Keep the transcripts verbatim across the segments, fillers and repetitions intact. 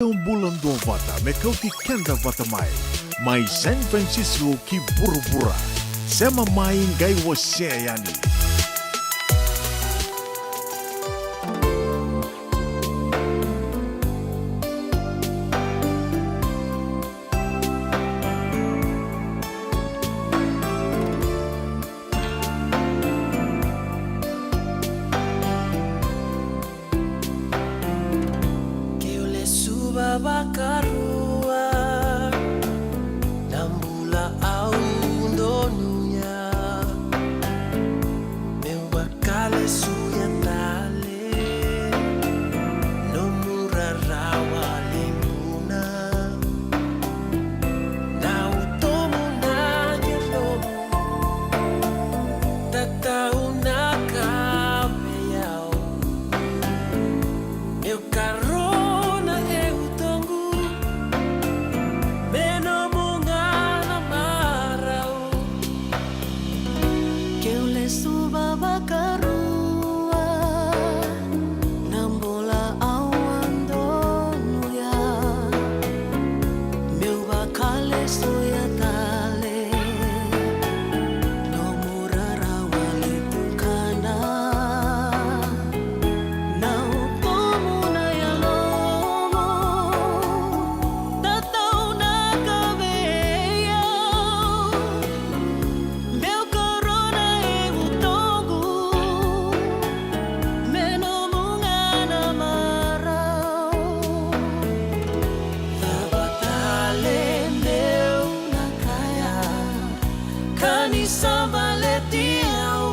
Bula duavata me kauti keda vata mai, mai San Francisco ki vuravura. Sema mai, qai wasea yani. Keu lesuva vakarua na bula au donuya, meu vakalesuya tale nomu rarawa levu na. Na utomu na yalomu, tatau na ka vei au. Meu karona e utoqu me nomu ga na marau. Keu lesuva vakarua na bula au a donuya, meu vakalesuya tale nomu rarawa levu ka na. Na utomu na yalomu, tatau na ka vei au. Meu karona e utoqu me nomu ga na marau. Cava tale meu na kaya, ka ni sa baleti au.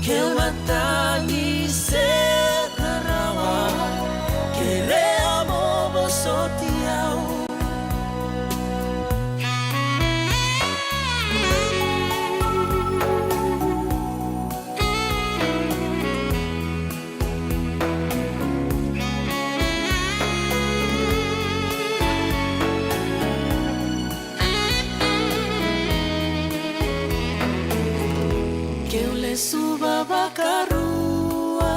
Keu na tagi se na rawa, kerea mo vosoti au. Keu lesuva vakarua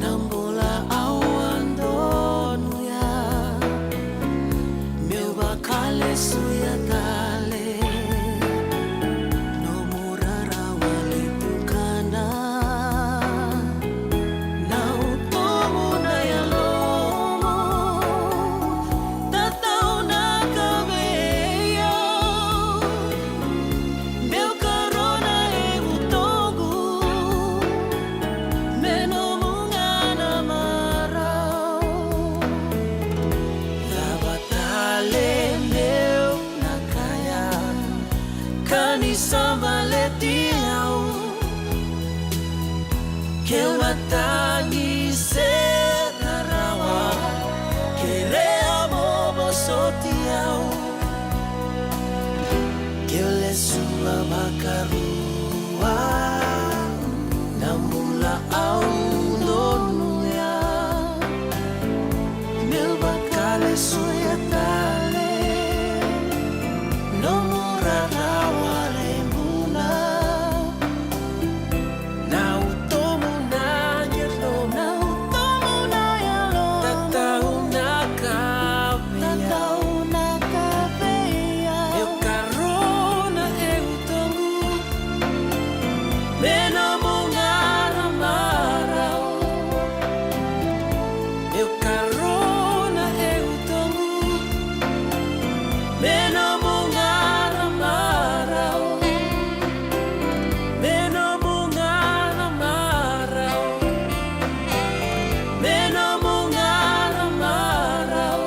na bula au a donuya, meu vakalesuya tale nomu rarawa levu ka na. Na utomu na yalomu, tatau na ka vei au. Meu karona e utoqu me nomu ga na marau. Cava tale meu na kaya, ka ni sa baleti au. Keu na tagi se na rawa, kerea mo vosoti au. Keu lesuva vakarua na bula au donuya, meu vakalesuya tale nomu rarawa levu na. Na utomu na yalomu, na utomu na yalomu, tatau na ka vei au. Tatau na ka vei au. Meu karona e utoqu me nomu ga na marau. Meu karona e utoqu me nomu ga na marau. Me nomu ga na marau. Me nomu ga na marau.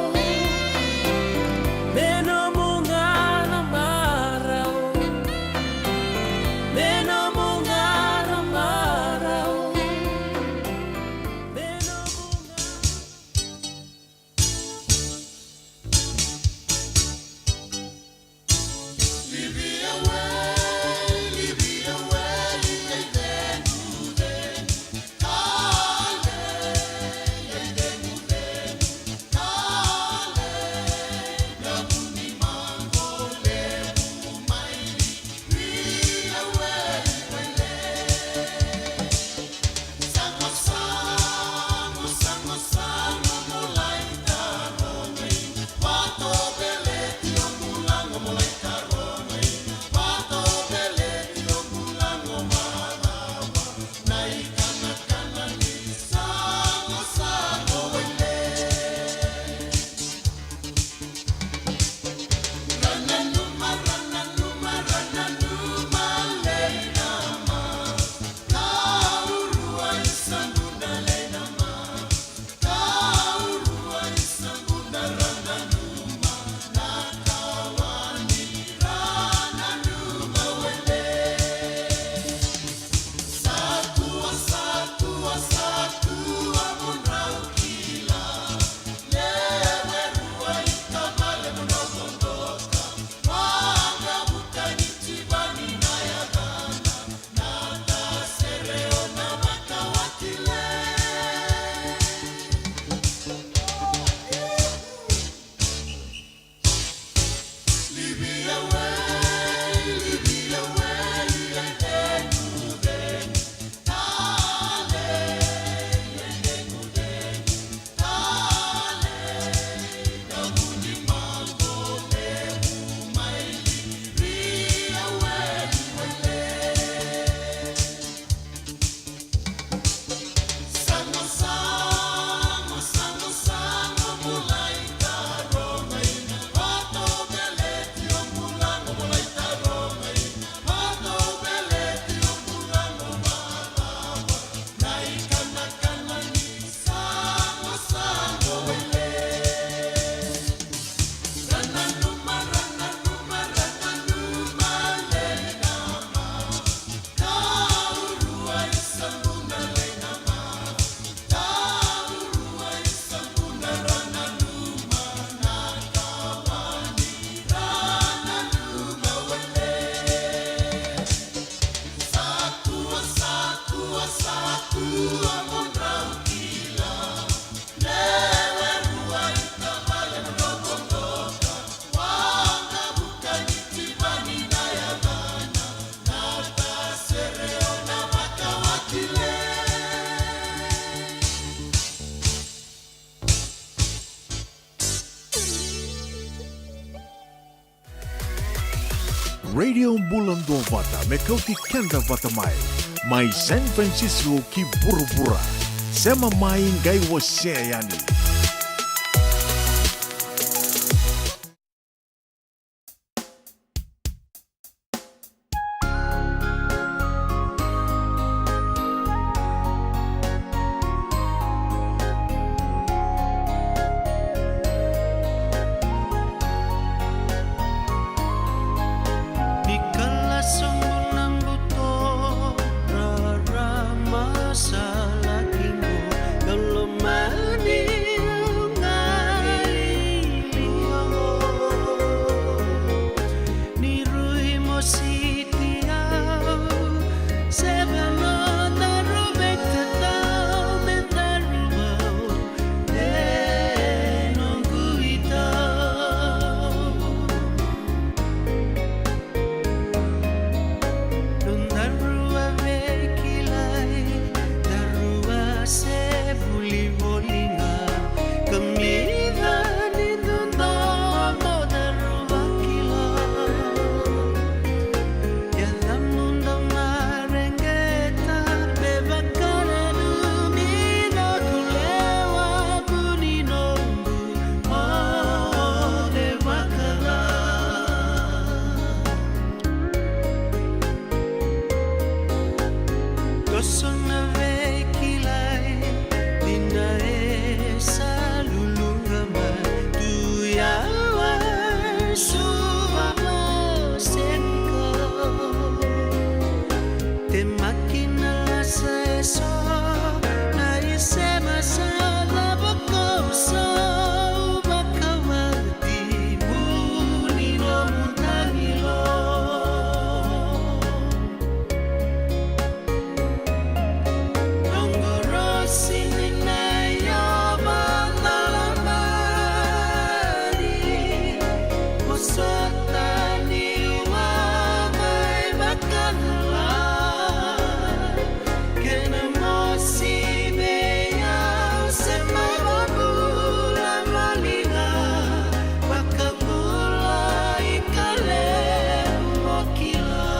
Me nomu ga na marau. Me nomu ga na marau. Me nomu ga. Radio Bula Duavata me kauti keda vata mai, mai San Francisco ki vuravura. Sema mai qai wasea yani. Ni kala sobu na buto, rarama sa laki mo, dolo mani ngai lio. Ni rui mo siti au, se vano daru veitatau me daru vau e noqu itau. Nodaru a veikilai, daru a se vuli voli ga, kamica ni dodonu mo daru vakila. Yacamu dau mareqeta me vakananumi noqu lewa, vu ni noqu moce vakacala. Toso na veikilai ni na e sa luluqa mai, tu yawa e suva mo senikau. Temaki na lasa eso, na isema sa cava ko sa vakavati, vu ni nomu tagilo. Noqu rosi ni na yava na lamari, vosota ni ua mai vakacala. Kena mosi vei au se mai vakabula voli ga, vakabula i Kalemu mo kila.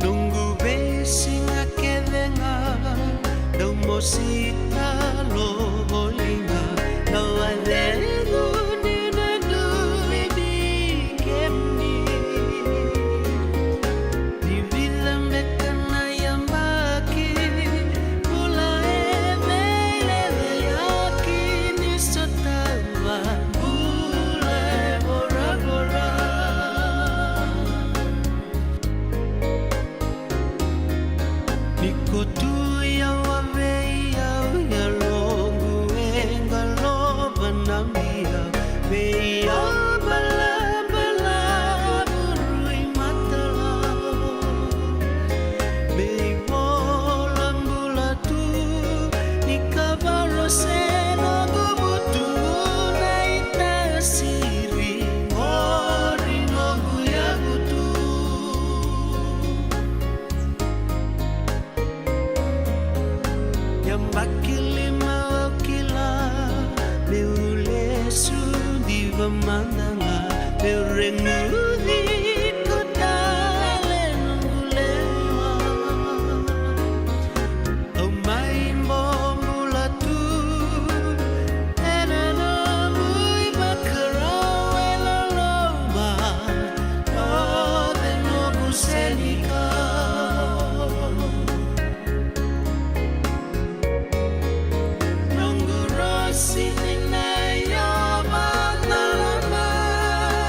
Noqu veisiga kece ga dau mosi talo voli ga, dau a cegu ni na dui ni kemuni. Ni vica beka na yabaki, bula e veiyayaki ni sotava bula e voravora. Ni ko tu yawa vei au, yaloqu e qalo vanamia vei au, balabala vurui matala. Me ivola bula tu ni kavalo se noqu vutu, na itasiri qori noqu yavutu. Yabaki lima au kila meu lesu diva mada ga, meu reguci iko tale noqu lewa. Au mai bobula tu ena nomu ivakarau e loloma, o cei noqu senikau. Noqu rosi ni na yava na lamari,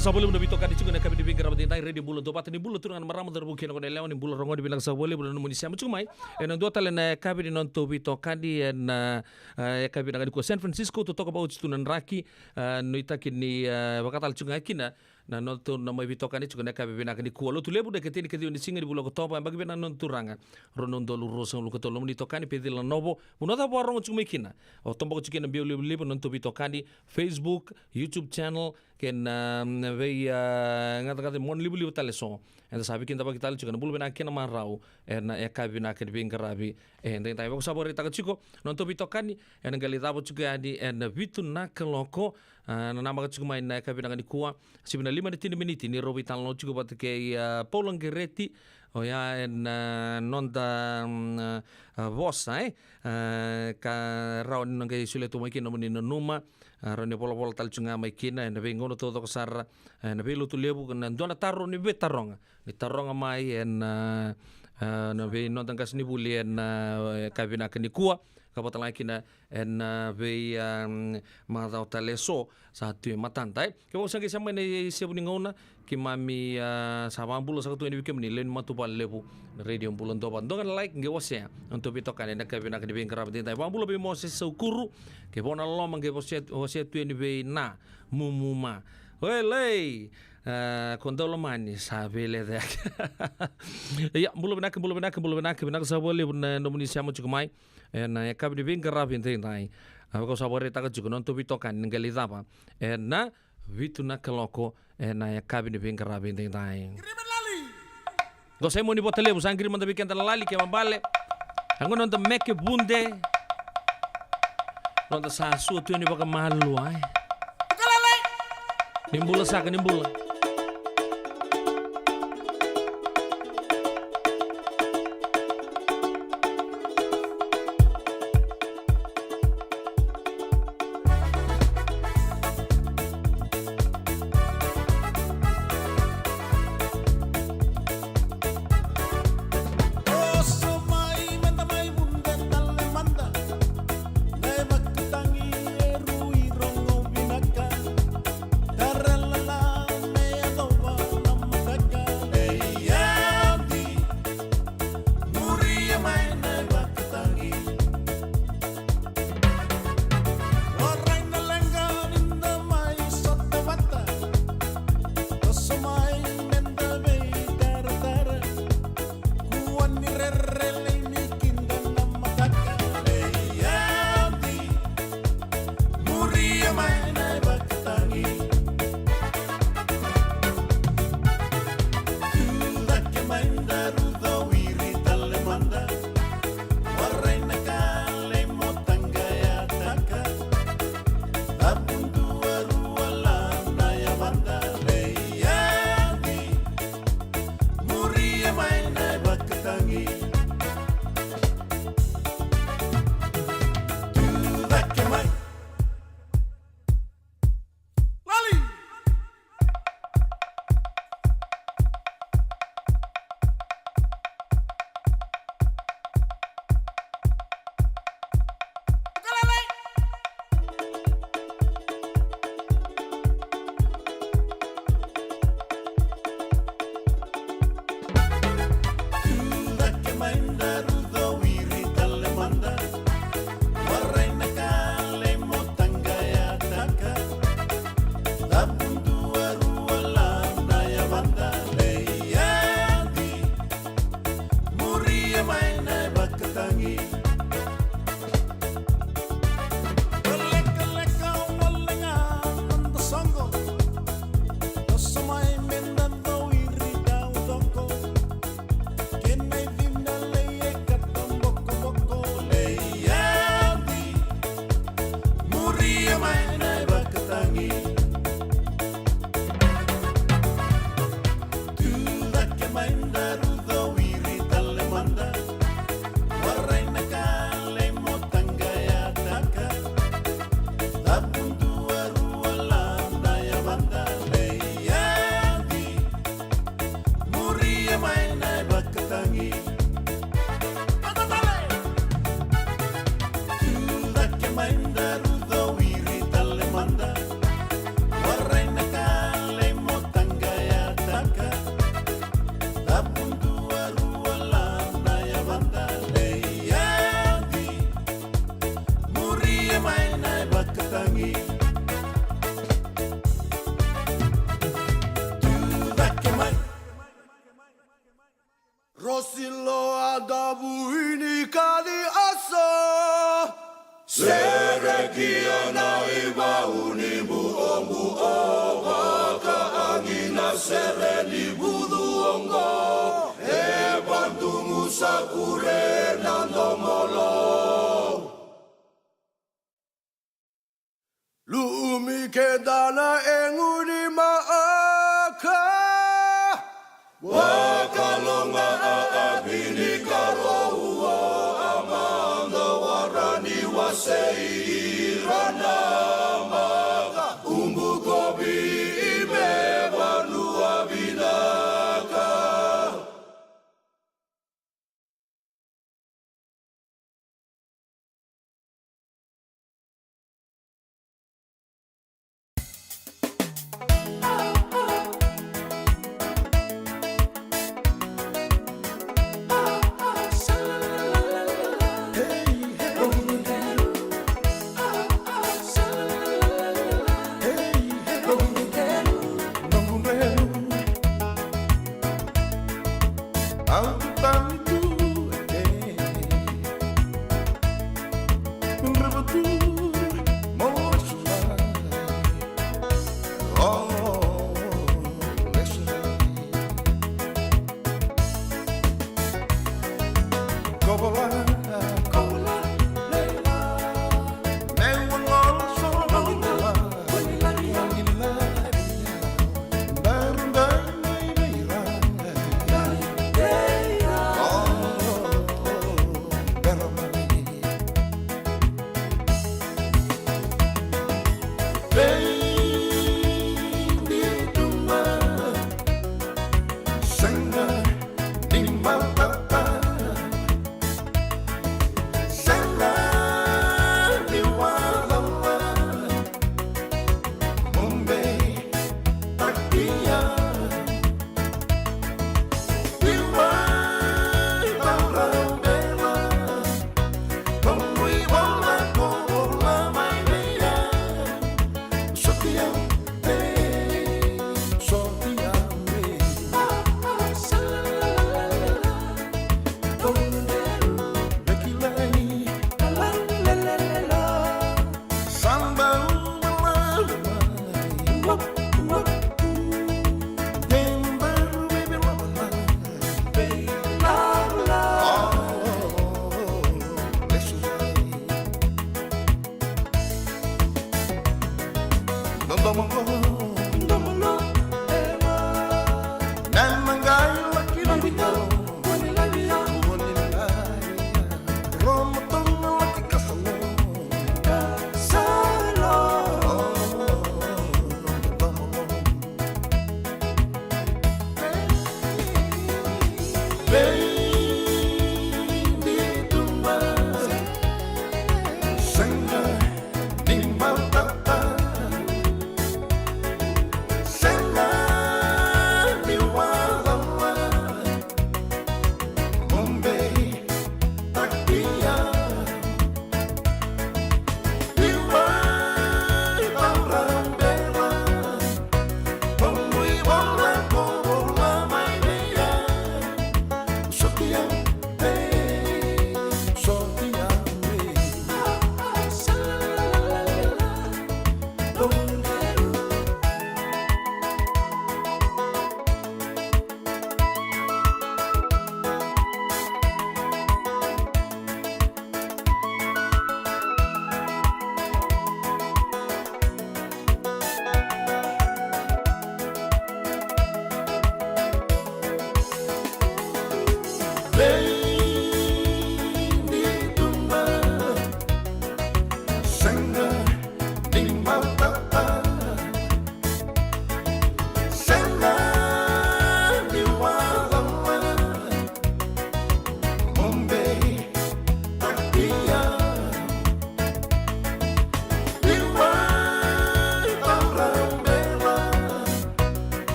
Sa vakalevu na veitokani tiko ena yakavi ni veiqaravi edaidai, Radio Bula Duavata. Ni bula turaga na marama, cauravou kei na goneyalewa, ni bula rogoca, vinaka sa vakalevu na nomuni sema tiko mai. Ena dua tale na yakavi ni nodatou veitokani ena, e, yakavi vinaka nikua. San Francisco, totoka vakauti tu na draki, e, nuitaki ni, e, vakatale tiko ga kina na nodatou na mai veitokani tiko ena yakavi vinaka nikua. Lotulevu na ikatini ka ciwa ni siga ni vula o Okotova, yabaki vinaka na noda Turaga. Rua na udolu ruasagavulu ka tolu. Nomuni itokani Pecila Novo. Vanua cava o rogo tiko mai kina, o toboka tiko kina na biau livaliva na nodatou veitokani, Facebook, YouTube channel, kei na, mm, vei, a, gacagaca ni monalivaliva tale eso. Eda sa veikidavaki tale tiko ena bula vinaka kei na marau ena yakavi vinaka ni veiqaravi edaidai. Vaka sa vakaraitaka tiko na nodatou veitokani, ena qai lai cava tiko yani ena vitu na kaloko, a, na namaka tiko mai na yakavi vinaka nikua, sivi na lima na tini miniti ni rau veitalanoa tiko vata kei, a, Paula Qereti, oya ena, a, noda, mm, a, vosa, e, a, ka rawa ni na qai solia tu mai kina nomuni nanuma, a, rawa ni volavola tale tiko ga mai kina ena veigauna taucoko sara, ena veilotu levu, na dua na taro ni veitaroga, ni taroga mai ena, a, na vei noda qasenivuli ena, a, yakavi vinaka nikua, ka vata ga kina ena, a, vei, a, mm, macawa tale eso sa tu e matada, e. Kevaka o sa qai sema mai ena isevu ni gauna, keimami, a, sa vakabula saka tu yani vei kemuni, lewe ni matavuvale levu na Radio Bula Duavata. Dua ga na like, qai wasea na nodatou veitokani ena yakavi vinaka ni veiqaravi edaidai. Vakabula vei Mose Saukuru, kei Vona Loma, qai wasea, wasea tu yani vei Na Mumuma. Oe lei, a, ko Daulomani, sa veilecayaki. Ia, bula vinaka, bula vinaka, bula vinaka, vinaka sa vakalevu na nomuni sema tiko mai ena yakavi ni veiqaravi edaidai. A, vaka au sa vakaraitaka tiko, na nodatou veitokani na qai lai cava ena vitu na kaloko ena yakavi ni veiqaravi edaidai. Qo Saimoni Vatalevu, sa qiri mada vei keda na lali kei Mabale. A qo na noda Meke Vude. Noda sa sua tu yani vakamalua, e. Ni bula saka, ni bula. Serekia na ivau ni buobuo, vakaagi na sere ni vucu oqo. E vadugu sa kure na domo lo. Lumi keda na egu ni maaka. Vakaloga a avini ka rou o a mada warani wasei ira na maka. Ubu kovi i me vanua vinaka.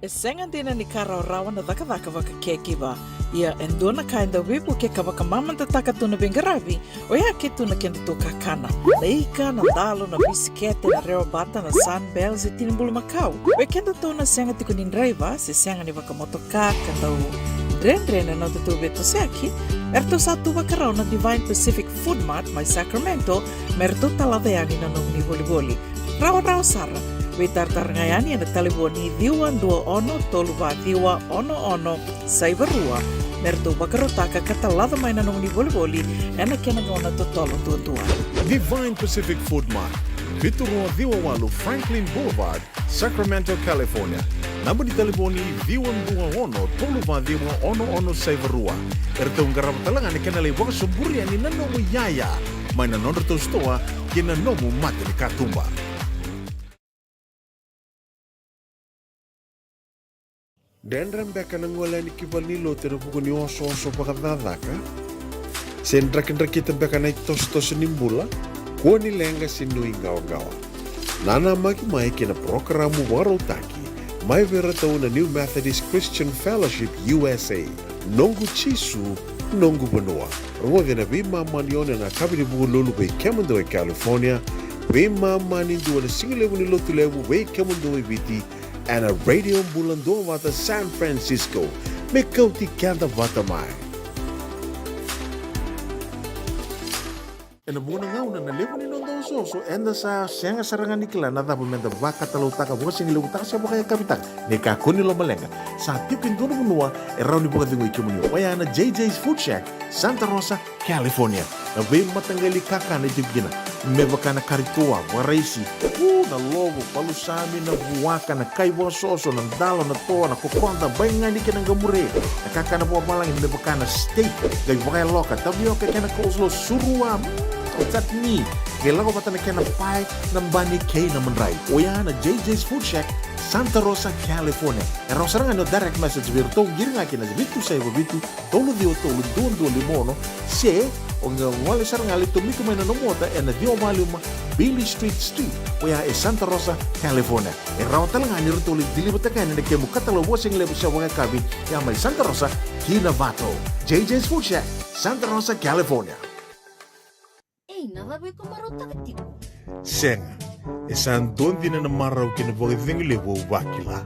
Sega dina ni ka rawarawa na cakacaka vaka caregiver. Ia e dua na ka e dau veivuke ka vakamamadataka tu na veiqaravi, oya ke tu na kedatou kakana. Na ika, na dalo, na bisikete, na rewabata, na Sunbell se tini bulumakau. Vei kedatou na sega tiko ni draiva se sega ni vakamotoka ka dau dredre na nodatou veitosoyaki, eratou sa tu vakarau na Divine Pacific Food Mart mai Sacramento me ratou talaca yani na nomuni volivoli. Rawarawa sara. Veitaratara ga yani ena talevoni ciwa dua ono tolu va ciwa ono ono saiva rua me ratou vakarautaka ka talaca mai na nomuni volivoli ena kena gauna totolo duadua. Divine Pacific Food Mart, vitu rua ciwa walu Franklin Boulevard, Sacramento, California. Naba ni talevoni ciwa dua ono tolu va ciwa ono ono saiva rua. Eratou qarava tale ga na kena lai vakasoburi yani na nomu iyaya mai na nodratou sitoa ki na nomu mata ni katuba. Dredre beka na gole yani ki valenilotu ena vuku ni osooso vakacakacaka? Se drakidrakita beka na itosotoso ni bula? Kua ni leqa se nuiqawaqawa. Nanamaki mai ki na parokaramu vakarautaki mai vei iratou na New Methodist Christian Fellowship U S A. Noqu Jisu, noqu vanua. Rogoci ena veimama ni ono ena yakavi ni Vukelulu vei kemudou e California, veimama ni dua ena sigalevu ni Lotulevu vei kemudou e Viti, ena Radio Bula Duavata San Francisco. Me kauti keda vata mai. Ena vuqa na gauna na levu ni noda osooso eda sa sega sara ga ni kila na cava meda vakatalautaka, vakasigalevu taka se vakayakavi taka. Ni kakua ni lomaleqa, sa tiko e dua na vanua e rawa ni vakacegui kemuni, oya na J J's Food Shack, Santa Rosa, California. Na veimataqali kakana e tiko kina, me vaka na kari toa, vakaraisi, u, na lovo, palusami, na vuaka, na kai vakasoso, na dalo, na toa, na kokoda, baigani kei na qamure. Na kakana vakavalagi me vaka na steak, qai vakayaloka, tavioka kei na coleslaw, surua, mm, o chutney, qai lako vata na kena pae, na bani kei na madrai. Oya na J J's Food Shack, Santa Rosa, California. E rawa sara ga ni o direct message vei iratou, qiri ga kina vitu saiva vitu, tolu ciwa tolu, dua dua lima ono, se o qai gole sara ga, lai tomika mai na nomu ota ena ciwa va lima Bailey Street Suite, oya e Santa Rosa, California. E rawa tale ga ni ratou lai deliver-taka yani na kemu katalau vakasigalevu se vakayakavi, ya mai Santa Rosa ki Novato. J J's Food Shack, Santa Rosa, California. Ei, na cava iko marautaka tiko? Sega, e sa dua dina na marau kei na vakacegu levu au vakila.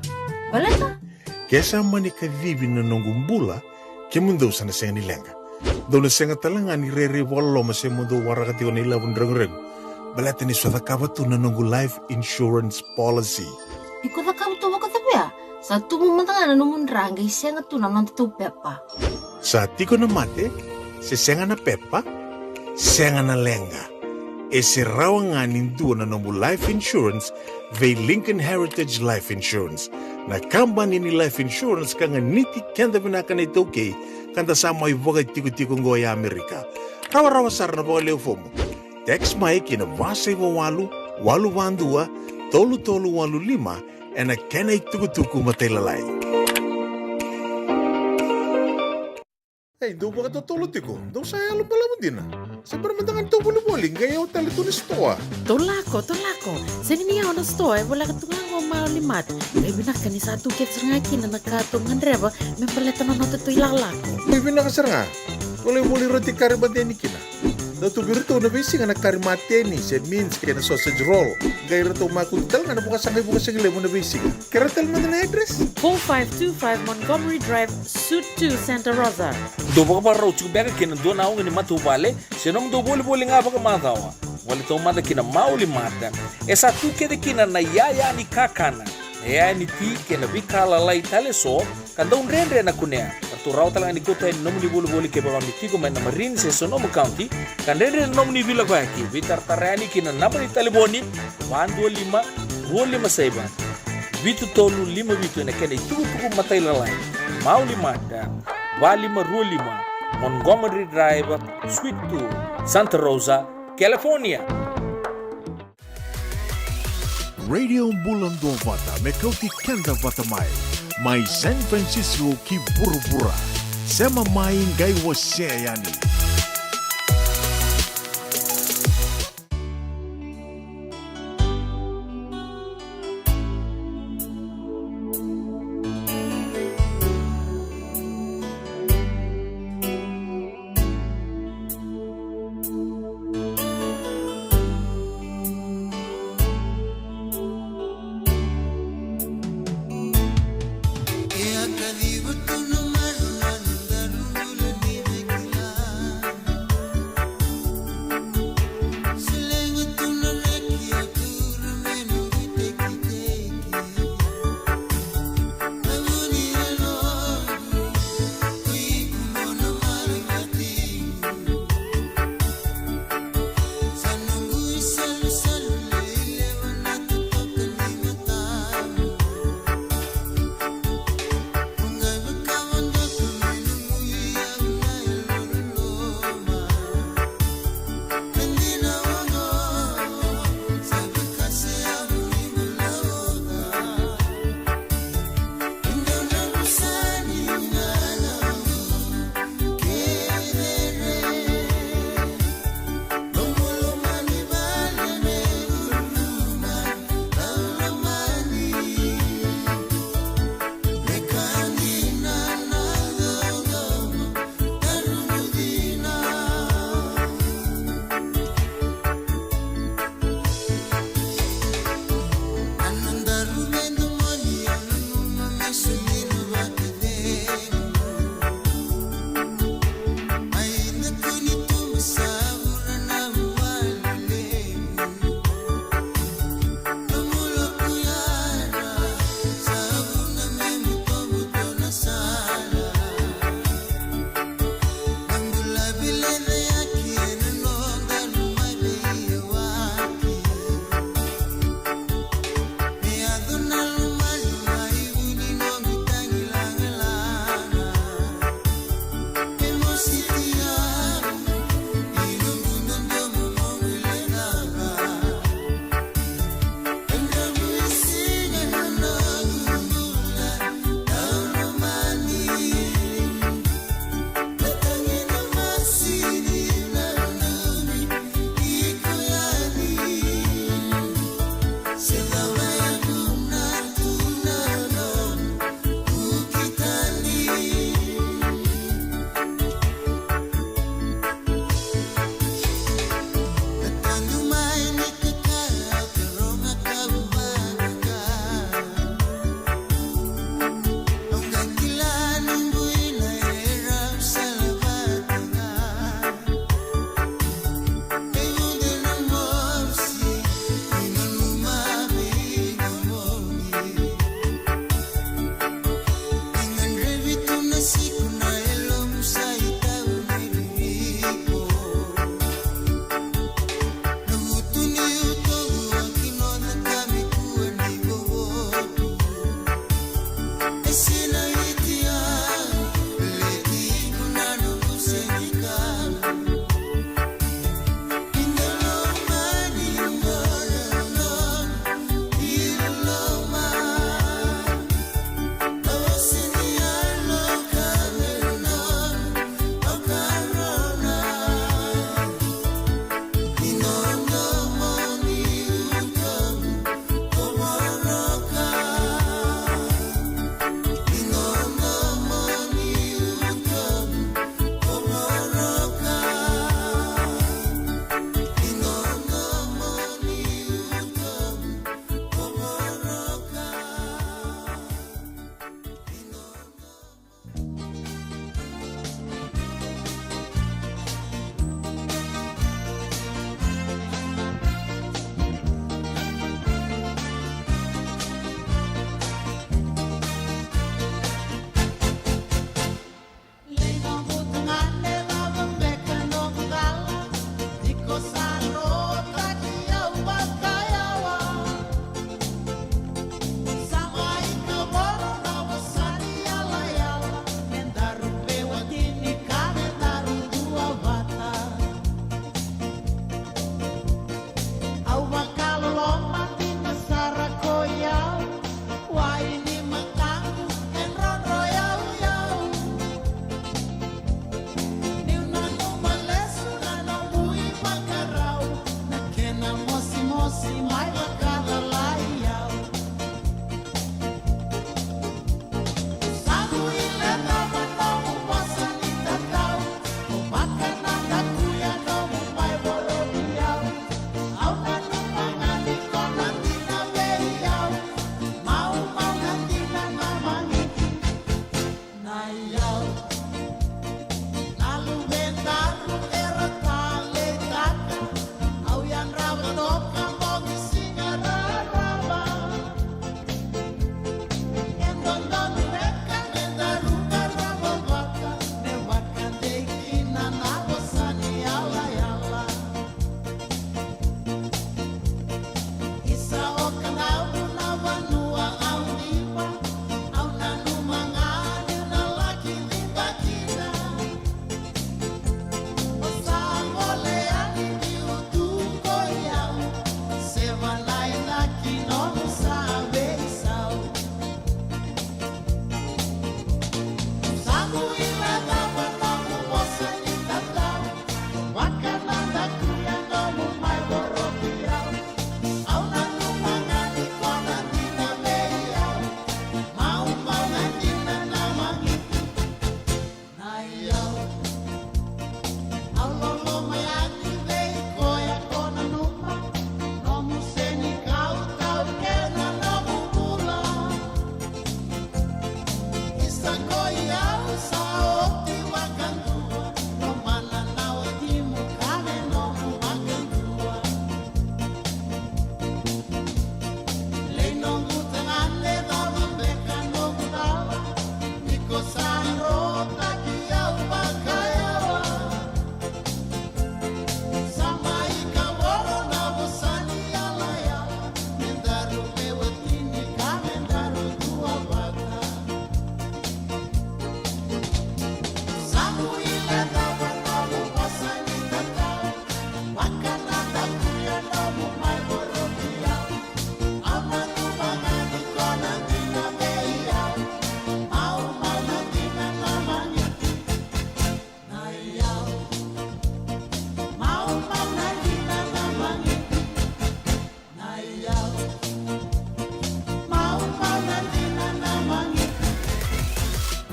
Baleta? Ke sa mani kacivi na noqu bula, kemudou sa na sega ni leqa. Dou na sega tale ga ni rairai vakaloloma se mo dou waraka tiko na ilavo ni reguregu, baleta ni sa cakava tu na noqu life insurance policy. Iko cakava tu vakacava ya? Sa tubu mada ga na nomu dra qai sega tu na nodatou pepa. Sa tiko na mate, se sega na pepa, sega na leqa. E se rawa ga ni dua na nomu life insurance vei Lincoln Heritage Life Insurance, na kabani ni life insurance ka ganiti keda vinaka na iTaukei, ka da sa mai vakatikotiko oqo e Amerika. Rawarawa sara na vakalewe fomu. Text mai ki na va saiva walu, walu va dua, tolu tolu walu lima, ena kena itukutuku matailalai. Ei, dou vakatotolo tiko, dou sa yalo balavu dina. Se bera mada ga ni tou volivoli, qai yawa tale tu na sitoa. Tou lako, tou lako. Sega ni yawa na sitoa, e voleka tu ga qo Maoli Mart. Qai vinaka ni sa tu kece sara ga kina na ka tou gadreva me baleta na nodatou ilakolako. Qai vinaka sara ga. Tou lai voli roti kari mateni kina. Dau tu vei iratou na veisiga na kari mateni se mince kei na sausage roll. Qai ratou makutu tale ga na vakasaqai vakasigalevu na veisiga. Kerea tale mada na address. Four five two five Montgomery Drive, Suite two, Santa Rosa. Dou vakavakarau tiko beka kei na dua na oga ni matavuvale se nomudou volivoli ga vakamacawa? Gole taumada ki na Maoli Mart. E sa tu kece kina na iyaya ni kakana, na iyaya ni ti kei na veika lalai tale eso ka dau dredre na kunea. Ratou rawa tale ga ni kauta yani na nomuni volivoli kevaka o ni tiko mai na Marin se Sonoma County ka dredre na nomuni veilakoyaki. Veitaratara yani ki na naba ni talevoni, va dua lima, rua lima saiva, vitu tolu lima vitu, ena kena itukutuku matailalai. Maoli Mart, va lima rua lima Montgomery Drive, Suite two, Santa Rosa, California. Radio Bula Duavata, me kauti keda vata mai, mai San Francisco ki vuravura. Sema mai, qai wasea yani.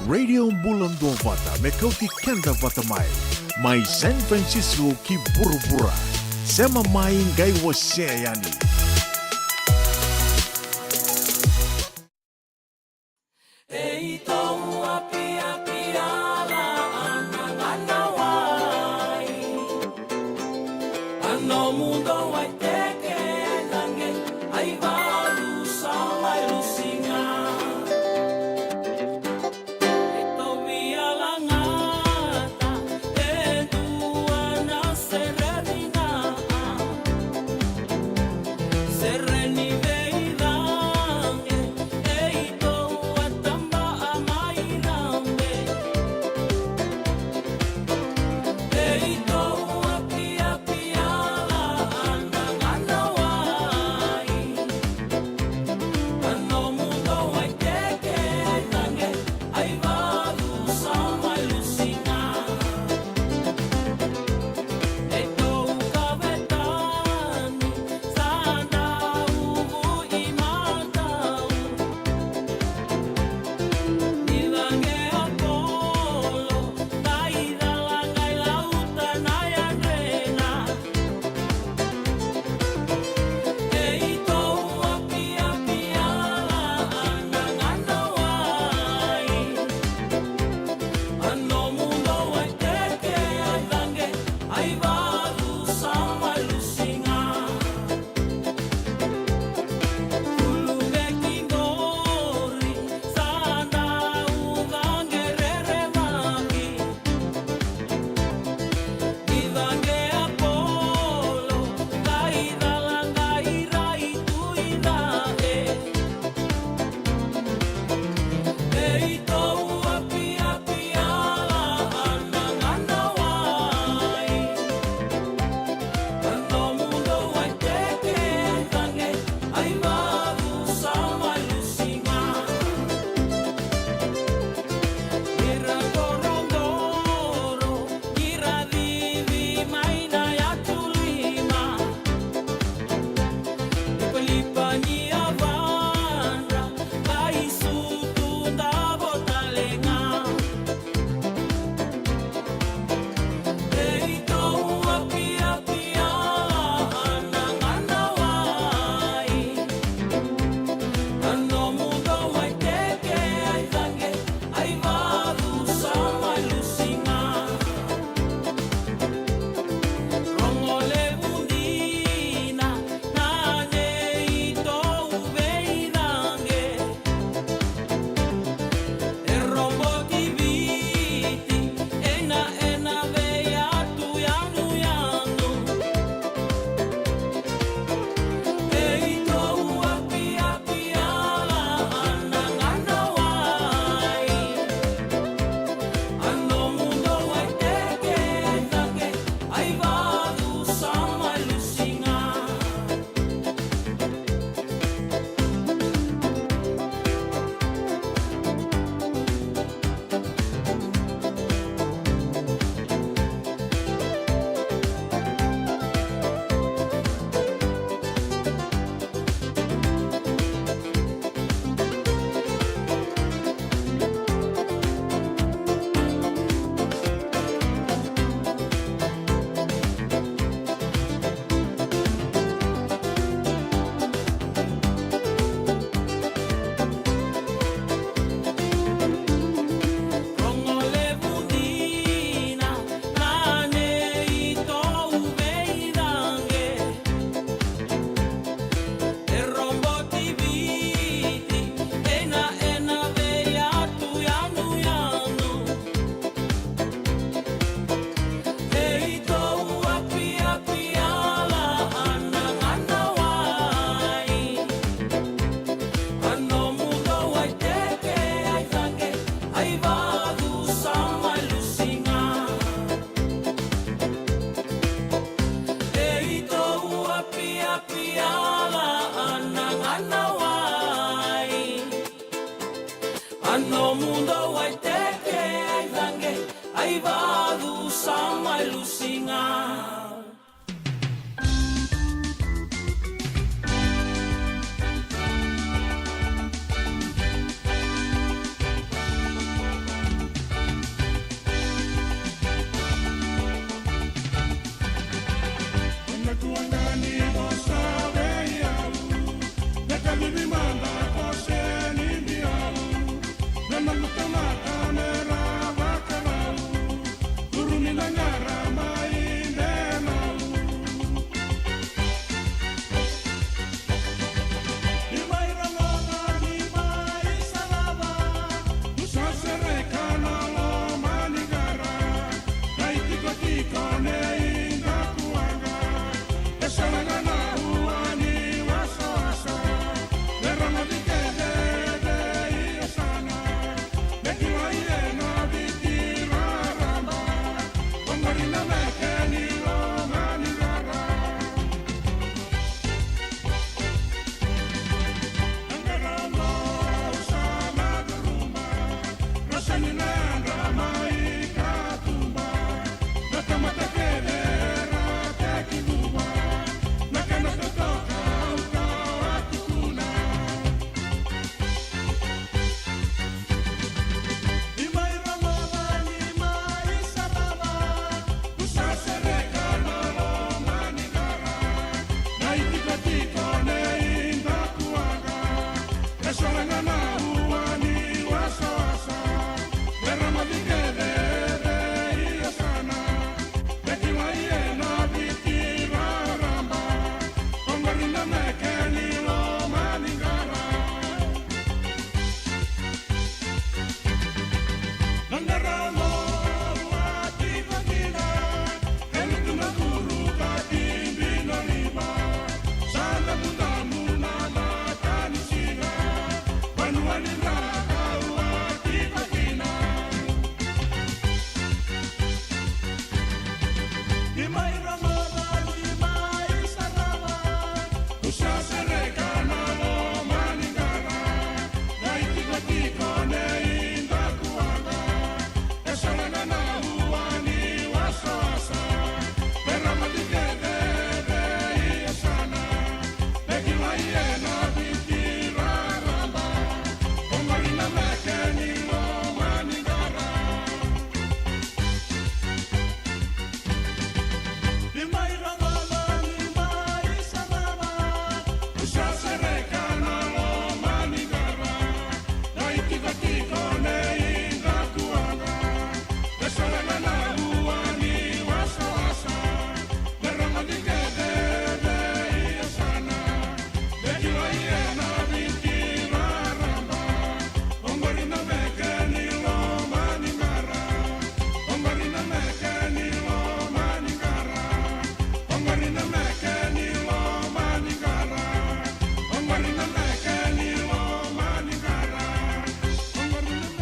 Radio Bula Duavata me kauti keda vata mai, mai San Francisco ki vuravura. Sema mai qai wasea yani.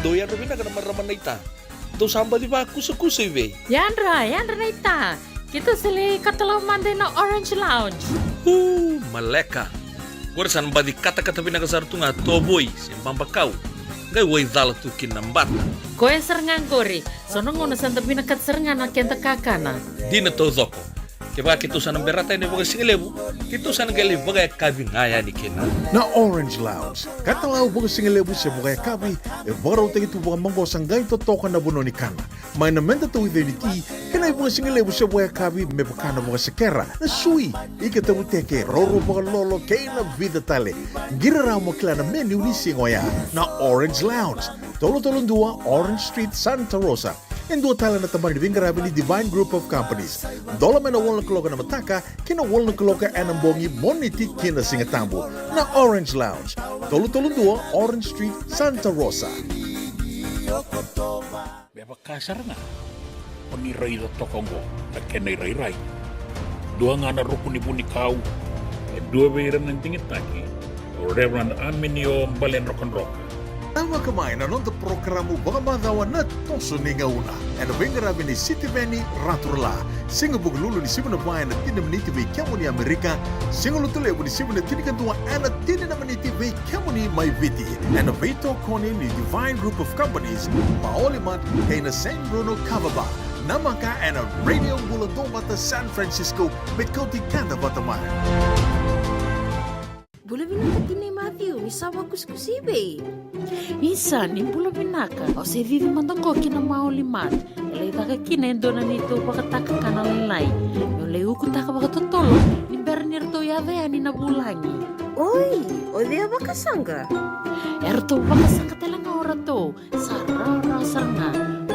Dou yadra vinaka na marama naita. Dou sa baci vakusakusa i vei? Yadra, yadra naita. Keitou sa lai katalau mada ina Orange Lounge. Uu, maleka. Qori sa na baci katakata vinaka sara tu ga tovoi se babakau. Qai waicala tu kina na bata. Koya sara ga qori. So na gauna sa da vinakata sara ga na keda kakana. Dina taucoko. Kevaka keitou sa na berata yani vakasigalevu, keitou sa na qai lai vakayakavi ga yani kina. Na Orange Lounge, katalau vakasigalevu se vakayakavi, e vakarautaki tu vakamaqosa qai totoka na vanua ni kana. Mai na meda tauica ni ti, kei na ivakasigalevu se vakayakavi me vaka na vakasekera, na sui, ika tavuteke, roro vakalolo, kei na vica tale. Qiri rawa mo kila na menu ni siga oya. Na Orange Lounge, tolu tolu dua Orange Street, Santa Rosa. E dua tale na tabana ni veiqaravi ni Divine Group of Companies. Dola mai na walu na kaloko ena mataka ki na walu na kaloko ena bogi, Moniti ki na Sigatabu. Na Orange Lounge, tolu tolu dua Orange Street, Santa Rosa. Me vaka sara ga o ni raica toka oqo na kena irairai. Dua ga na ruku ni vunikau, e dua vei ira na digitaki, o Reverend Aminio Baledrokadroka. Namaka mai na noda porokaramu vakamacawa Na Toso ni Gauna, ena veiqaravi ni Sitiveni Raturala. Siga Vukelulu ni sivi na va ena tini na miniti vei kemuni Amerika. Siga Lotulevu ni sivi na tinikadua ena tini na miniti vei kemuni mai Viti. Ena veitokoni ni Divine Group of Companies, Maoli Mart, kei na San Bruno Kava Bar. Namaka ena Radio Bula Duavata San Francisco, me kauti keda vata mai. Bula vinaka tinai Matthew, ni sa vakusakusa i vei? Isa, ni bula vinaka. Au se cici mada qo ki na Maoli Mart. E lai caka kina e dua na neitou vakatakakana lailai. Meu lai ukutaka vakatotolo ni bera ni ratou yaco yani na vulagi. Oi, o cei a vakasaqa? E ratou vakasaqa tale ga o ratou. Sa rawarawa sara ga.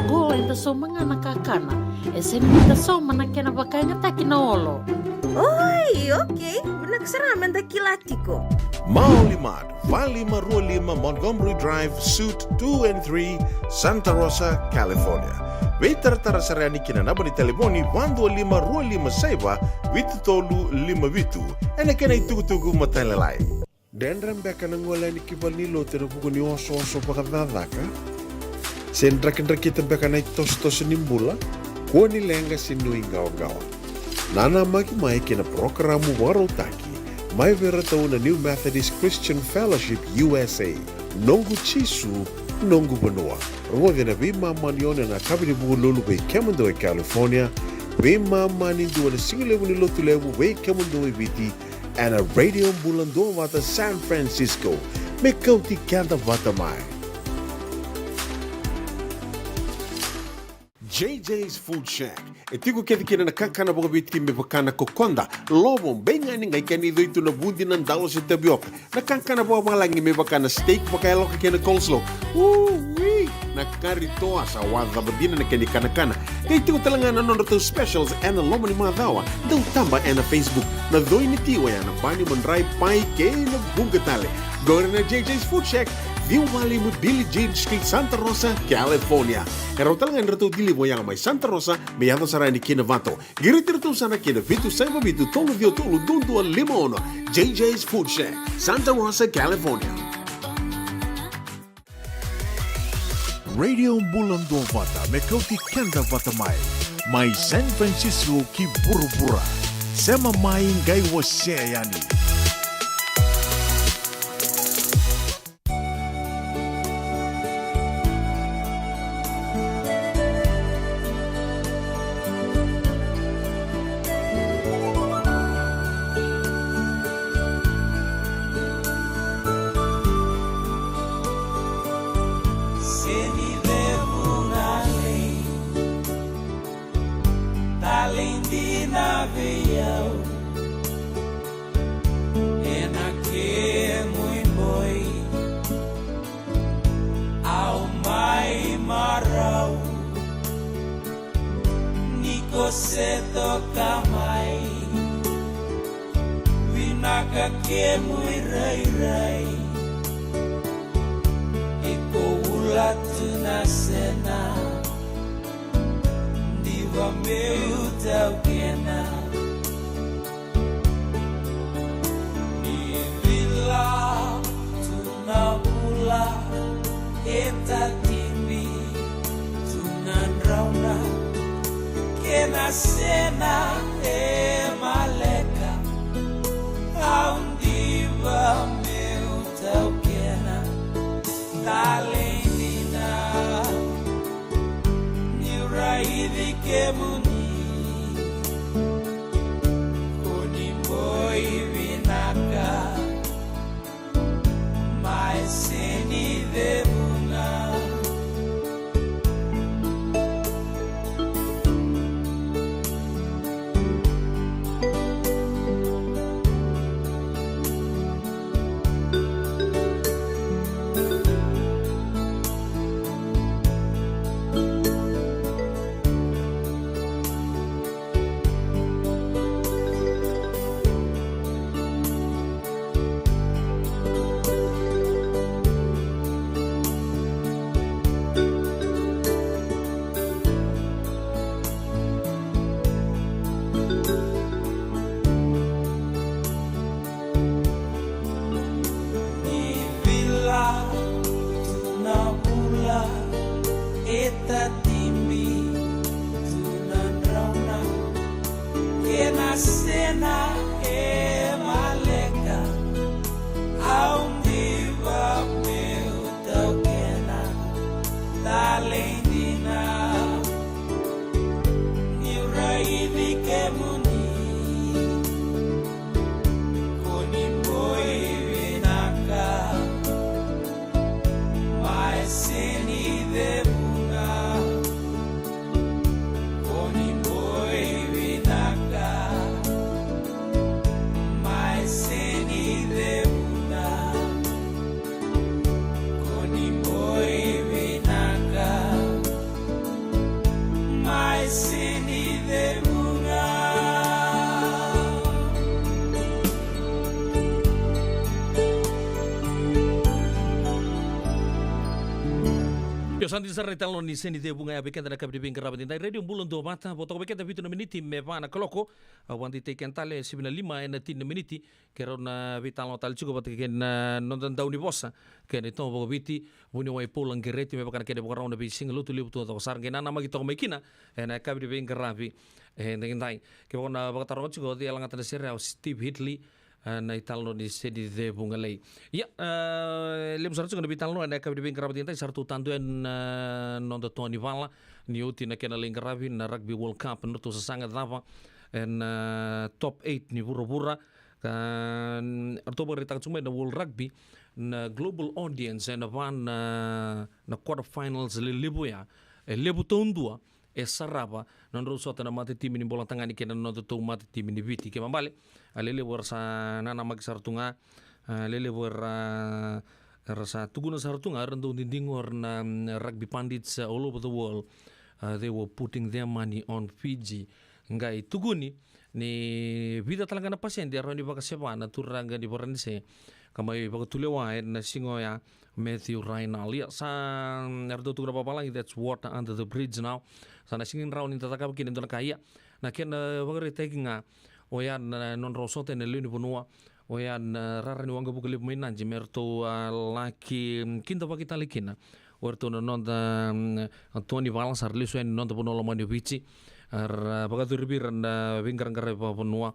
Qo eda sauma ga na kakana. E sega ni da sauma na kena vakayagataki na olo. Oi, okei. Vinaka sara ga meda kila tiko. Maoli Mart, va lima rua lima Montgomery Drive, Suite two and three, Santa Rosa, California. Veitaratara sara yani ki na naba ni talevoni va dua lima rua lima saiva vitu tolu lima vitu. Ena kena itukutuku matailalai. Dredre beka na gole yani ki valenilotu ena vuku ni osooso vakacakacaka? Se drakidrakita beka na itosotoso ni bula? Kua ni leqa se nuiqawaqawa. Nanamaki mai ki na parokaramu vakarautaki mai vei iratou na New Methodist Christian Fellowship U S A, Noqu Jisu, Noqu Vanua. Rogoci ena veimama ni ono ena yakavi ni Vukelulu vei kemudou e California, veimama ni dua ena sigalevu ni Lotulevu vei kemudou e Viti, ena Radio Bula Duavata San Francisco, me kauti keda vata mai. J J's Food Shack. E tiko kece kina na kakana vakaviti me vaka na kokoda, lovo, beigani, qai kena icoi tu na vudi, na dalo se tavioka. Na kakana vakavalagi me vaka na steak vakayaloka kei na coleslaw. Ui! Na kari toa, sa wacava dina na kena ikanakana. Qai tiko tale ga na nodratou specials ena loma ni macawa. Dau taba ena Facebook. Na coi ni ti oya na bani, madrai, pai kei na vuqa tale. Qori na J J's Food Shack, ciwa va lima Billie Jean Street, Santa Rosa, California. E rawa tale ga ni ratou deliver oya mai Santa Rosa me yaco sara yani ki Novato. Qiriti iratou sara ki na vitu saiva vitu tolu ciwa tolu dua dua lima ono. J J's Food Shack, Santa Rosa, California. Radio Bula Duavata me kauti keda vata mai. Mai San Francisco ki vuravura. Sema mai qai wasea yani. Seni levu na lei, talei dina vei au. Ena kemu iboi au mai marau, ni ko se toka mai. Vinaka kemu irairai, iko ula tu na sena. Diva meu taukena. Ni vila tu na bula e tati Sena e maleka, au diva meu taukena, talei dina. Niu raici kemuni, ko ni boi vinaka, mai seni cevuna. Ni vila tu na vula, e tatibi tu na drauna, kena sena e maleka, au diva meu taukena, talei dina. Niu raici kemuni, ko ni boi vinaka, mai seni cevuna. Ko ni boi vinaka, mai seni cevuna. Ko ni boi vinaka, mai seni cevuna. Io, sa dina sara na italanoa ni seni cevuna ya vei keda na yakavi ni veiqaravi edaidai. Radio Bula Duavata, vo toka vei keda vitu na miniti me va na kaloko. Au vakadeitaki keda tale, sivi na lima ena tini na miniti. Keirau na veitalanoa tale tiko vata kei na noda dau ni vosa kei na itovo vakaviti, vuniwai Paula Qereti, me vaka na kena ivakarau na veisiga Lotulevu Taucoko. Sa ra qai nanamaki toka mai kina ena yakavi ni veiqaravi edaidai. Kevaka o na vakataroga tiko, o cei e lagata na sere, o Steve Hitley, e, na italanoa ni seni cevuna lei. Ia, e, levu sara tiko na veitalanoa ena yakavi ni veiqaravi edaidai. Sa ratou tadu ena, e, noda toa ni vala ni oti na kena lai qaravi na Rugby World Cup, na nodratou sasaga cava ena, e, top eight ni vuravura. Ka, mm, ratou vakaraitaka tiko mai na World Rugby, na global audience ena va na, na quarter finals lelevu ya, e levu taudua e sarava na nodrau sota na matatimi ni bola tagane kei na nodatou matatimi ni Viti. Kena ibalebale, a lelevu era sa nanamaki sara tu ga, a lelevu era, era sa tukuna sara tu ga, era dau didigo era na, mm, rugby pundits, uh, all over the world. Uh, they were putting their money on Fiji. Qai tukuni ni vica tale ga na pasede e rawa ni vakaseva na turaga ni Varanise ka mai vakatulewa ena siga oya Matthew Raynal. Ia, sa, mm, era dau tukuna vakavalagi, that's water under the bridge now. Sa na sega ni rawa ni da cakava kina e dua na ka. Ia, na kena vakaraitaki ga oya na nodrau sota ena lewe ni vanua, oya na rara ni waqavuka levu mai Nadi me ratou, a, laki, mm, kidavaki tale kina o iratou na noda, mm, toa ni vala sa ra lesu yani na noda vanua lomani o Viti. A ra vakayacori vei ira na veiqaraqaravi vakavanua.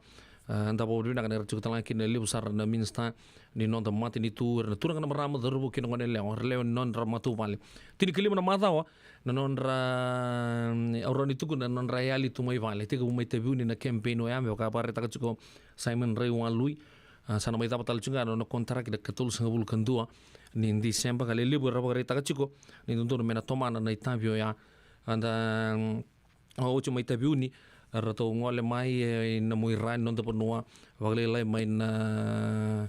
A, da vakavinavinaka ni ra tiko tale ga kina e levu sara na minisita ni noda matanitu, ira na turaga, na marama, cauravou kei na goneyalewa, ra lewe ni nodra matavuvale. Tinikalima na macawa na nodra, mm, au rawa ni tukuna na nodra yali tu mai vale. Tekivu mai Taveuni na campaign oya, me vaka vakaraitaka tiko Simon Raiwalui. A, sa na mai cava tale tiko ga na nona konitaraki na ikatolusagavulu ka dua ni Tiseba, ka lelevu era vakaraitaka tiko ni dodonu me na tomana na itavi oya. A da, mm, a, oti mai Taveuni, eratou gole mai, e, i Namuira ni noda vanua, vakalailai mai na,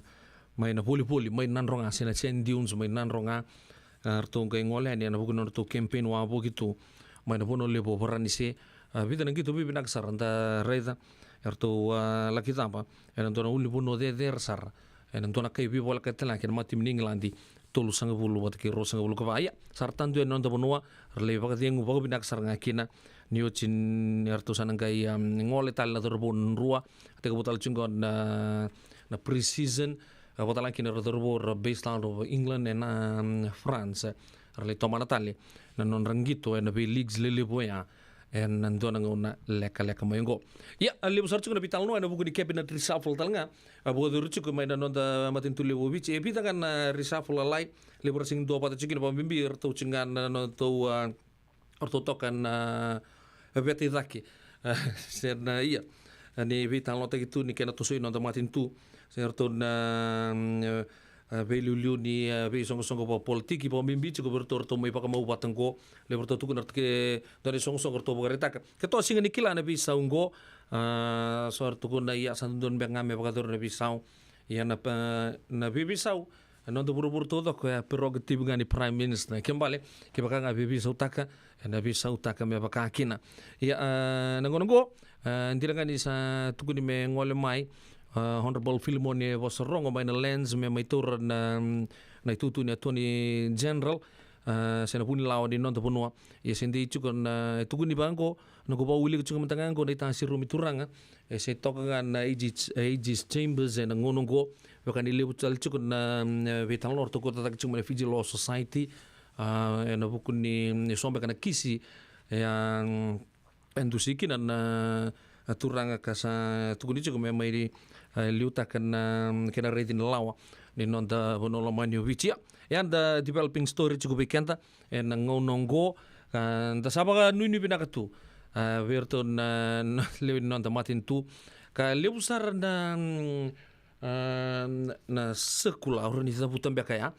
mai na volivoli mai Nadroga, se na sand dunes mai Nadroga. A, eratou qai gole yani ena vuku ni nodratou campaign wavoki tu mai na vanua levu o Varanise. A, vica na qito vivinaka sara da raica eratou, a, laki cava ena dua na ulunivanua cecere sara, ena dua na kai veivolekati tale ga kei na matatimi ni Igiladi, tolusagavulu vata kei ruasagavulu ka va. Ia, sa ra tadu yani na noda vanua, ra lai vakacegu vakavinaka sara ga kina. Ni oti ni eratou sa na qai, um, gole tale na cauravou na drua, tekivu tale tiko na, na pre-season, a, vata tale ga kina na cauravou era based out of England and, um, France. Ra lai tomana tale na nodra qito ena vei leagues lelevu oya ena dua na gauna lekaleka mai oqo. Ia, a levu sara tiko na veitalanoa ena vuku ni cabinet reshuffle tale ga. A vakacuru tiko mai na noda matanitu levu o Viti. E vica ga na reshuffle lalai, levu era sega ni duavata tiko kina, vakabibi eratou tiko ga na nodatou, a, eratou toka na, a, veta i cake. A, se na ia, a, ni veitalanoataki tu ni kena tosoi na noda matanitu. Se ratou na, mm, a, veiliuliu ni, a, veisoqosoqo vakapolitiki, vakabibi tiko vei ratou, ratou mai vakamau vata oqo. Levu ratou tukuna ratou ke dua na isoqosoqo ratou vakaraitaka. Ke tou sega ni kila na veisau oqo, a, so ratou tukuna ia sa dodonu beka ga me vakacuru na veisau. Ia na, pa, na veiveisau, e noda vuravura taucoko, e prerogative ga ni Prime Minister. Ke bale, kevaka ga e veiveisautaka, ena veisautaka me vaka kina. Ia, a, na gauna oqo, a, dina ga ni sa tukuni me gole mai, a, Honourable Filimoni Vosorogo mai na Lands me mai taura na, na itutu ni Attorney General, a, se na vunilawa ni noda vanua. Ia se dei tiko na, e tukuni vaqo, na qo vakawilika tiko mada ga qo na itaserumi turaga, e se toka ga na A G, A G's Chambers ena gauna oqo, vaka ni levu tale tiko na, mm, veitalanoa ratou kauta cake tiko mai na Fiji Law Society, a, ena vuku ni, ni so beka na kisi, e, a, mm, e dusi kina na, a, turaga ka sa tukuni tiko me mai, a, liutaka na, mm, kena raici ni lawa ni noda vanua lomani o Viti. Ia, e a da developing story tiko vei keda, ena gauna oqo, a, da sa vakanuinui vinaka tu, a, vei iratou na, na lewe ni noda matanitu. Ka levu sara na, mm, a, na, na circular, au rawa ni cavuta beka ya.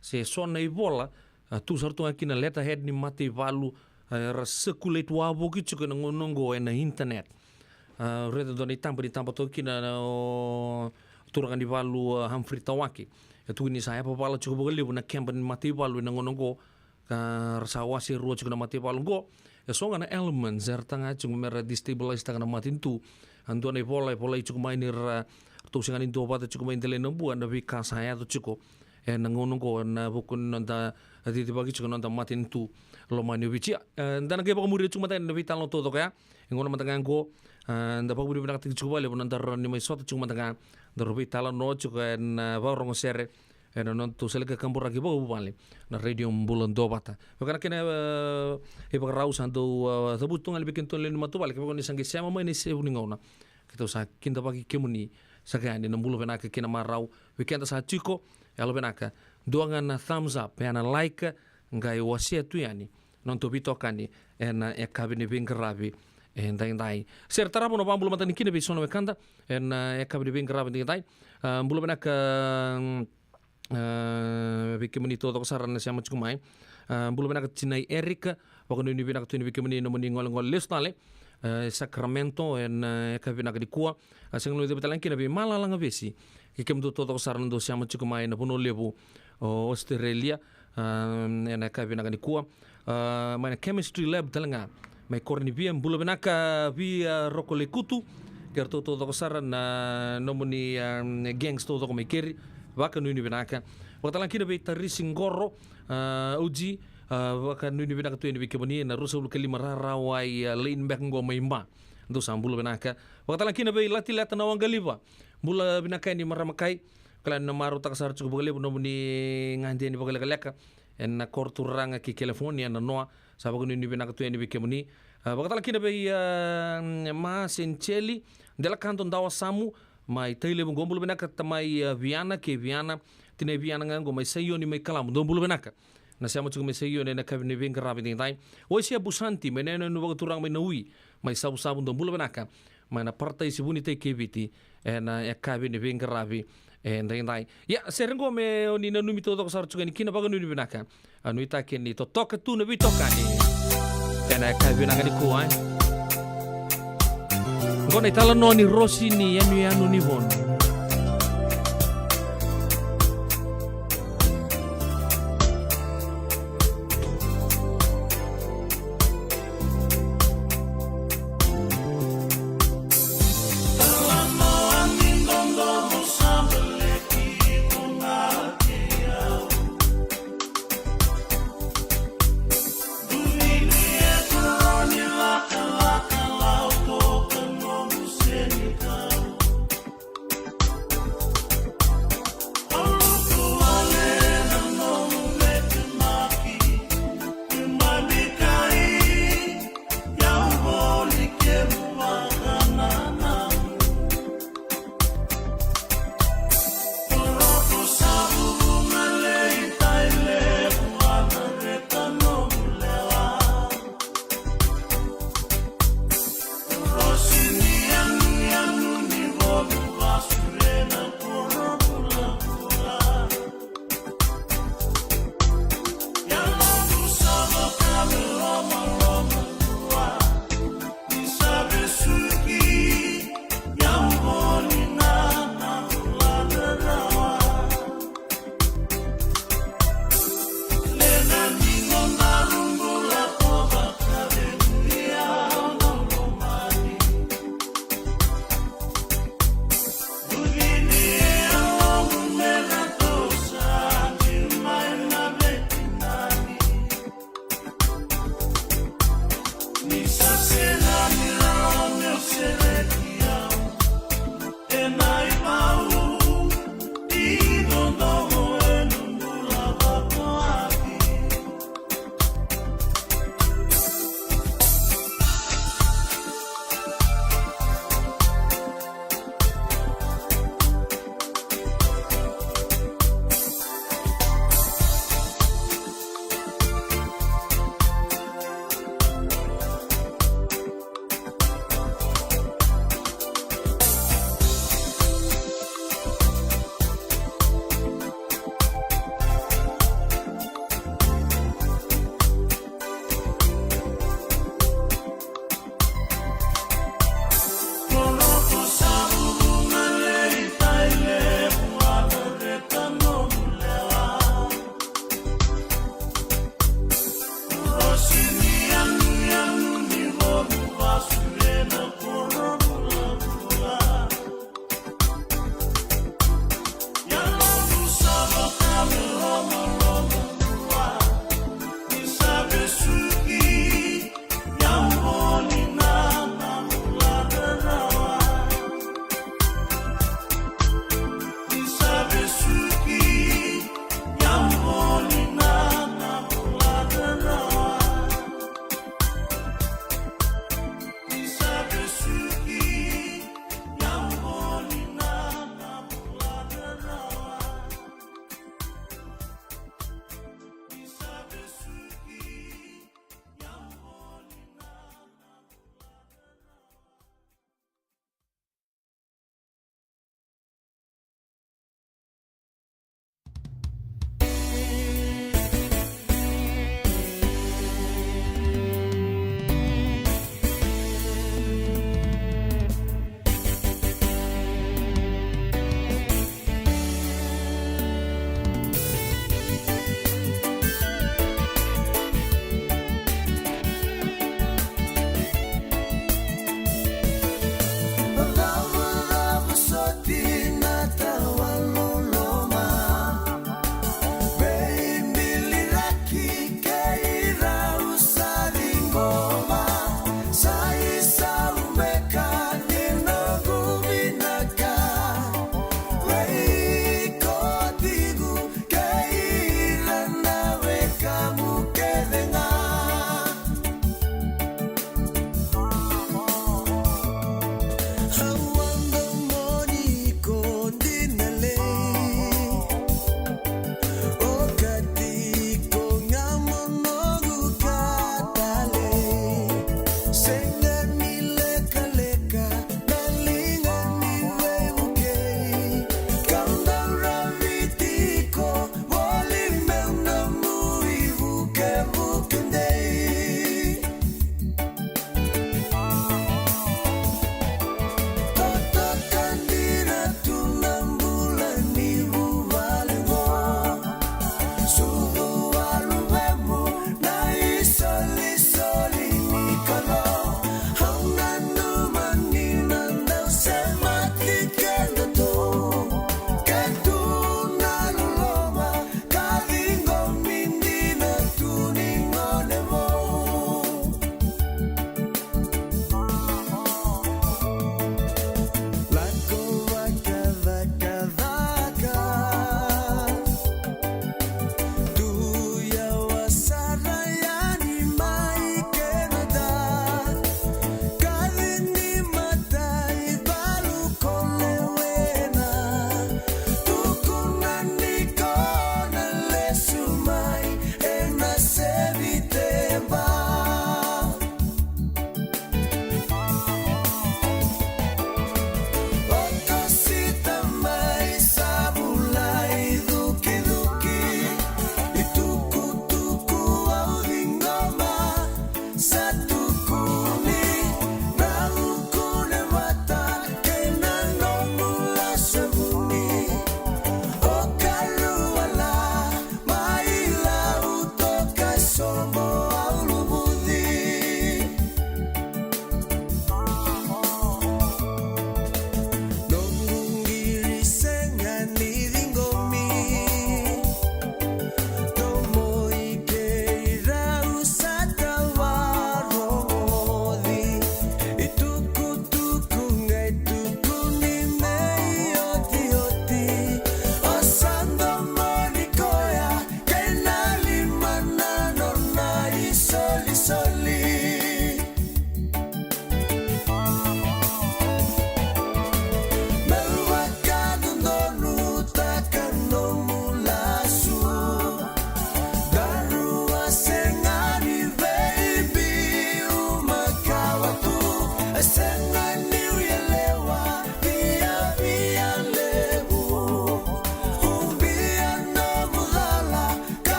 Se so na ivola, a, tu sara tu ga kina letterhead ni mataivalu, a, era circulate wavoki tiko ena gauna oqo ena internet. A, raica dua na itaba ni taba toka kina na, o, turaga ni valu, a, Humphrey Tawake. E tukuni sa yavavala tiko vakalevu na keba ni mataivalu ena gauna oqo, ka ra sa wase rua tiko na mataivalu oqo. E so ga na elements era taga tiko me ra destabilize taka na matanitu. A dua na ivola e volai tiko mai ni ra, ratou sega ni duavata tiko mai Delainabua na veika sa yaco tiko ena gauna oqo ena vuku ni noda cicivaki tiko na noda matanitu lomani o Viti. E, da na qai vakamuria tiko mada ga na veitalanoa taucoko ya. E gauna mada ga oqo, e, da vakamuria vinakataki tiko vakalevu na da rawa ni mai sota tiko mada ga, da rawa veitalanoa tiko ena, e, vakarorogo sere ena nodatou sele ka kaburaki vakavuvale na Radio Bula Duavata. Vaka na kena, e, ivakarau sa dau, e, cavuti tu ga vei kedatou na lewe ni matavuvale, kevaka ni sa qai sema mai na isevu ni gauna, keitou sa kidavaki kemuni saka yani. Na bula vinaka kei na marau vei keda sa tiko. Yalo vinaka, dua ga na thumbs up, e a na like, qai wasea tu yani na nodatou veitokani ena yakavi ni veiqaravi edaidai. Sere, tarava na vakabula mada ga kina vei so na wekada ena yakavi ni veiqaravi edaidai. A, bula vinaka, mm, a, vei kemuni taucoko sara na sema tiko mai. A, bula vinaka tinai Erika, vakanuinui vinaka tu yani vei kemuni na nomuni golegole lesu tale, e, Sacramento ena, e, yakavi vinaka nikua. A, sega ni guilecavi tale ga kina vei Malala Gavesi kei kemudou taucoko sara na dou sema tiko mai na vanua levu o Australia, a, ena yakavi vinaka nikua. A, mai na Chemistry Lab tale ga mai Koronivia, bula vinaka Vi, a, Roko Lekutu, kei ratou taucoko sara na nomuni, a, gangs taucoko mai keri. Vakanuinui vinaka. Vakatale ga kina vei Tarisi Qoro, a, O G, a, vakanuinui vinaka tu yani vei kemuni ena ruasagavulu ka lima Rarawai, a, Lane beka qo mai Ba. Dou sa bula vinaka. Vakatale ga kina vei Latileta na Waqaliva. Bula vinaka yani marama kai. Kila ni na marautaka sara tiko vakalevu nomuni gade ni vakalekaleka ena koro turaga ki California, na noa. Sa vakanuinui vinaka tu yani vei kemuni. A, vakatale kina vei, a, Ma Sencheli, Delakado Dawasamu, mai Tailevu qo, bula vinaka tamai, a, Viana kei Viana, tinai Viana ga qo mai Saioni mai Kalamu, dou bula vinaka. Na sema tiko mai Saioni ena yakavi ni veiqaravi edaidai. Waisia Busanti mai na yanuyanu vakaturaga mai Naui, mai Savusavu, dou bula vinaka. Mai na Parataisi Vunitai kei Viti ena yakavi ni veiqaravi edaidai. Ia, sere qo me o ni nanumi taucoko sara tiko yani kina, vakanuinui vinaka. A, nuitaki ni totoka tu na veitokani ena yakavi vinaka nikua, e. Qo na italanoa ni Rosi ni yanuyanu ni Vonu.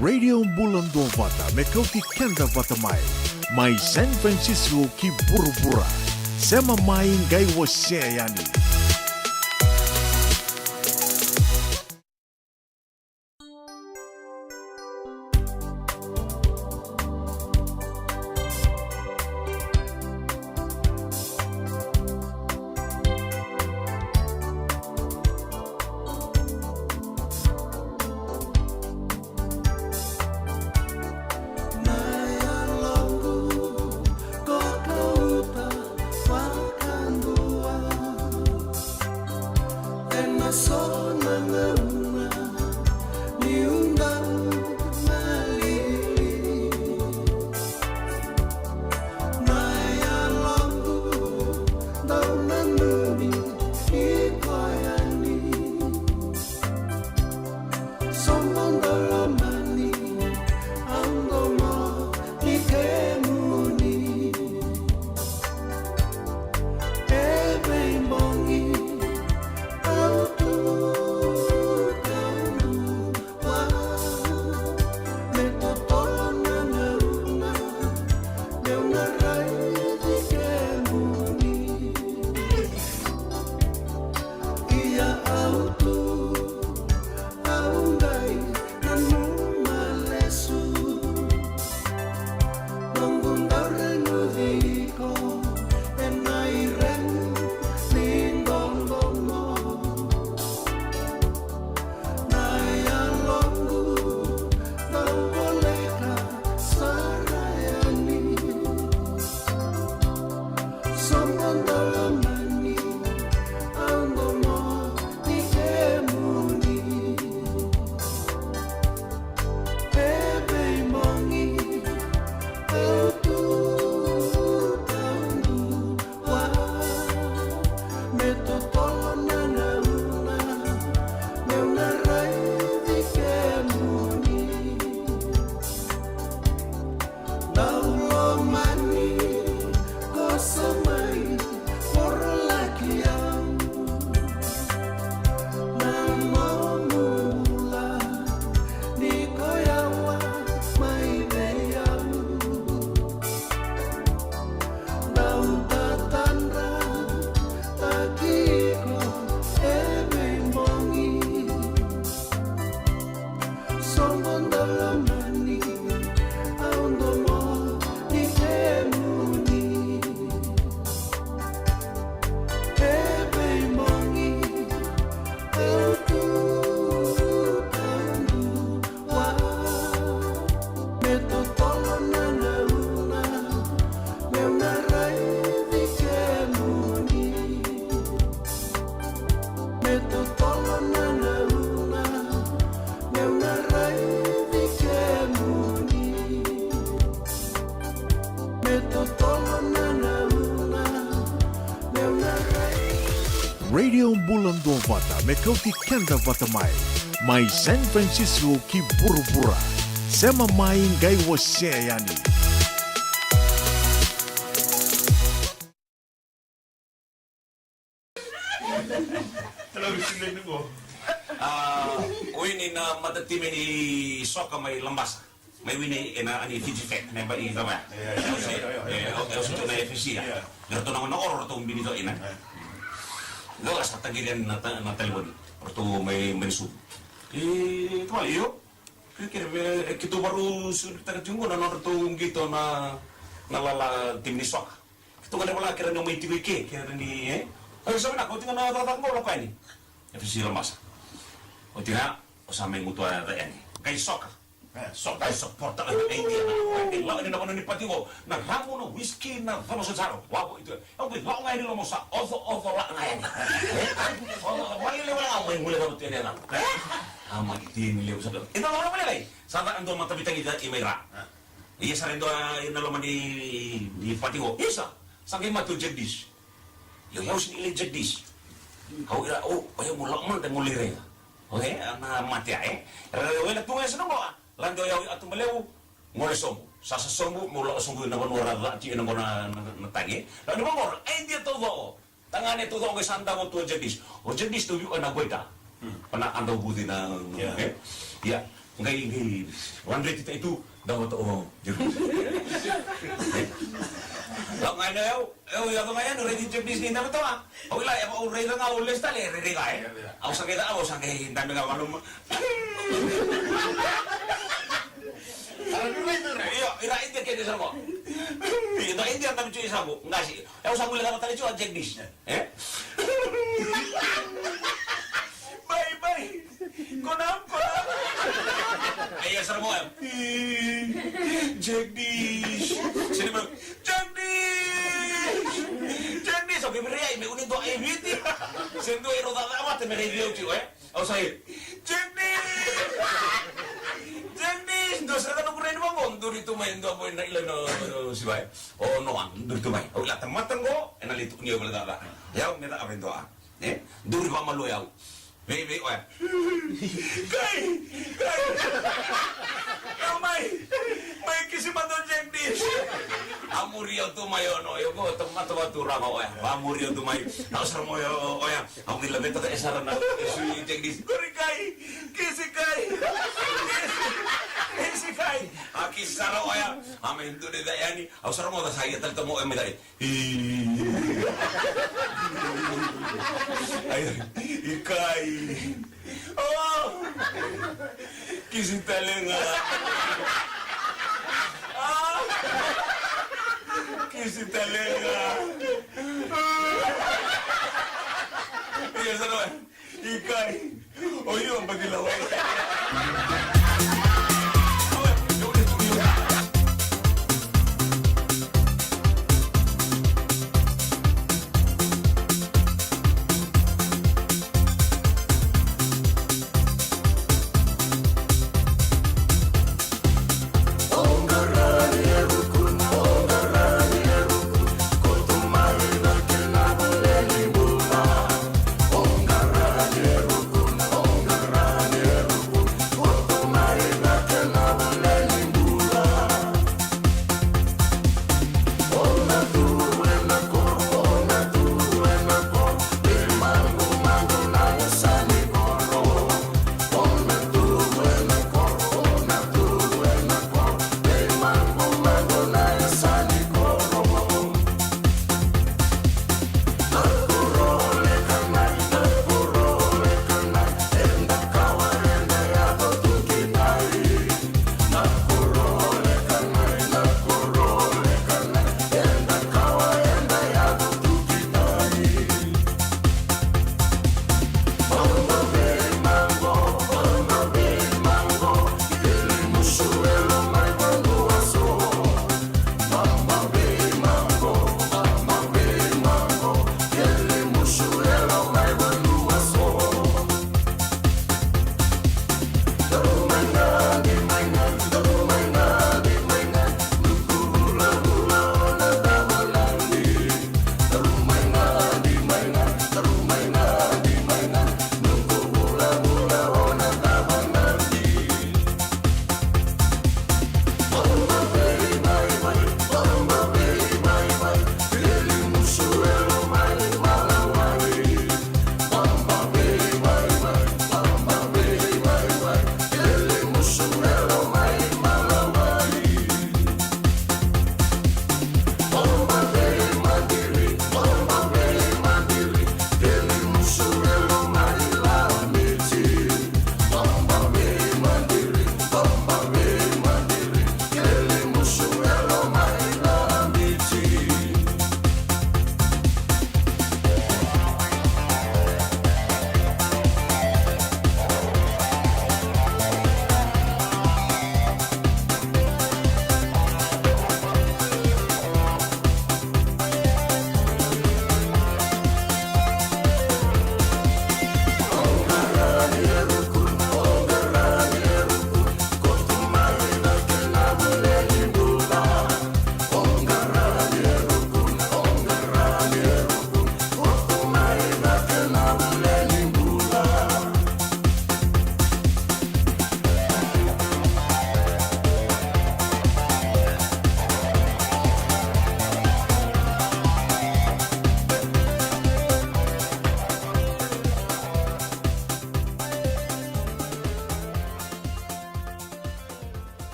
Radio Bula Duavata me kauti keda vata mai. Mai San Francisco ki vuravura. Sema mai qai wasea yani. Radio Bula Duavata me kauti keda vata mai. Mai San Francisco ki vuravura. Sema mai qai wasea yani. A, o ini na matatimi ni soka mai Labasa. Mai wini ena ani Fiji Fek, na yabaki ni cava ya. E, au se tu na F S C ya. Eratou na gone qo ratou bini co ina. Dou sa taqiri yani na ta-, na talevoni. Ratou mai, mai Suva. E, tavale, io. Kere, kere, e, keitou varau surutaka tiko qo na nodratou qito na, na lala timi ni soka. Keitou gadreva la kere ni o mai tiko i ke, kere ni, e? Au sa vinaka, o tiko na cakacaka qo lako yani. F S C Labasa. O tiko ya, o sa mai gutuwa yani. Qai soka. E, soka, qai soka, porta, qai idea na, qai lako yani na vanua ni pati qo. Na ramu, na whisky, na cava soti sara. Wavo, ito. Au qai lako ga yani loma sa, oco, oco, la ga yani. E, oco, oco, wale, wale, wale, ga mai gule na tu yani na. E, a, mai tini levu sa. Ito, lako, lako, lako. Sa da ando matavitaki da i mai ra. Ia sa re dua ena loma ni, ni pati qo. Isa, sa qai mate o Jagdish. Io, au sega ni lai Jagdish. Au ira, o, o yau mo lako mada mo lai raica. Oke, na mate ya, e. Ra, o ena tu ga e sa na qo, a. Lade o yau i Atu Balevu, gole sobu. Sasa sobu, mo lako sobu ena vanua ra cati ena qo na, na, na tagi, e. Lako ni vaqo, e dia taucoko. Tagane taucoko qai sa davo tu o Jagdish. O Jagdish tauviu ena Guaita. Hmm. Pana a dau vuci na, ia. E? Ia. Qai, qai, one rate tai tu, dau vata o. Au ga ena au, au yaco ga yani, raici Japanese ni dau vata. Au ila, au raica ga, au lesu tale, raica ga, e. Au sa qai, au sa qai, dabe ga valuma. Io, ira India kece sara qo. Ira India dabe tu i sabu, qasi. Au sa qai lako tale tu a Japanese. E? Bye, bye. Konam, konam. Ai, ya sara mo em. Jagdish. Sini mo. Jagdish. Jagdish, okay, beri ai, me uni do ai Viti. Sini do ai roda da mate me rei viu tiko, e? Au sa i. Jagdish. Jagdish, do sara no kure ni mango, duri tu mai do mo na ila no, no, sibai. O no, duri tu mai. Au ila tamata ngo, ena litu ni o bela da. Yau me da abre do a. E? Duri vakamalua yau. Vei, vei, oya. Kai! Kai! Au mai! Mai kisi mada o Jagdish. A muri au tu mai ono. Io, ko tamata vatu rava oya. Va muri au tu mai. Au sara mo oya. Au qai laveta e sara na e sui Jagdish. Kori kai! Kisi kai! Kisi! Kisi kai! A kisi sara oya. A mai duri da yani. Au sara mo da sa ia tale tamo oya me dai. Ai, i kai. Oh! Kisi tale ga. Ah! Kisi tale ga. Ia, sa na. I kai. O io, baki la wai.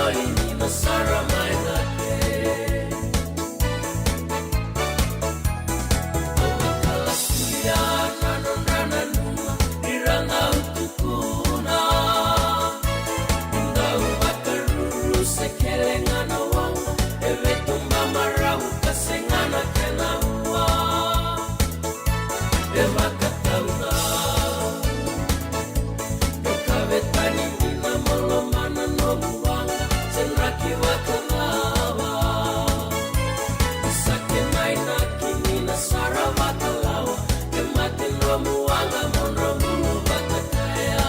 Ni na sara mai na ke. Au a kala suya na nodra nanuma, ira na utukuna. Dau vakaruru se kele ga na waqa, e vetuba marau ka sega na kena ua. E vakatauna. Dou kavetani ni na moloma na nomu waqa, se draki vakacava. Sa kena inaki ni na sara vakalawa, e mate nomu waqa mo drau lulu vata kaya.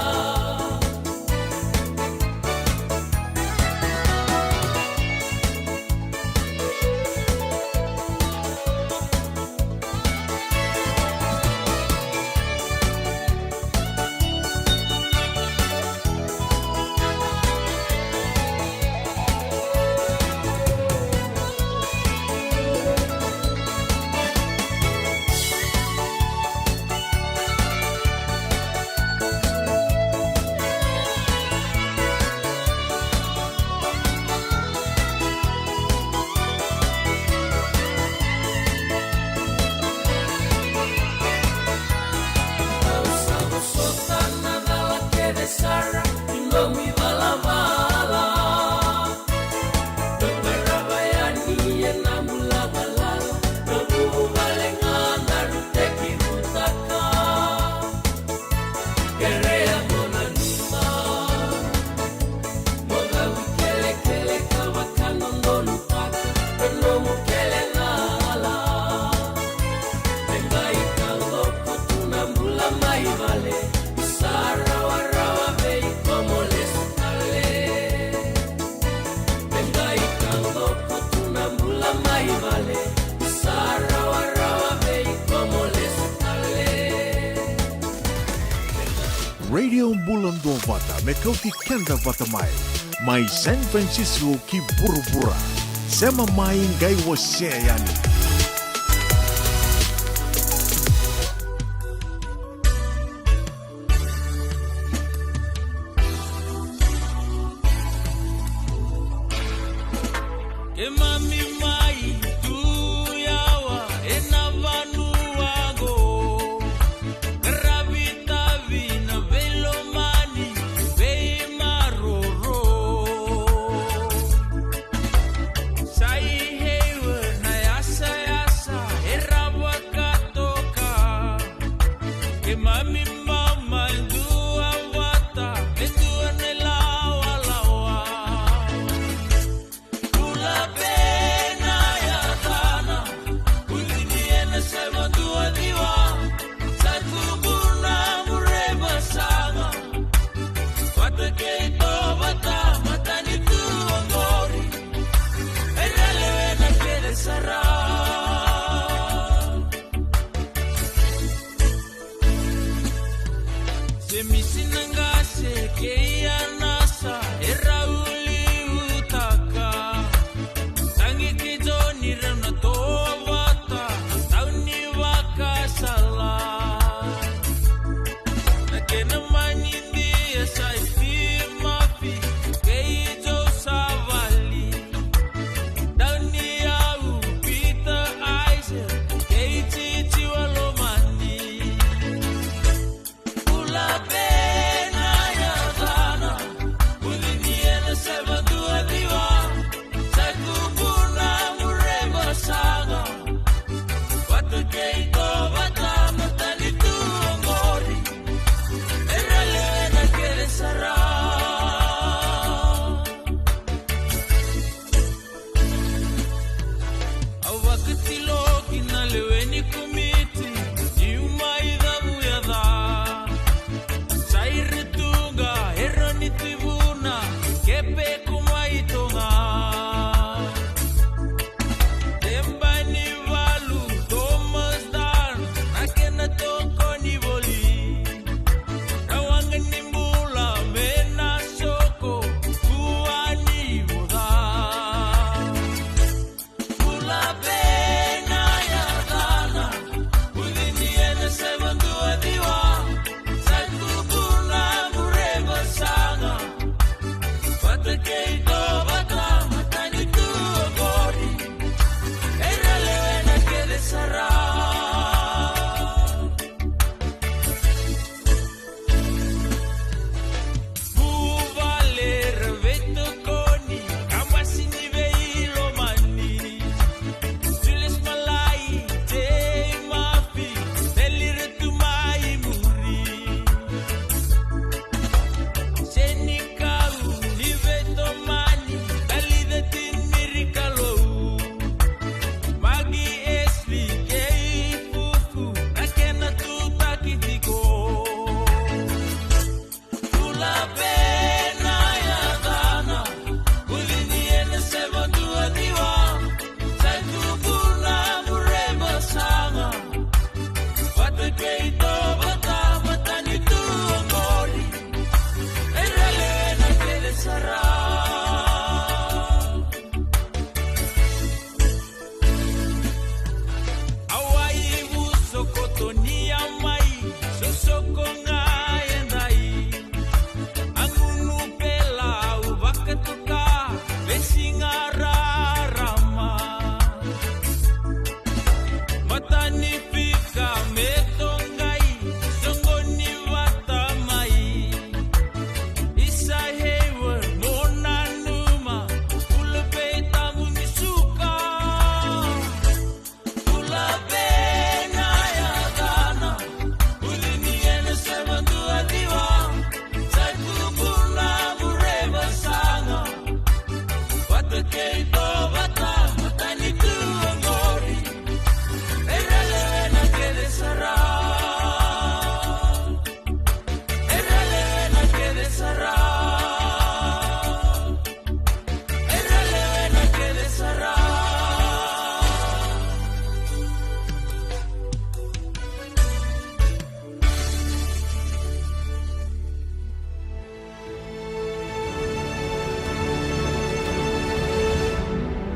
Au sa vosota na cala kece sara ni nomu ivalavala. Dou qarava yani ena bula galala, na vuvale ga na ruteki vutaka. Kerea mo nanuma, mo cau i kelekele ka vakadodonutaka na nomu kele na ala. Me qai taqoko tu na bula mai vale, ni sa rawarawa vei iko mo lesu tale. Me qai taqoko tu na bula mai vale, ni sa rawarawa vei iko mo lesu tale. Radio Bula Duavata, me kauti keda vata mai, mai San Francisco ki vuravura. Sema mai qai wasea yani. Keimami mai tu yawa ena vanua qo, qaravi tavi na veilomani, veimaroro. Sa i heiwa na yasayasa era vakatoka. Keimami bau mai duavata me dua na ilawalawa. Bula vei na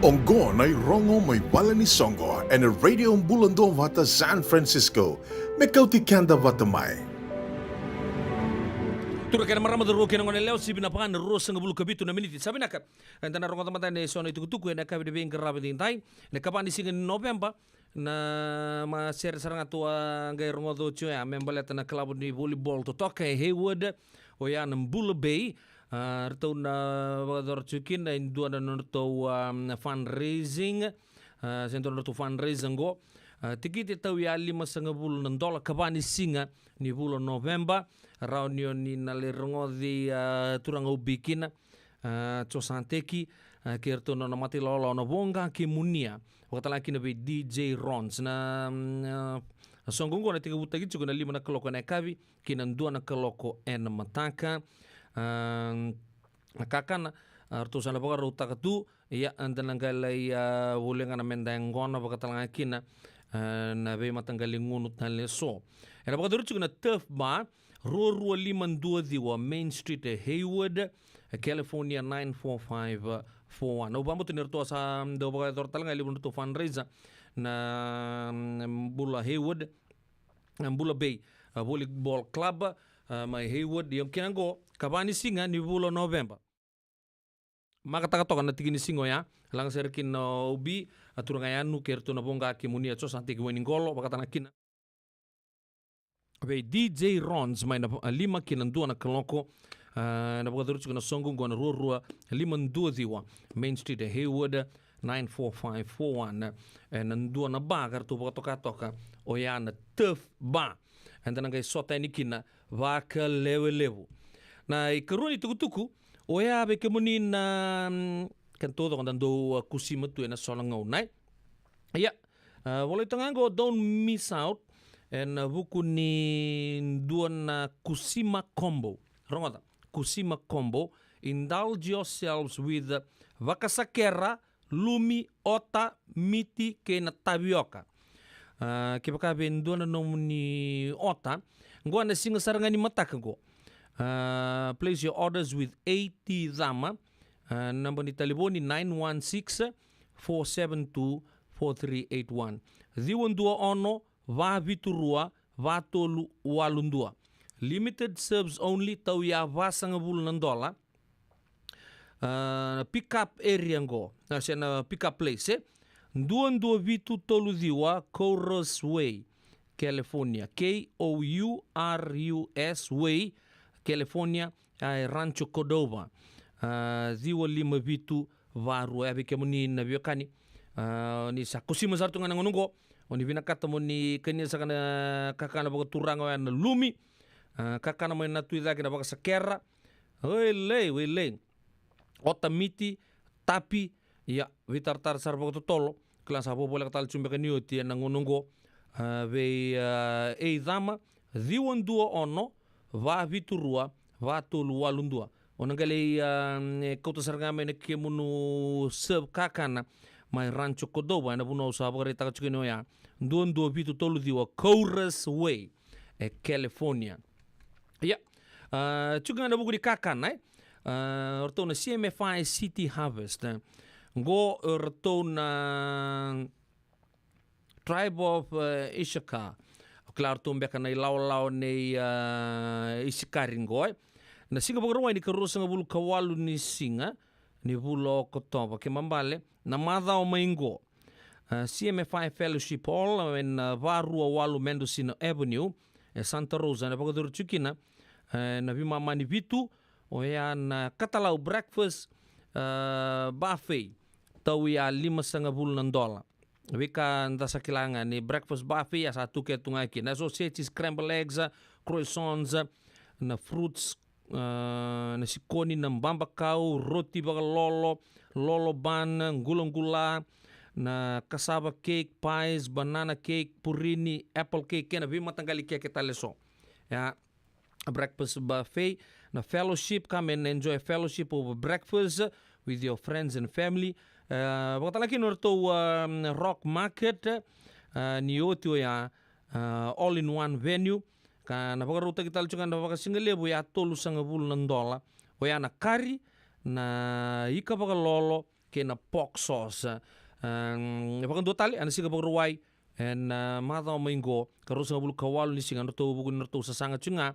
Oqo na irogo mai vale ni soqo ena Radio Bula Duavata San Francisco. Me kauti keda vata mai. Turaga kei na marama, cauravou kei na goneyalewa, sivi na va na ruasagavulu ka vitu na miniti. Sa vinaka. Eda na rogoca mada yani eso na itukutuku ena yakavi ni veiqaravi edaidai, na ikava ni siga ni Noveba. Na ma sere sara ga tou a qai rogoca oti oya me baleta na kalavu ni volleyball totoka e Hayward, oya na Bula Bay. A, ratou na vakayacora tiko kina e dua na nodratou, a, fundraising, a, se dua na nodratou fundraising oqo. A, tikiti e tauya limasagavulu na dola, ikava ni siga ni vula o Noveba. Rawa ni o ni na lai rogoci, a, turaga Ubi kina, a, Josateki, a, kei ratou na nona mata ilawalawa na Voqa kei Munia, vakatalega kina vei D J Rons. Na, mm, a, soqo oqo na tekivutaki tiko na lima na kaloko ena yakavi ki na dua na kaloko ena mataka. A, na kakana, a, ratou sa na vakarautaka tu. Ia, eda na qai lai, a, volia ga na meda yaqona vakatalega kina, a, na veimataqali gunu tale eso. Ena vakacuru tiko na Turf Bar, rua rua lima dua ciwa Main Street e Hayward, e California nine four five four one. Au vakabauta ni ratou sa dau vakayacora tale ga e levu na nodratou fundraiser na, mm, Bula Hayward, na Bula Bay, a, Volleyball Club, a, mai Hayward. Ia kina oqo, ikava ni siga ni vula o Noveba. Makataka toka na tiki ni siga oya, laga sere kina o Ubi, a, turaga Yanu kei ratou na Voqa kei Munia, Josateki, Wainiqolo, vakatalega kina vei D J Rons mai na, a, lima ki na dua na kaloko. A, na vakacuru tiko na soqo oqo na rua rua lima dua ciwa Main Street e Hayward, nine four five four one. E, na dua na ba ka ratou vakatoka toka, oya na Turf Bar. Eda na qai sota yani kina vakalewelevu. Na ikarua ni tukutuku, oya vei kemuni na, mm, kena taucoko da dau, a, kusima tu ena so na gauna, e. Ia, a, volai toka ga oqo, don't miss out ena vuku ni dua na kusima combo. Rogoca, kusima combo. Indulge yourselves with vakasakera, lumi, ota, miti kei na tavioka. A, kevaka vei dua na nomuni ota, oqo na siga sara ga ni mataka oqo. A, place your orders with A T Cama. A, naba ni talevoni nine one six, four seven two, four three eight one. Ciwa dua ono, va vitu rua, va tolu walu dua. Limited serves only, tauya vasagavulu na dola. A, na pick up area oqo, a, se na pick up place, e dua dua vitu tolu ciwa Corus Way, California. K O U R U S Way, California. A, e Rancho Cordova. A, ciwa lima vitu va rua. E vei kemuni na veiwekani, a, ni sa kusima sara tu ga na gauna oqo, o ni vinakata mo ni kania saka na kakana vakaturaga oya na lumi, a, kakana mai na tu i cake na vakasakera. Wailei, wailei. Ota, miti, tapi, ia, veitaratara sara vakatotolo. Kila sa vovoleka tale tu beka ni oti ena gauna oqo, a, vei, a, A T Cama, ciwa dua ono, va vitu rua, va tolu walu dua. O na qai lai, a, e, kauta sara ga mai na kemunu serve kakana mai Rancho Cordova, ena vanua au sa vakaraitaka tiko kina oya, dua dua vitu tolu ciwa Corus Way, e California. Ia, a, tiko ga na vuku ni kakana, e. A, o ratou na C M F I City Harvest, e. Oqo o ratou na Tribe of, e, Issachar. O kila o ratou beka na ilawalawa nei, a, Isikari oqo, e. Na Siga Vakarauwai ni ka ruasagavulu ka walu ni siga ni vula o Okotova, kena ibalebale na macawa mai oqo. A, C M F I Fellowship Hall, ena, a, va rua walu Mendocino Avenue, e Santa Rosa, ena vakacuru tiko kina, e, na veimama ni vitu, oya na Katalau Breakfast, a, Buffet, tauya limasagavulu na dola. Veika da sa kila ga ni breakfast buffet, a sa tu kece tu ga kina. So, seti, scramble eggs, croissants, na fruits, a, na sikoni, na babakau, roti vakalolo, lolo bun, gulagula, na cassava cake, pies, banana cake, purini, apple cake, kei na veimataqali keke tale so. Ia, breakfast buffet, na fellowship, come and enjoy fellowship over breakfast with your friends and family. E, vakatalega kina o ratou, a, rock market, a, ni oti oya, a, all in one venue. Ka na vakarautaki tale tiko ga na vakasigalevu ya tolusagavulu na dola. Oya na kari, na ika vakalolo, kei na pork sauce. Em, e vakadua tale ena siga Vakarauwai, ena, a, macawa mai qo, ka ruasagavulu ka walu ni siga, na ratou vuku ni ratou sasaga tiko ga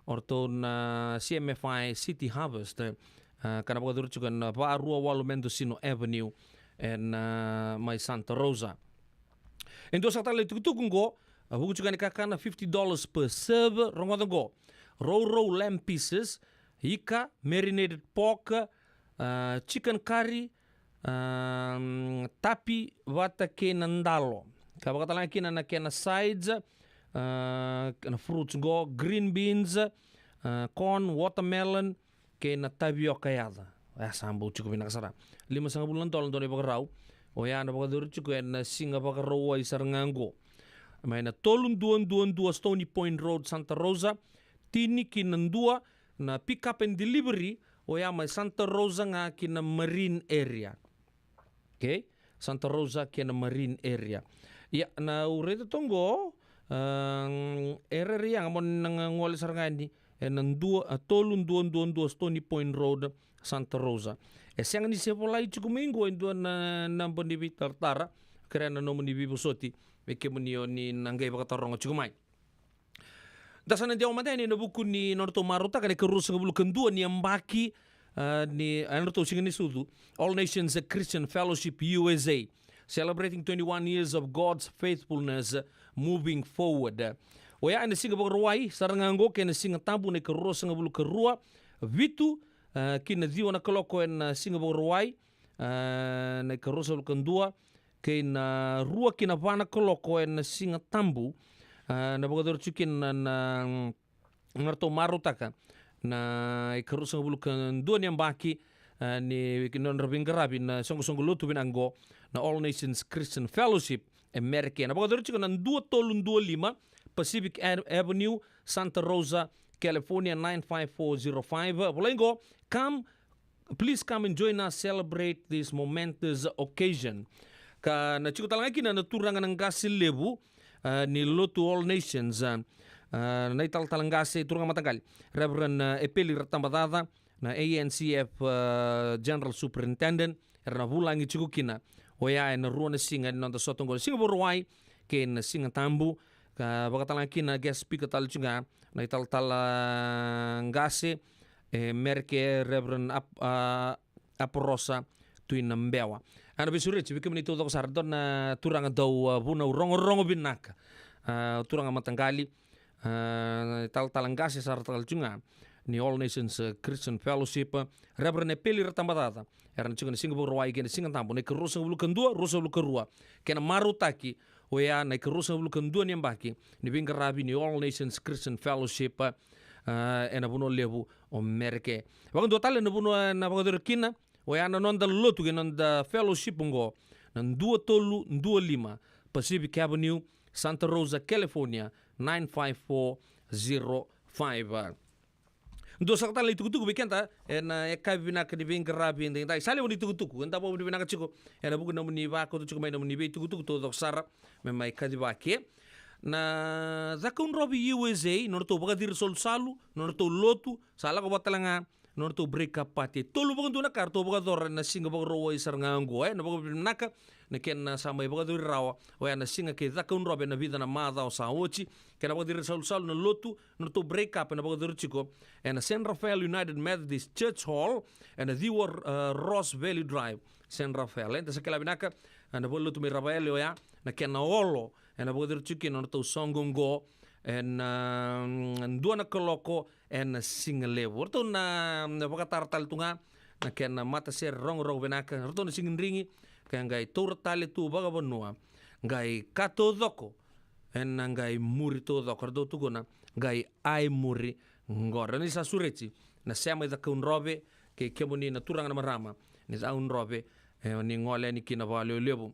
o ratou na C M F I City Harvest, e, a, ka na vakayacori tiko ena va rua walu Mendocino Avenue, ena, a, mai Santa Rosa. E dua saka tale na itukutuku qo, a, vuku tiko ga ni kakana, fifty dollars per serve, rogoca qo. Rourou lamb pieces, ika, marinated pork, a, chicken curry, a, tapi vata kei na dalo. Ka vakatalega kina na kena sides, a, na fruits qo, green beans, a, corn, watermelon, kei na tavioka yaca. E sa bau tiko vinaka sara. Limasagavulu na dola dua na ivakarau. Oya na vakayacori tiko ena siga Vakarauwai sara ga qo. Mai na tolu dua dua dua Stony Point Road, Santa Rosa, tini ki na dua na pick up and delivery, oya mai Santa Rosa ga ki na Marine Area. Okay? Santa Rosa kei na Marine Area. Ia, na au raica toka qo, a, e rairai yaga mo na gole sara ga yani ena dua, a, tolu dua dua dua Stony Point Road, Santa Rosa. E sega ni se volai tiko mai qo e dua na naba ni veitaratara, kerea na nomuni veivosoti vei kemuni o ni na qai vakataroga tiko mai. Da sa na dewa mada yani ena vuku ni nodratou marautaka na ikaruasagavulu ka dua ni yabaki, a, ni, a, nodratou siga ni sucu, All Nations Christian Fellowship U S A, celebrating twenty-one years of God's faithfulness, moving forward. Oya ena siga Vakarauwai sara ga qo kei na Siga Tabu na ikaruasagavulu ka rua, vitu, a, ki na ciwa na kaloko ena siga Vakarauwai, a, na ikaruasagavulu ka dua, kei na rua ki na va na kaloko ena Siga Tabu, a, na vakayacori tiko kina na, na, na ratou marautaka na ikaruasagavulu ka dua ni yabaki, a, ni, ki na nodra veiqaravi na soqosoqo lotu vinaka qo, na All Nations Christian Fellowship America. Na vakayacori tiko na dua tolu dua lima Pacific Ave-, Avenue, Santa Rosa, California, nine five four zero five. Volai qo, come, please come and join us celebrate this momentous occasion. Ka na tiko tale ga kina na turaga na qase levu, a, ni lotu All Nations, a, a, na italatala qase, turaga mataqali, Reverend, a, Epeli Ratabacaca, na A N C F, a, General Superintendent, era na vulagi tiko kina. Oya ena rua na siga ni noda sota oqo, na siga Vakarauwai kei na Siga Tabu. Ka vakatalega kina guest speaker tale tiko ga na italatala qase e Mereke, Reverend Ap-, a, Aporosa Tuinabewa. Au na veisureti vei kemuni taucoko sara, dua na turaga dau, a, vunau rogorogo vinaka. A, turaga mataqali, a, talatala qase sara tale tiko ga ni All Nations, a, Christian Fellowship, a, Reverend Epeli Ratabacaca. Era na tiko na siga Vakarauwai kei na Siga Tabu, na ikaruasagavulu ka dua, ruasagavulu ka rua. Kei na marautaki oya na ikaruasagavulu ka dua ni yabaki ni veiqaravi ni All Nations Christian Fellowship, a, ena vanua levu o Mereke. Vakadua tale na vanua na vakayacori kina oya na noda lotu kei na noda fellowship oqo, na dua tolu dua lima Pacific Avenue, Santa Rosa, California, nine five four zero five. Dua saka tale na itukutuku vei keda ena yakavi vinaka ni veiqaravi edaidai. Sa levu na itukutuku eda vakavinavinaka tiko ena vuku ni nomuni vakauta tiko mai na nomuni veitukutuku taucoko sara me mai kacivaki. Na Cakaudrove U S A, nodratou vakaciri salusalu, nodratou lotu, sa lako vata tale ga nodratou break up party. Tolu vakadua na ka ratou vakayacora ena siga Vakarauwai sara ga oqo, e, na vakavinavinaka, na kena sa mai vakayacori rawa oya na siga kei Cakaudrove ena vica na macawa sa oti. Kena vakaciri salusalu na lotu, nodratou break up ena vakayacori tiko ena San Rafael United Methodist Church Hall, ena ciwa, e, Ross Valley Drive, San Rafael. Eda sa kila vinaka, e, na valenilotu mai Ravaele oya, na kena olo ena vakayacori tiko kina nodratou soqo oqo ena, e, dua na kaloko ena siga levu. Ratou na, na vakatara tale tu ga na kena matasere rogorogo vinaka, ratou na sigidrigi, ka qai taura tale tu vakavanua, qai ka taucoko ena qai muri taucoko, ratou tukuna, qai ai muri qori. Ni sa sureti na sema i Cakaudrove, kei kemuni na turaga na marama ni Cakaudrove, e, ni gole yani kina vakalevulevu.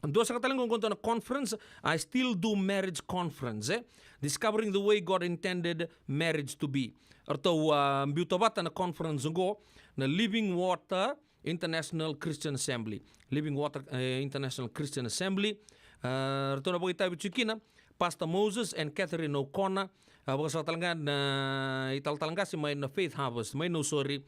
Dua saka tale qo, qo dua na conference, I Still Do Marriage Conference, e? Discovering the Way God Intended Marriage to Be. Ratou, a, biuta vata na conference qo na Living Water International Christian Assembly. Living Water, e, International Christian Assembly. A, ratou na vakaitavi tiko kina Pastor Moses and Catherine O'Connor. A, vakasaka tale ga na italatala qase mai na Faith Harvest mai Nausori,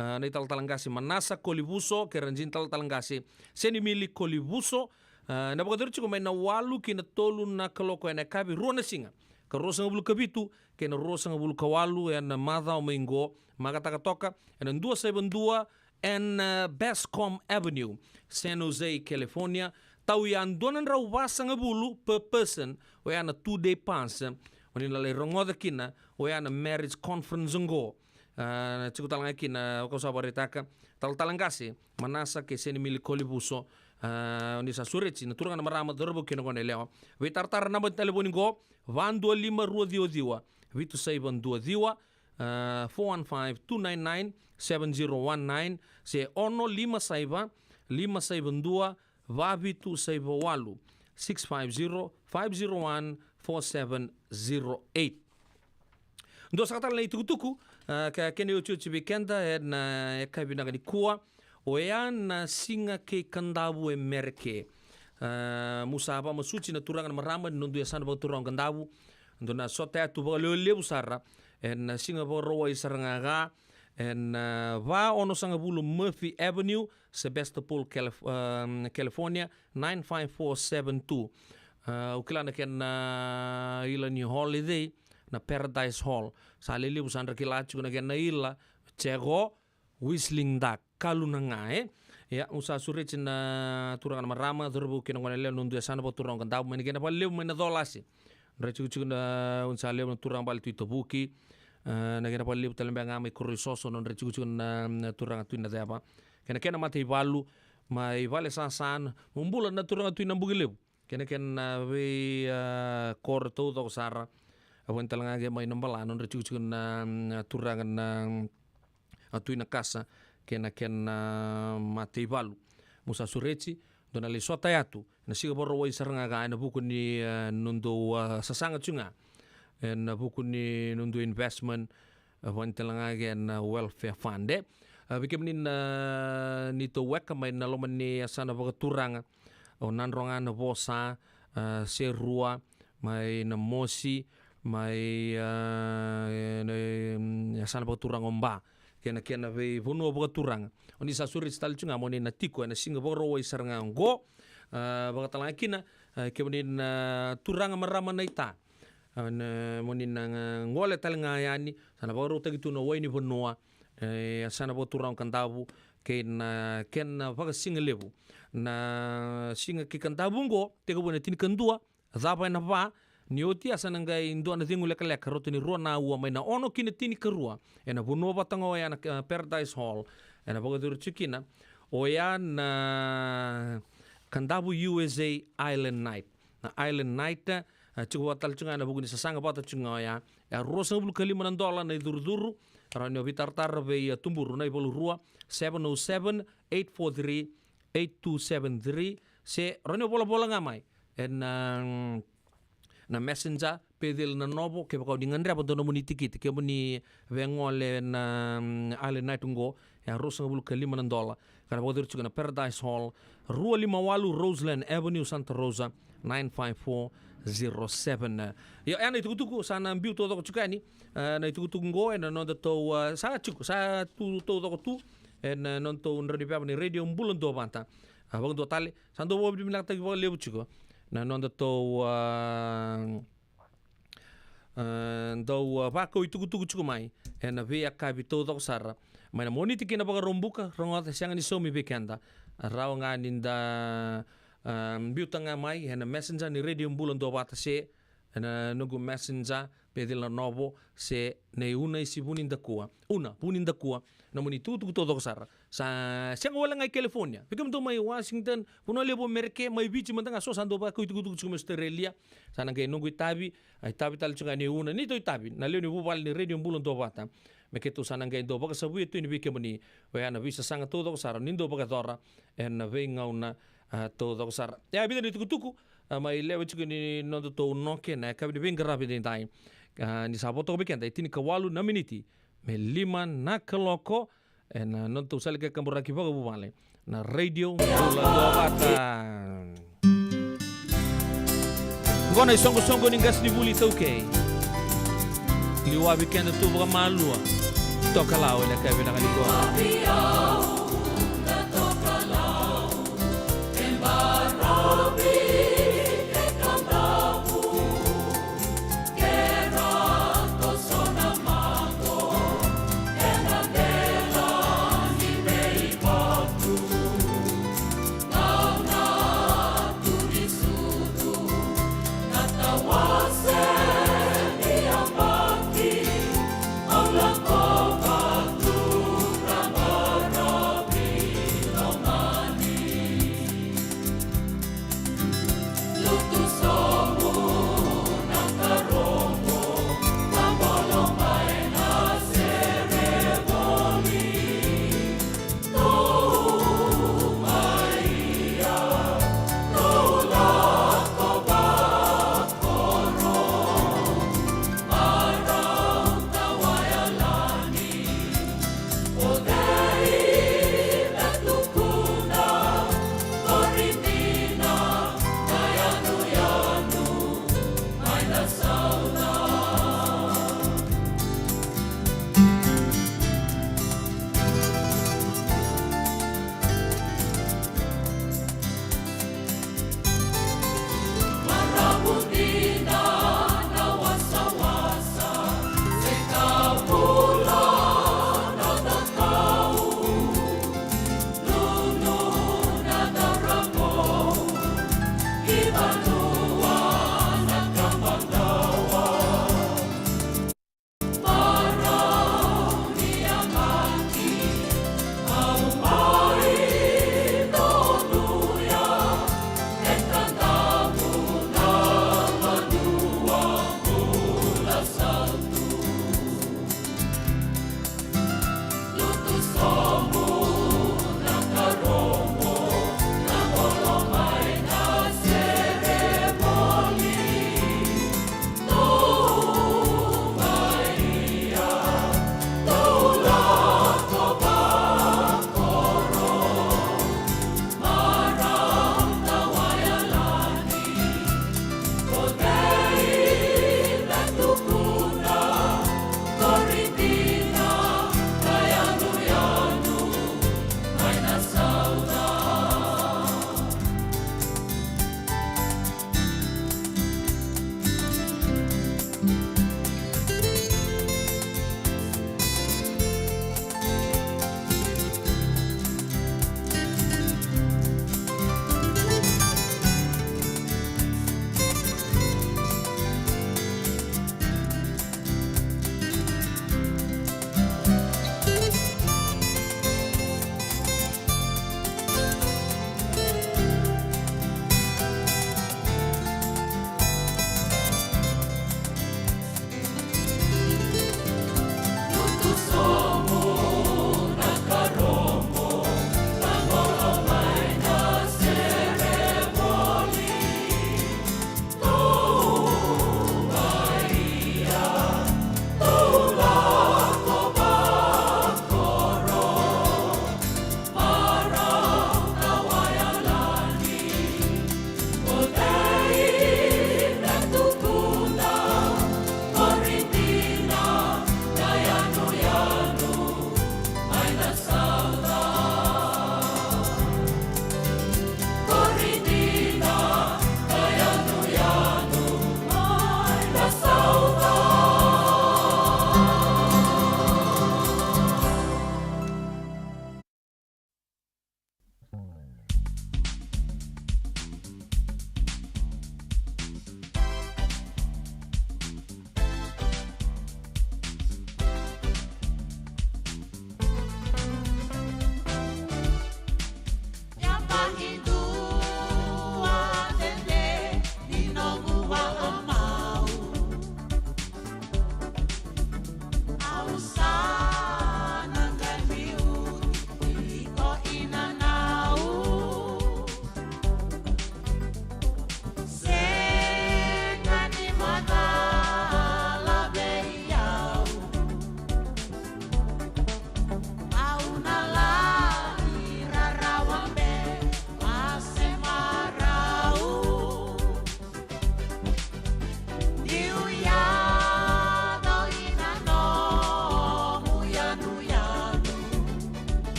A, na italatala qase Manasa Kolivuso kei ira na italatala qase Senimili Kolivuso. A, na vakayacori tiko mai na walu ki na tolu na kaloko ena yakavi, rua na siga, ka ruasagavulu ka vitu kei na ruasagavulu ka walu ena macawa mai qo, makataka toka ena dua saiva dua ena, a, Bascom Avenue, San Jose, California. Tau ya dua na drau vasagavulu per person, oya na two day pass, o ni na lai rogoca kina oya na marriage conference oqo. A, na tiko tale ga kina, o kau sa vakaraitaka, talatala qase Manasa kei Senimili Kolivuso. A, o ni sa sureti na turaga na marama, cauravou kei na gone yalewa. Veitaratara, naba ni talevoni qo, va dua lima rua ciwa ciwa, vitu saiva dua ciwa, a, four one five, two nine nine, seven zero one nine, se ono lima saiva, lima saiva dua, va vitu saiva walu, six five zero, five zero one, four seven zero eight. Dua saka tale na itukutuku, a, ka kena iotioti vei keda ena yakavi vinaka nikua, oya na Siga kei Kadavu e Mereke. A, meu sa vakamasuti na turaga na marama ni noda yasana vakaturaga o Kadavu. Dua na sota yatu vakalevulevu sara ena Siga Vakarauwai sara ga ga, ena, a, va onosagavulu Murphy Avenue, Sebastopol, Calif-, a, California, nine five four seven two. A, au kila na kena, a, ila ni holiday, na Paradise Hall. Sa lelevu sa dra kila tiko na kena ila, Ceko, Whistling Duck, Kaluna ga, e. Ia, au sa sureti na turaga na marama, cauravou kei na gone yalewa, noda yasana vakaturaga o Kadavu, mai na kena vakalevu mai na Colase. Dra tikotiko na, au sa levu na turaga bale Tui Tavuki, a, na kena vakalevu tale beka ga mai Koroisoso, nodra tikotiko na, na turaga Tui Naceva. Kei na kena mataivalu mai Valesasa, mo bula na turaga Tui Nabuki Levu. Kei na kena, a, vei, a, koro taucoko sara. A, vaka tale ga kei mai Nabala, nodra tikotiko na, na turaga na, a, Tui Nakasa, kei na kena, a, mataivalu. Meu sa sureti, dou na lai sota yatu ena Siga Vakarauwai sara ga ga ena vuku ni, a, nodou, a, sasaga tiko ga ena vuku ni nodou investment, a, vaka tale ga kei na welfare fund, e. A, vei kemuni na, neitou weka mai na loma ni yasana vakaturaga o Nadroga, Navosa, a, Serua, mai Namosi, mai, a, na, mm, yasana vakaturaga o Ba, kei na kena veivanua vakaturaga. O ni sa sureti tale tiko ga mo ni na tiko ena Siga Vakarauwai sara ga oqo. A, vaka tale ga kina, a, kemuni na turaga marama na ita, a, na, mo ni na, a, gole tale ga yani, sa na vakarautaki tu na wai ni vanua, e, yasana vakaturaga o Kadavu, kei na kena vakasigalevu. Na Siga kei Kadavu oqo tekivu ena tinikadua, cava ena va, ni oti ya sa na qai dua na cegu lekaleka, rauta ni rua na aua, mai na ono ki na tinikarua, ena vanua vata ga oya na, a, Paradise Hall, ena vakayacori tiko kina oya na Kadavu U S A Island Night. Na Island Night, a, tiko vata tale tiko ga ena vuku ni sasaga vata tiko ga oya. E ruasagavulu ka lima na dola na icurucuru. Rawa ni o veitaratara vei, a, Tuburu na ivalu rua, seven oh seven, eight four three, eight two seven three, se rawa ni o volavola ga mai ena, mm, na Messenger, Peceli Nanovo, kevaka o ni gadreva dua nomuni tikiti, kemuni via gole ena, mm, Island Night oqo, e ruasagavulu ka lima na dola. Ka na vakayacori tiko ena Paradise Hall, rua lima walu Roseland Avenue, Santa Rosa, nine five four zero seven. Io, e na itukutuku sa na biu taucoko tiko yani, e, na itukutuku oqo, ena nodatou, e, sa tiko, sa tu taucoko tu ena nodatou drau ni veva ni Radio Bula Duavata. A, vakadua tale, sa dau vakavinavinakataki vakalevu tiko na nodatou, a, a, dau, a, vakau itukutuku tiko mai ena veiyakavi taucoko sara. Mai na Moniti ki na Vakaraubuka, rogoca, sega ni saumi vei keda. A, rawa ga ni da, a, biuta ga mai ena Messenger ni Radio Bula Duavata se ena noqu Messenger, Peceli Nanovo, se nei Una Isi Vunidakua. Una Vunidakua, nomuni itukutuku taucoko sara. Sa sega wale ga i California. Vei kemudou mai Washington, Vanua Levu o Mereke, mai Viti mada ga, so sa dau vakau itukutuku tiko mai Australia. Sa na qai noqu itavi, a, itavi tale tiko ga nei Una, neitou itavi, na lewe ni vuvale ni Radio Bula Duavata. Me keitou sa na qai dau vakasavuya tu yani vei kemuni oya na veisasaga taucoko sara ni dau vakayacora ena veigauna, a, taucoko sara. E a vica na itukutuku, a, mai lewe tiko ni nodatou noke na yakavi ni veiqaravi edaidai. A, ni sa vo toka vei keda e tinikawalu na miniti me lima na kaloko ena nodatou sala ni kaburaki vakavuvale na Radio Bula Duavata. Qo na isoqosoqo ni qasenivuli iTaukei. Liwavi keda tu vakamalua. Tokalau ena yakavi vinaka nikua.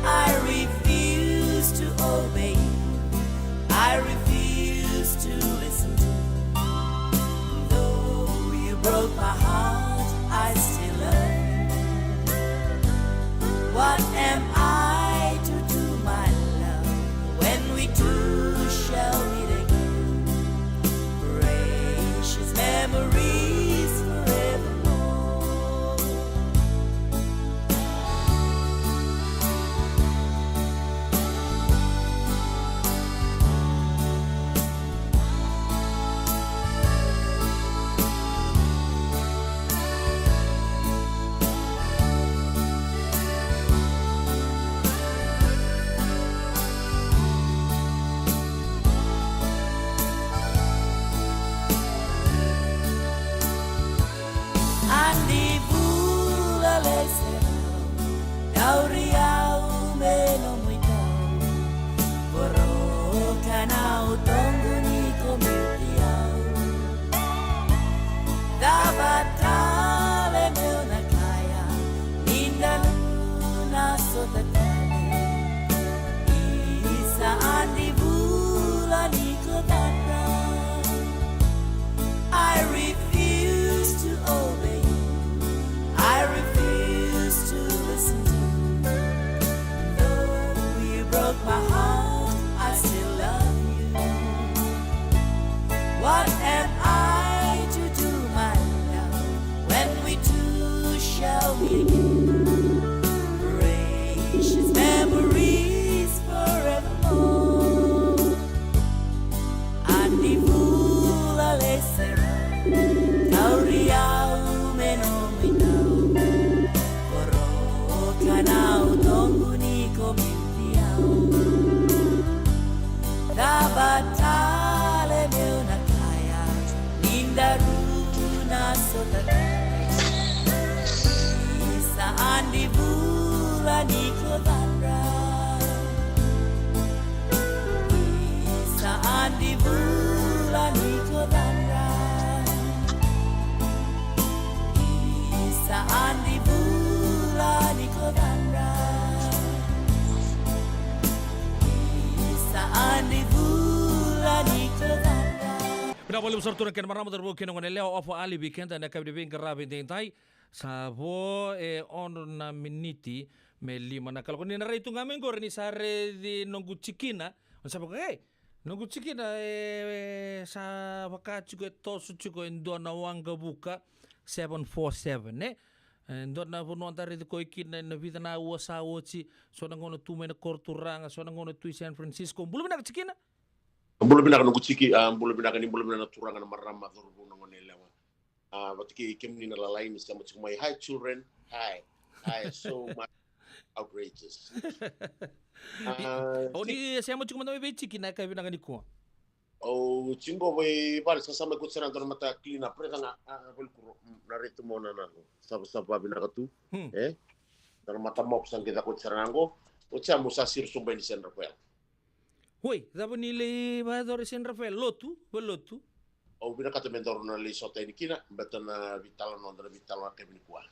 I refuse to obey you. I refuse to listen to you. Though you broke my heart, I still love you. What am I to do, my love, when we two shall meet again? Precious memories forevermore. Adi vula leserau, tauri au me nomu itau. Voroka na utoqu ni komiti au. Cava tale meu na kaya, ni da na sota tale. Isa, adi vula ni ko cadra. I refuse to obey you. I refuse to listen to you. Though you broke my heart, I still love you. What am I to do, my love, when we two shall meet again? Precious memories forevermore. Adi vula leserau, tauri au me nomu itau. Voroka na utoqu ni komiti au. Cava tale meu na kaya, ni daru na sota tale. Isa, adi vula ni ko cadra. Isa, adi vula ni ko cadra. Isa, adi vula ni ko cadra. Isa, adi vula ni ko cadra. Vinaka vakalevu sara tu na kena marama, cauravou kei na goneyalewa, Ofa Ali vei keda ena yakavi ni veiqaravi edaidai. Sa vo e ono na miniti me lima na kaloko. Ni na rai tu ga mai qori ni sa raici noqu tikina. Ni sa vaka, e, noqu tikina, e, e, sa vaka tiko e toso tiko e dua na waqavuka, seven four seven, e? E dua na vanua da raici koya kina ena vica na aua sa oti. So na gauna tu mai na koroturaga, so na gauna tu i San Francisco. Bula vinaka tikina. Bula vinaka noqu tiki, a, bula vinaka, ni bula vinaka na turaga, na marama, cauravou, na goneyalewa. A, vata kei kemuni na lalai ni sema tiko mai. Hi, children. Hi. Hi, so much outrageous. A, o ni sema tiko mada mai vei tiki na yakavi vinaka nikua. O tiko qo vei vale, sa sa mai kauta sara dua na mata clean up, raica ga, a, a, vale kuro, mm, na raica mo na, na, savasava vinaka tu. Hmm. E? Dua na mata mop sa qai kauta sara ga qo. O tiko mo sa siro sobu ni San Rafael. Oi, cava ni lai vakayacora i San Rafael? Lotu, valotu. Au vinakata me daru na lai sota yani kina, baleta na veitalanoa, da na veitalanoa yakavi nikua.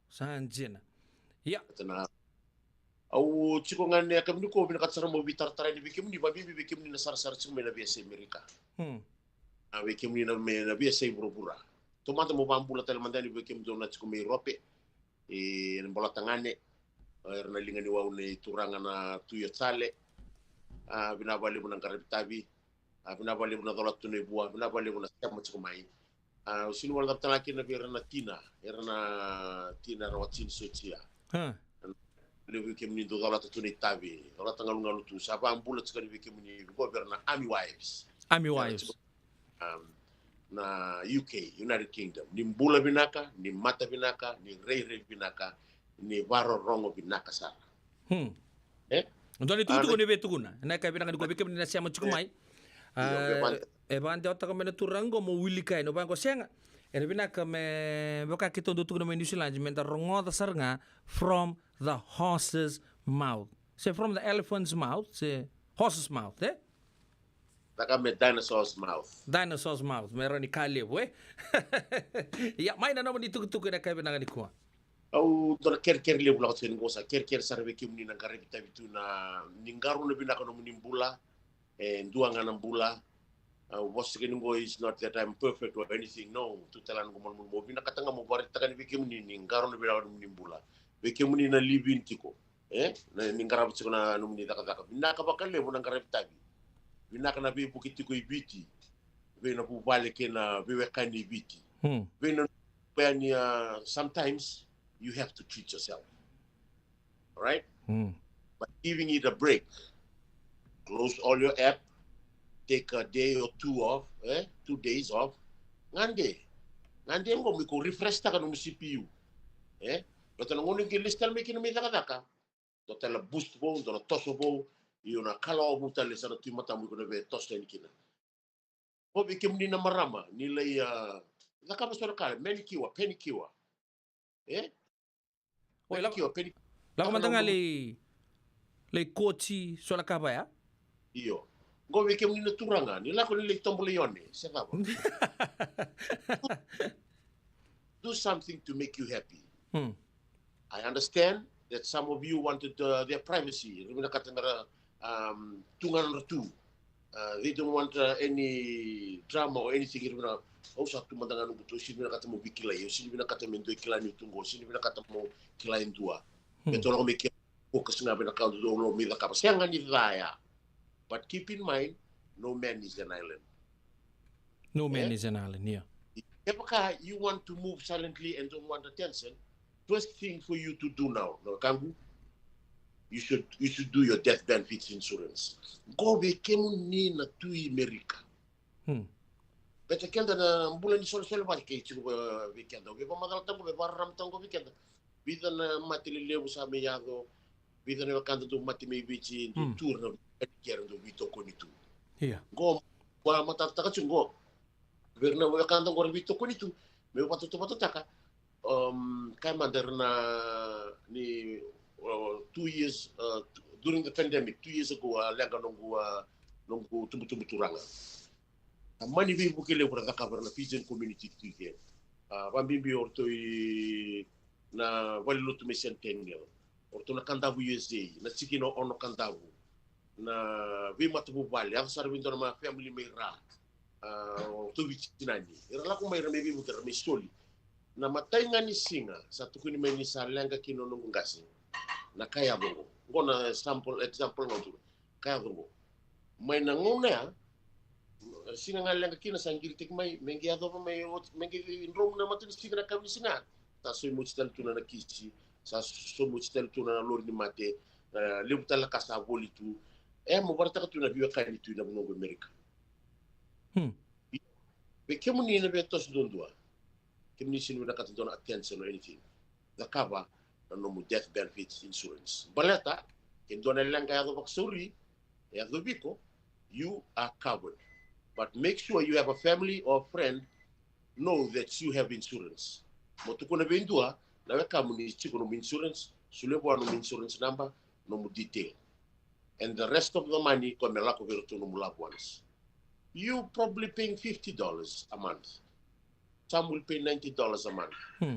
Sa dina. Ia. Baleta na, au tiko ga ni yakavi nikua, au vinakata sara meu veitaratara yani vei kemuni, vabibi vei kemuni na sarasara tiko mai na veiyasai Amerika. Hmm. A, vei kemuni na, me, na veiyasai vuravura. Taumada meu vakabula tale mada yani vei kemudou na tiko mai Europe. E, na Bolatagane, o ira na liga ni wau nei turaga na Tui o Jale. A, vinaka vakalevu na qaravi tavi. A, vinaka vakalevu na cola tu na ivua, vinaka vakalevu na sema tiko mai. A, au sega ni wala cava tale ga kina vei ira na tina, ira na tina era watching sotia. A. Levu vei kemuni dou colata tu na itavi, colata galugalu tu, sa vakabula tiko yani vei kemuni qo vei ira na Army Wives. Army Wives. Era tiko um, na U K, United Kingdom. Ni bula vinaka, ni mata vinaka, ni rairai vinaka, ni vakarorogo vinaka sara. Hmm. E? Dua na itukutuku ni via tukuna. Na ka vinaka ni ko vei kemuni na sema tiko mai. E. Io, e vaka, e vakadewataka mai na turaga qo mo wilika yani, o vaqo sega. Era vinaka me vaka keitou dau tukuna mai New Zealand, me da rogoca sara ga from the horse's mouth. Se from the elephant's mouth, se horse's mouth, e? Taka me dinosaur's mouth. Dinosaur's mouth, me rawa ni ka levu, e? Ia, mai na nomuni tukutuku ena yakavi vinaka nikua. Au dua na kerekere levu lako tiko ni qo sa kerekere sara vei kemuni na qaravi tavi tu na ni qarauna vinaka nomuni bula. E dua ga na bula. Au vosa tiko ni qo is not that I'm perfect or anything. No, tu tale na qo malumalumu. Au vinakata ga mo vakaraitaka ni vei kemuni ni qarauna vinaka nomuni bula. Vei kemuni na live-in tiko. E? Na, ni qarava tiko na nomuni cakacaka. Vinaka vakalevu na qaravi tavi. Vinaka na veivuke tiko i Viti. Vei na vuvale kei na veiwekani i Viti. Hmm. Vei na yani, uh, sometimes you have to treat yourself. Right? Hmm. But giving it a break. Close all your app. Take a day or two off, eh? Two days off. Gade. Gade qo mo iko refresh taka nomu C P U. Eh? Baleta na gauna qai lesu tale mai kina mai cakacaka. Dua tale na boost vou, dua na toso vou. Io na kalawa vou tale sa na tu i matamu iko na via toso yani kina. Qo vei kemuni na marama, ni lai, ah, cakava so na ka, manicure, pedicure. Eh? Oi, lako, pedicure, pedicure. Lako mada ga lai, lai koti, so na ka vaya? Io. Qo vei kemuni na turaga, ni lako ni lai tobo lai one, se cava. Do something to make you happy. Hmm. I understand that some of you wanted, uh, their privacy. Ra vinakata mera, um, tu ga nodra tu. Uh, they don't want, uh, any drama or anything. Ra vinaka, au sa tu mada ga noqu tu, au sega ni vinakata mo veikilai, au sega ni vinakata me dua e kila niu tu qo, au sega ni vinakata mo kila e dua. Hmm. Me dou lako mai kila, focus ga vei na ka dou lako mai cakava. Sega ni ca ya. But keep in mind, no man is an island. No man, eh, is an island, yeah. Kevaka you want to move silently and don't want attention, first thing for you to do now, na wekaqu, you should, you should do your death benefits insurance. Qo vei kemuni na tu i Merika. Hmm. Baleta keda na bula ni solesolevaki e tiko vei keda. Au via vakamacala tale qo, via vakararama tale qo vei keda. Vica na mate lelevu sa mai yaco. Vica na wekada dau mate mai Viti, dau, hmm, tu ira na veiwekani kei ira dau veitokoni tu. Ia. Qo, au a matatataka tiko qo. Vei ira na wekada qo ra veitokoni tu. Me vakatautauvatataka. Um, kaya mada ira na ni, uh, two years, uh, during the pandemic, two years ago, a leqa noqu, uh, noqu tubutubu turaga. A mani veivuke levu ra cakava ira na Fijian community tu i ke. A, vakabibi o ratou i na valelotu mai Centennial. O ratou na Kadavu U S A, na tikina o Ono Kadavu. Na veimatavuvale, yaco sara vei dua na ma family mai ra. A, o ratou veitinani. Era lako mai, ra mai veivuke, ra mai soli. Na matai ga ni siga, sa tukuni mai ni sa leqa kina o noqu qase. Na ka yaco qo. Qo na sample, example ga tu. Ka yaco qo. Mai na gauna ya, siga ga leqa kina sa qiritaki mai, me qai yacova mai, oti, me qai dromu na matanisiga na yakavi ni siga. Sa somi oti tale tu na nakisi, sa somi oti tale tu na lori ni mate, e, levu tale na ka sa voli tu. E, mo vakaraitaka tu na veiwekani tu ina vanua qo Amerika. Hmm. Vei kemuni na via toso duadua. Kemuni sega ni vinakata dua na attention or anything. Cakava na nomu death benefits insurance. Baleta, ke dua na leqa yaco vakasauri, e yaco vei iko, you are covered. But make sure you have a family or friend know that you have insurance. Mo tukuna vei dua na wekamu ni tiko nomu insurance, solia vua nomu insurance number, nomu detail. And the rest of the money, ko me lako vei iratou nomu loved ones. You probably paying fifty dollars a month. Some will pay ninety dollars a month. Hmm.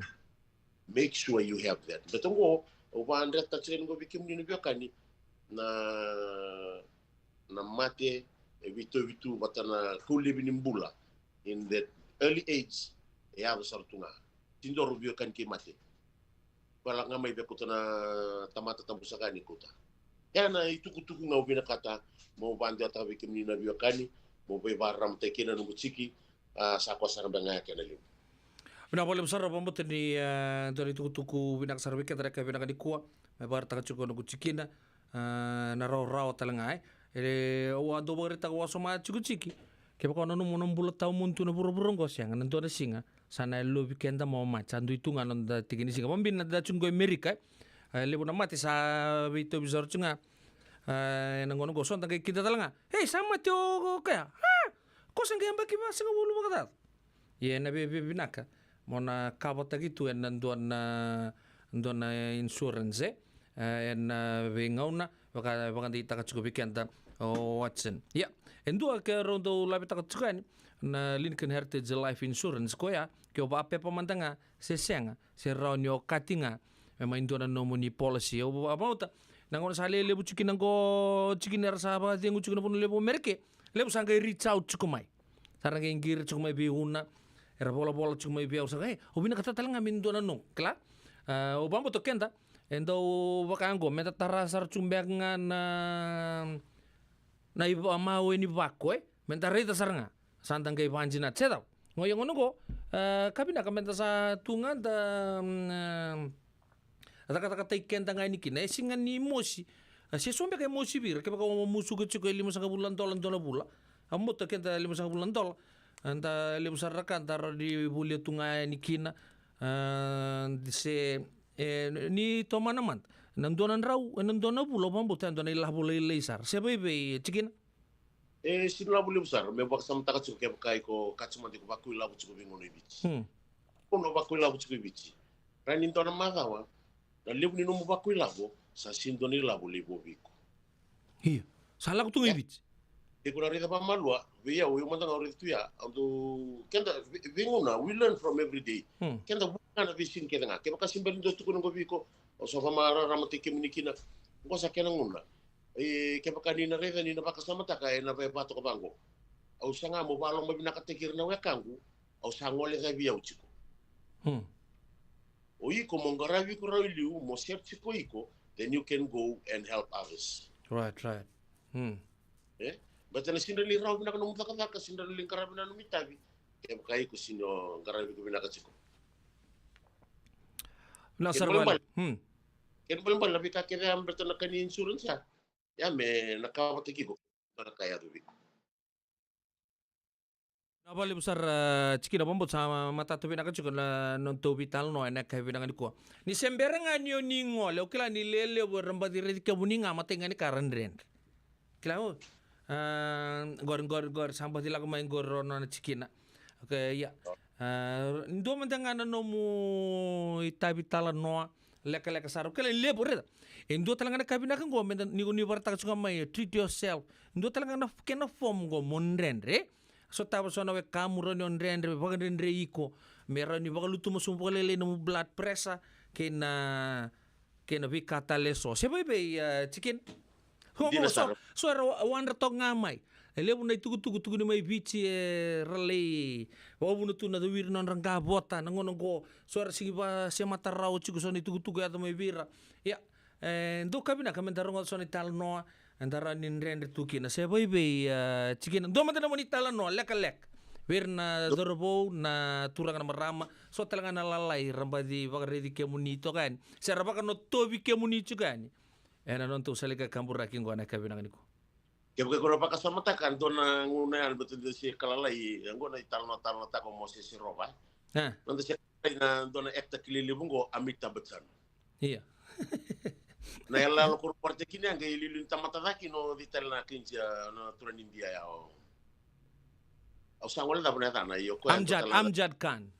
Make sure you have that. Baleta qo, au vakadreta tiko qo vei kemuni na veiwekani, na, na mate e veitauvi tu vata na kau laivi ni bula. In that early age, e yaco sara tu ga. Tiko o veiwekani kei mate. Vala ga mai vei kauta na tamata tabu saka ni kauta. E na itukutuku ga au vinakata mo vakadewataka vei kemuni na veiwekani, mo veivakararamataki kina noqu tiki, a, sa koya sara beka ga ya kena levu. Vinaka vakalevu sara, vakabauta ni, a, dua na itukutuku vinaka sara vei keda na ka vinaka nikua, me vakaraitaka tiko noqu tikina, a, na rawarawa tale ga, e. E, au a dau vakaraitaka wasoma tiko tiki. Kevaka o nanuma na bula tawamudu tu na vuravura oqo, sega na dua na siga sa na yalovi keda mo mate, sa dui tu ga na noda tiki ni siga. Vakabibi na da tiko qo i Merika, e. E, levu na mate sa veitauvi sara tu ga. E, ena gauna qo so da qai kida tale ga. Ei, sa mate o, o koya. A, ko sa qai yabaki vasagavulu vakacaca. Ia ena vei, vei, vinaka mo na kavataki tu ena dua na, dua na insurance, e. E, ena veigauna, vaka, vakadeitaka tiko vei keda, O Watson. Ia, e dua ke rau dau lavetaka tiko yani na Lincoln Heritage Life Insurance, koya ke o vakapepa mada ga se sega, se rawa ni okati ga me mai dua na nomuni policy. Au vakabauta na gauna sa lelevu tiko kina qo, tiko kina era sa vakacegu tiko na vanua levu o Merika, levu sa qai reach out tiko mai. Sa ra qai qiri tiko mai vei Una, era volavola tiko mai vei au, sa qai, "E, au vinakata tale ga me dua na noqu." Kila? A, au vakabauta keda e dau vaka qo, meda tara sara tiko beka ga na, na ivakamau e ni vako, e? Meda raica sara ga. Sa da qai vakadinata, se cava? Qo ia gauna qo, e, ka vinaka meda sa tu ga da, mm, e, cakacakataki keda ga yani kina. E sega ni mosi. E, se so beka e mosi vei ira, kevaka o musuka tiko e limasagavulu na dola dua na vula. A, mota keda limasagavulu na dola. E, da levu sara na ka da rawa ni volia tu ga yani kina. E, se, e, ni tomana mada. Na dua na drau, e, na dua na vula, au vakabauta e dua na ilavo lailai sara. Se vaivei, e, tikina? E sega ni lavo levu sara, me vakasamataka tiko kevaka iko kati mada iko vakau ilavo tiko vei gauna i Viti. Hmm. Gauna o vakau ilavo tiko i Viti. Rawa ni dua na macawa, na levu ni nomu vakau ilavo, sa sega ni dua na ilavo lai vo vei iko. Io. Sa lako tu ga i Viti. Iko na raica vakamalua, vei au, io mada ga au raica tu ya, au dau, keda, vei, vei gauna, we learn from every day. Hmm. Keda vuka ga na veisiga kece ga. Kevaka sega beka ni dua tukuna qo vei iko, au sa vakararamataki kemuni kina, qo sa kena gauna. E, kevaka ni na raica, ni na vakasamataka, ena vaka toka vaqo. Au saga mo vakalomavinakataki ira na wekaqu, au sa gole cavi au tiko. Hmm. O iko mo qaravi iko rawa i liu, mo search iko iko, then you can go and help others. Right, right. Hmm. E? Baleta na sega ni rawa vinaka nomu cakacaka, sega ni qaravi na nomu itavi. Kevaka iko sega ni qaravi iko vinaka tiko. Na sara vale. Hmm. Kena balebale na veika kece ya baleta na ka ni insurance ya. Ya me na kavataki iko. Dua na ka e yaco vei iko. Na vakalevu sara, e, tikina, vakabauta sa matata vinaka tiko na nodatou veitalanoa ena yakavi vinaka nikua. Ni se bera ga ni o ni gole, au kila ni lelevu era baci raici kemuni ga, matai ga ni ka ra dredre. Kila o, e, qori, qori, qori, sa baci lako mai qori rau na tikina. Okay, ia. E, dua mada ga na nomu itavi, talanoa lekaleka sara. Au kila ni levu, raica. E dua tale ga na ka vinaka qo, meda, ni, ni vakaraitaka tiko ga mai, treat yourself. Dua tale ga na kena form qo mo dredre. Sotava so na wekamu, rawa ni o dredre, vakadredrei iko. Me rawa ni vakalutu masu vakalailai nomu blood pressure kei na, kei na veika tale eso. Se vaivei, e, tikina? Dina sara. So, so era wa-, wadra toka ga mai. E levu na itukutuku tukuni mai Viti, e, ra lai vakavuna tu na cawiri nodra qavota na gauna qo. So era sigi vasemata rawa tiko so na itukutuku e yaco mai vei ira. Ia, e, dua ka vinaka meda rogoca so na italanoa, eda rawa ni dredre tu kina. Se vaivei, e, tikina? Dua mada na nomuni talanoa lekaleka vei ira na cauravou, na turaga, na marama, so tale ga na lalai ra baci vakaraici kemuni toka yani, se ra vakanotovi kemuni tiko yani ena nodatou sala ni kakaburaki qo ena yakavi vinaka nikua. Kevaka iko na vakasamataka, dua na gauna ya, baleta ni se ka lalai, e qo na italanoa, talanoataka o Moses Sirova. E. Noda se ka lalai na dua na actor kilai levu qo, Amitabh Bachchan. Ia. Na iyaloyalo ko rau vakaraitaka kina ya qai liuliu ni tamata ca kina o cei tale na ka Idia, na turaga ni Idia ya o. Au sa gole cava na yacana, io, koya Amjad, Amjad Khan.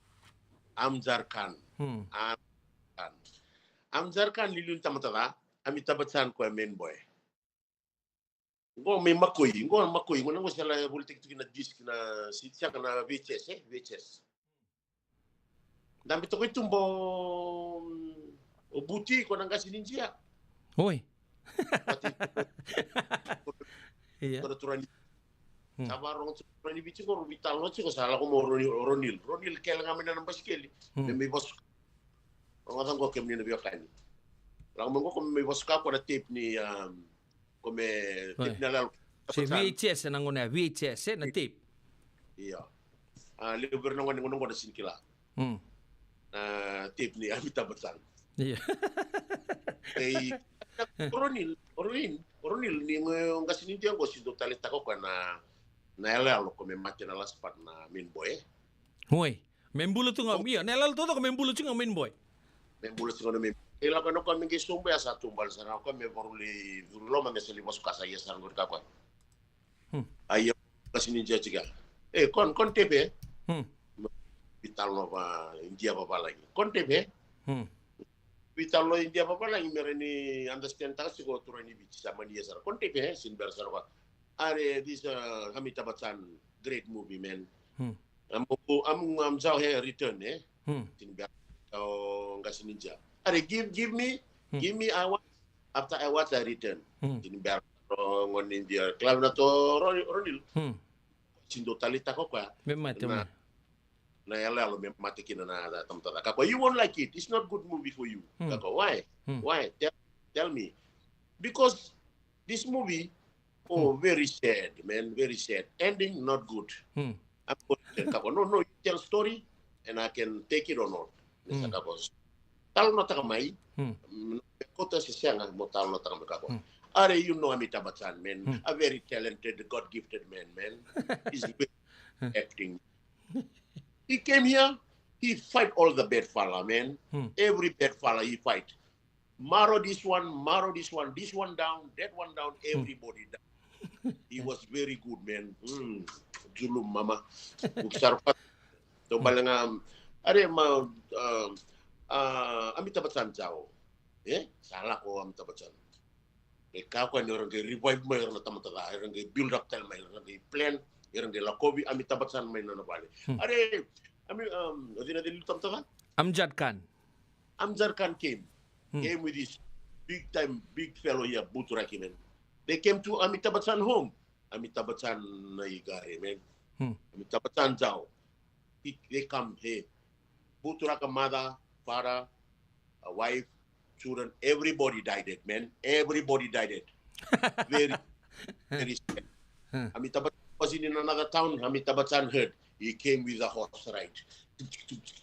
Amjad Khan. Hmm. Amjad Khan. Amjad Khan liuliu ni tamata ca, Amitabh Bachchan koya main boy. Qo mai Makoi, qo Makoi, qo na qo se la volitaki tu kina disc na, se sega na V H S, e, V H S. Dabe toka i tuba o, o Buti, ko na qase ni Idia. Oi. Vati, Ia. Ko na turaga ni. Hmm. Sa vakarorogo tiko na turaga ni Viti qo, rau veitalanoa tiko, sa lako mai o Ronil, o Ronil. Ronil kele ga mai na basikeli. Hmm. Me mai vasuka. Rogoca qo kemuni na veiwekani. Lako mai qo ko me mai vasuka ko na tape ni, um, ko me tape ni iyaloyalo. Se V H S ena gauna ya, V H S, e, na tape. Io. A, levu vei ira na gone, gone, gone sega ni kila. Hmm. Na tape ni Amitabh Bachchan. Io. Ei, o Ronil, o Ronil, o Ronil, ni qo, o qase ni Idia qo, sega ni dau taleitaka o koya na, na iyaloyalo ko me mate na last part na main boy, e. Oi. Me bula tu ga, io, na iyaloyalo taucoko me bula tu ga main boy. Me bula tu ga na main boy. E lako yani o koya me qai sobu ya, sa tu bale sara o koya me vakarau lai curu i loma me sa lai vasuka, sa ia sara qori ka koya. Hmm. A ia, qase ni Idia tiko ya. E, ko na, ko na tape, e? Hmm. Veitalanoa va Idia vavalagi. Ko na tape, e? Hmm. Veitalanoa Idia vavalagi me rawa ni understand-taka tiko o turaga ni Viti, sa mani ia sara. Ko na tape, e? Sega ni bera sara o koya. Are, this, uh, Amitabh Bachchan, great movie, man. Hmm. Amu, amu, amu jau he return, eh? Hmm. Tini bera o qase ni ja. Are, give, give me, hmm, give me, I want. After I watch, I return. Hmm. Tini bera o gone ni India. Kila na to ro-, ronil. Hmm. Sindo tali tako kwa. Me mate na, ma. Na yaloyalo me mate kina na, na tamata. Kako, you won't like it. It's not good movie for you. Hmm. Kako, why? Hmm. Why? Tell, tell me. Because this movie, oh, hmm, very sad, man, very sad. Ending, not good. Hmm. I'm going to tell kako, no, no, you tell story, and I can take it or not. Ni sa, hmm, kako, talanoataka mai. Hmm. Mm, kota se sega mo talanoataka mai kako. Hmm. Are, you know Amitabh Bachchan, man. Hmm. A very talented, God-gifted man, man. He's very acting. He came here, he fight all the bad fella, man. Hmm. Every bad fella he fight. Maro this one, maro this one, this one down, that one down, hmm, everybody down. He was very good, man. Hmm. Julu mama. Uksar pat. Tau bale ga, are ma, um, uh, Amitabh Bachchan jau. Eh? Sa lako Amitabh Bachchan. E ka koya ni ira qai revive mai ira na tamata ca, ira qai build up tale mai, ira qai plan, ira qai lakovi Amitabh Bachchan mai na nona vale. Hmm. Are, ami, um, o cei na cei liu tamata ca? Amjad Khan. Amjad Khan came. Hmm. Came with his big time, big fellow here, Buthu Raki, man. They came to Amitabh Bachchan home. Amitabh Bachchan na i qari, man. Hmm. Amitabh Bachchan jau. He, they come here. Buthu Raka mother, father, a wife, children, everybody died, man. Everybody died. Very, very sad. Hmm. Amitabh Bachchan was in another town. Amitabh Bachchan heard. He came with a horse ride.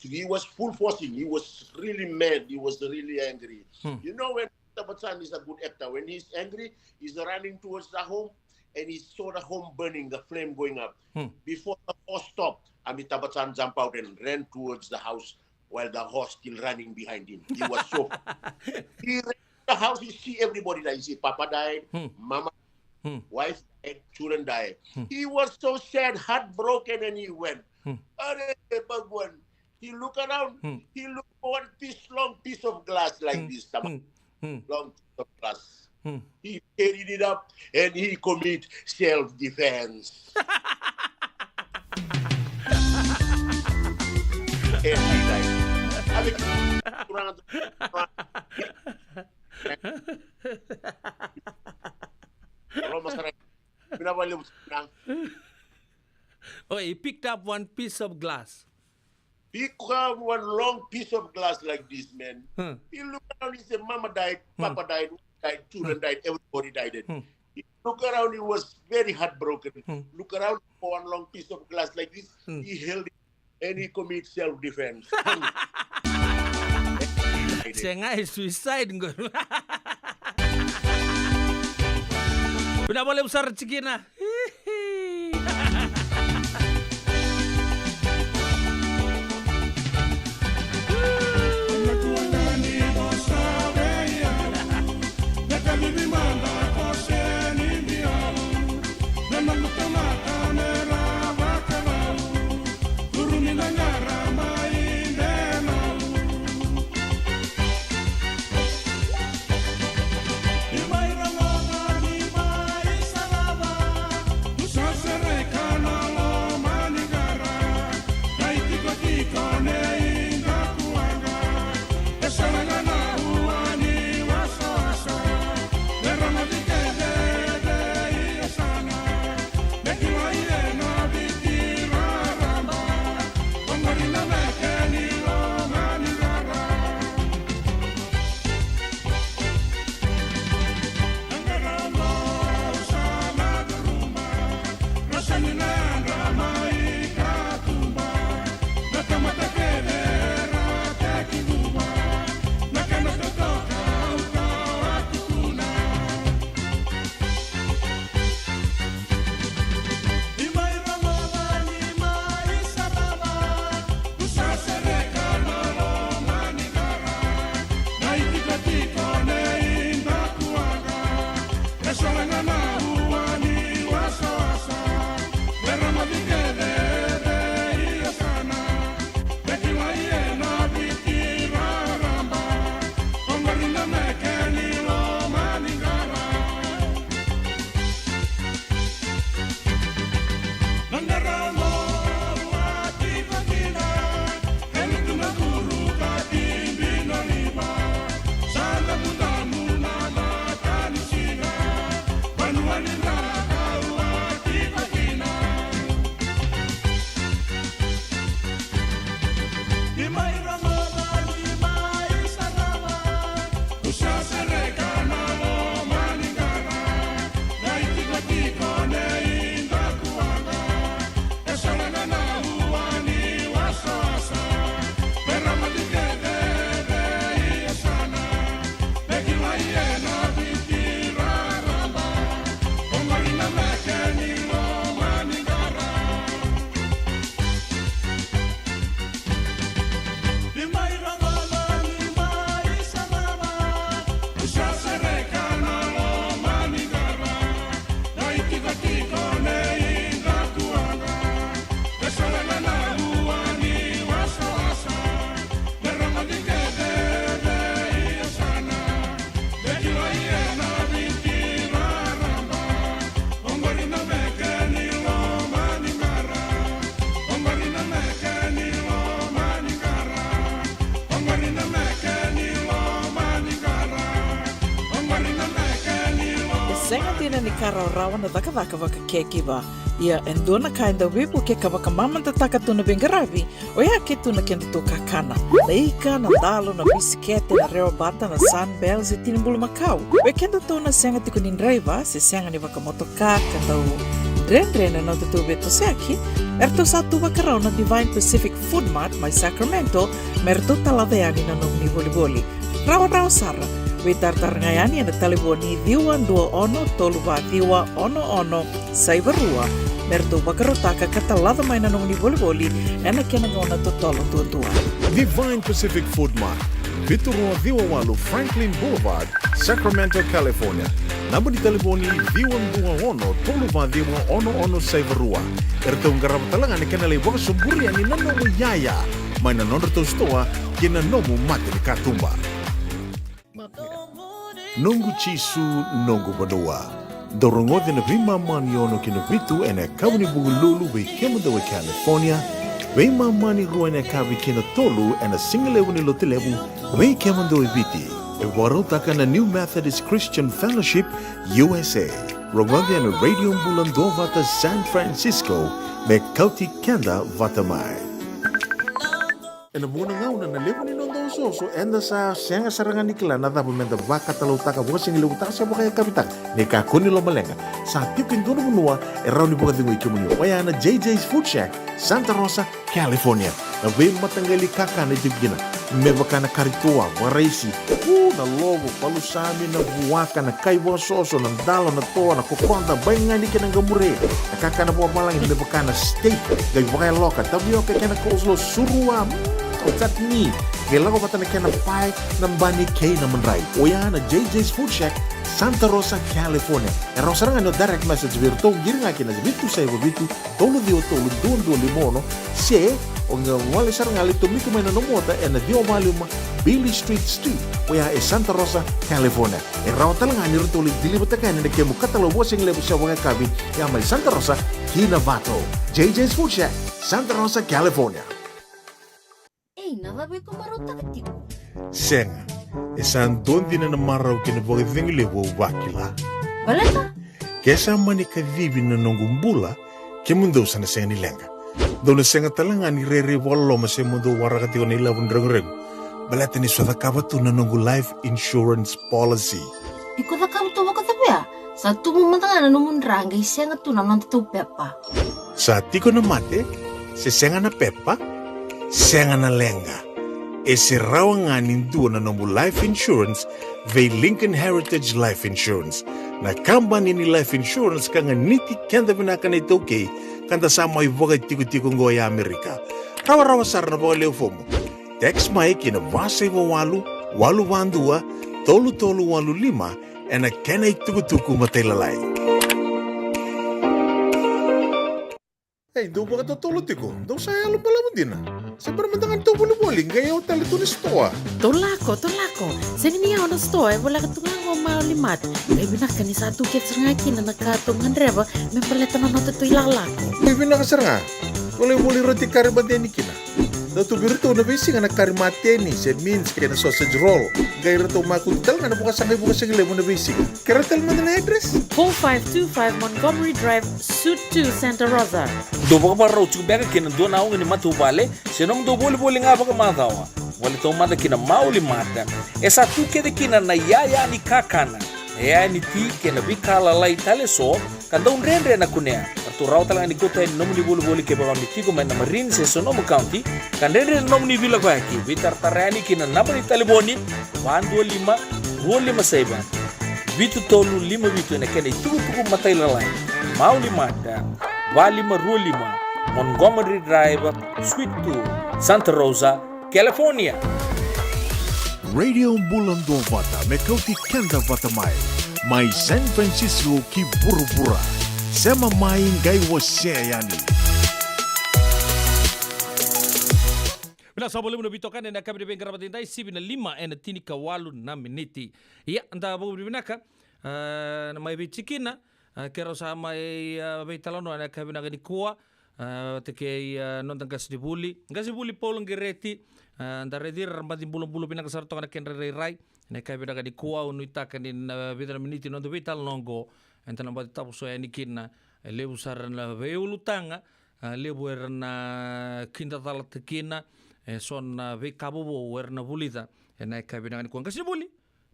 He was full forcing. He was really mad. He was really angry. Hmm. You know when Amitabh Bachchan is a good actor. When he's angry, he's running towards the home and he saw the home burning, the flame going up. Hmm. Before the horse stopped, Amitabh Bachchan jumped out and ran towards the house while the horse still running behind him. He was so. He ran to the house, he see everybody died. He see Papa died, hmm, Mama, hmm, wife died, children died. Hmm. He was so sad, heartbroken, and he went. Hmm. Are, Bhagwan, he look around. Hmm. He look for one piece, long piece of glass like, hmm, this. Hmm. Hmm. Long piece of glass. Hmm. He carried it up and he commit self-defense. And he died. Avec Roma sara. Mina vale. Oh, he picked up one piece of glass. He grabbed one long piece of glass like this, man. Hmm. He looked around, he said, "Mama died, hmm, Papa died, died, children, hmm, died, everybody died." Hmm. He looked around, he was very heartbroken. Hmm. Look around for one long piece of glass like this. Hmm. He held it and he commit self-defense. Sega, e suicide qo. Vinaka vakalevu sara tikina. Sega dina ni ka rawarawa na cakacaka vaka caregiver. Ia e dua na ka e dau veivuke ka vakamamadataka tu na veiqaravi, oya ke tu na kedatou kakana. Na ika, na dalo, na bisikete, na rewa bata, na Sunbell se tini bulumakau. Vei kedatou na sega tiko ni draiva se sega ni vakamotoka ka dau dredre na nodatou veitosoyaki, eratou sa tu vakarau na Divine Pacific Food Mart mai Sacramento me ratou talaca yani na nomuni volivoli. Rawarawa sara. Veitaratara ga yani ena talevoni ciwa dua ono tolu va ciwa ono ono saiva rua me ratou vakarautaka ka talaca mai na nomuni volivoli ena kena gauna totolo duadua. Divine Pacific Food Mart, vitu rua ciwa walu Franklin Boulevard, Sacramento, California. Naba ni talevoni ciwa dua ono tolu va ciwa ono ono saiva rua. Eratou qarava tale ga na kena lai vakasoburi yani na nomu yaya mai na nodratou sitoa kei na nomu mata ni katuba. Noqu Jisu, noqu vanua. Dou rogoci na veimama ni ono ki na vitu ena yakavi ni Vukelulu vei kemudou e California, veimama ni rua ena yakavi ki na tolu ena sigalevu ni Lotulevu vei kemudou e Viti. E vakarautaka na New Methodist Christian Fellowship U S A. Rogoci ena Radio Bula Duavata San Francisco me kauti keda vata mai. Ena vuqa na gauna na levu ni noda osooso eda sa sega sara ga ni kila na cava meda vakatalautaka, vakasigalevu taka se vakayakavi taka. Ni kakua ni lomaleqa, sa tiko e dua na vanua e rawa ni vakacegui kemuni, oya na J J's Food Shack, Santa Rosa, California. Na veimataqali kakana e tiko kina, me vaka na kari toa, vakaraisi, u, na lovo, palusami, na vuaka, na kai vakasoso, na dalo, na toa, na kokoda, baigani kei na qamure. Na kakana vakavalagi me vaka na steak, qai vakayaloka, tavioka kei na coleslaw, surua, mm, o chutney. Qai lako vata na kena pae, na bani kei na madrai. Oya na J J's Food Shack, Santa Rosa, California. E rawa sara ga ni o direct message vei iratou, qiri ga ki na vitu saiva vitu, tolu ciwa tolu dua dua lima ono, se o qai gole sara ga lai tomika mai na nomu ota ena ciwa va lima Beale Street Suite, oya e Santa Rosa, California. E rawa tale ga ni ratou lai deliver-taka yani na kemu katalau vakasigalevu se vakayakavi, ya mai Santa Rosa ki Novato. J J's Food Shack, Santa Rosa, California. Ei, na cava iko marautaka tiko? Sega, e sa dua dina na marau kei na vakacegu levu au vakila. Baleta? Ke sa mani kacivi na noqu bula, kemudou sa na sega ni leqa. Dou na sega tale ga ni rairai vakaloloma se mo dou waraka tiko na ilavo ni reguregu. Baleta niu sa cakava tu na noqu life insurance policy. Iko cakava tu vakacava ya? Sa tubu mada ga na nomu dra qai sega tu na nodatou pepa. Sa tiko na mate, se sega na pepa, sega na leqa. E se rawa ga ni dua na nomu life insurance vei Lincoln Heritage Life Insurance, na kabani ni life insurance ka ganiti keda vinaka na iTaukei, ka da sa mai vakaitikotiko oqo e Amerika. Rawarawa sara na vakaleu fomu. Text mai ki na va saiva walu, walu va dua, tolu tolu walu lima, ena kena itukutuku matailalai. Ei, dou vakatotolo tiko, dou sa yalo balavu dina. Se bera mada ga ni tou volivoli, qai yawa tale tu na sitoa. Tou lako, tou lako. Sega ni yawa na sitoa, e voleka tu ga qo Mauli Mart. Qai vinaka ni sa tu kece sara ga kina na ka tou gadreva me baleta na nodatou ilakolako. Qai vinaka sara ga. Volivoli roti kari mate ni kina. Dau tu vei iratou na veisiga na kari mateni, se mince kei na sausage roll. Qai ratou makutu tale ga na vakasaqai vakasigalevu na veisiga. Kerea tale mada na address? Four five two five Montgomery Drive, Suite two, Santa Rosa. Dou vakavakarau tiko beka kina dua na auga ni matavuvale, se nomudou volivoli ga vakamacawa. Wale taumada kina Mauli Mart. E sa tu kece kina na yaya ni kakana, na yaya ni ti kei na veika lalai tale eso, ka dau dredre na kunea. Ratou rawa tale ga ni kauta yani nomuni volivoli kevaka ni tiko mai na Marin se Sonoma County, ka dredre na nomuni veilakoyaki, veitaratara yani ki na naba ni talevoni, va dua lima, rua lima saiva, vitu tolu lima vitu, ena kena itukutuku matailalai. Mauli Mart, va lima rua lima, Montgomery Drive, Suite two, Santa Rosa, California. Radio Bula Duavata me kauti keda vata mai. Mai San Francisco ki vuravura. Sema mai qai wasea yani. Vinaka saka vakalevu na veitokani ena yakavi ni veiqaravi edaidai, sivi na lima ena tinikawalu na miniti. Ia, da vakavinavinaka, ah, na mai veitikina, ah, keirau sa mai, ah, veitalanoa ena yakavi vinaka nikua. A, vata kei, a, noda qasenivuli, qasenivuli Paula Qereti. A, da raici ira, era baci bulabula vinaka sara toka na kedra rairai. Na ika vinaka nikua, au nuitaka ni na vica na miniti na noda veitalanoa oqo, eda na baci tavuso yani kina. E levu sara na veiulutaga, a, levu era na kidacalataka kina, e so na veika vovou era na vulica ena ika vinaka nikua. Qasenivuli,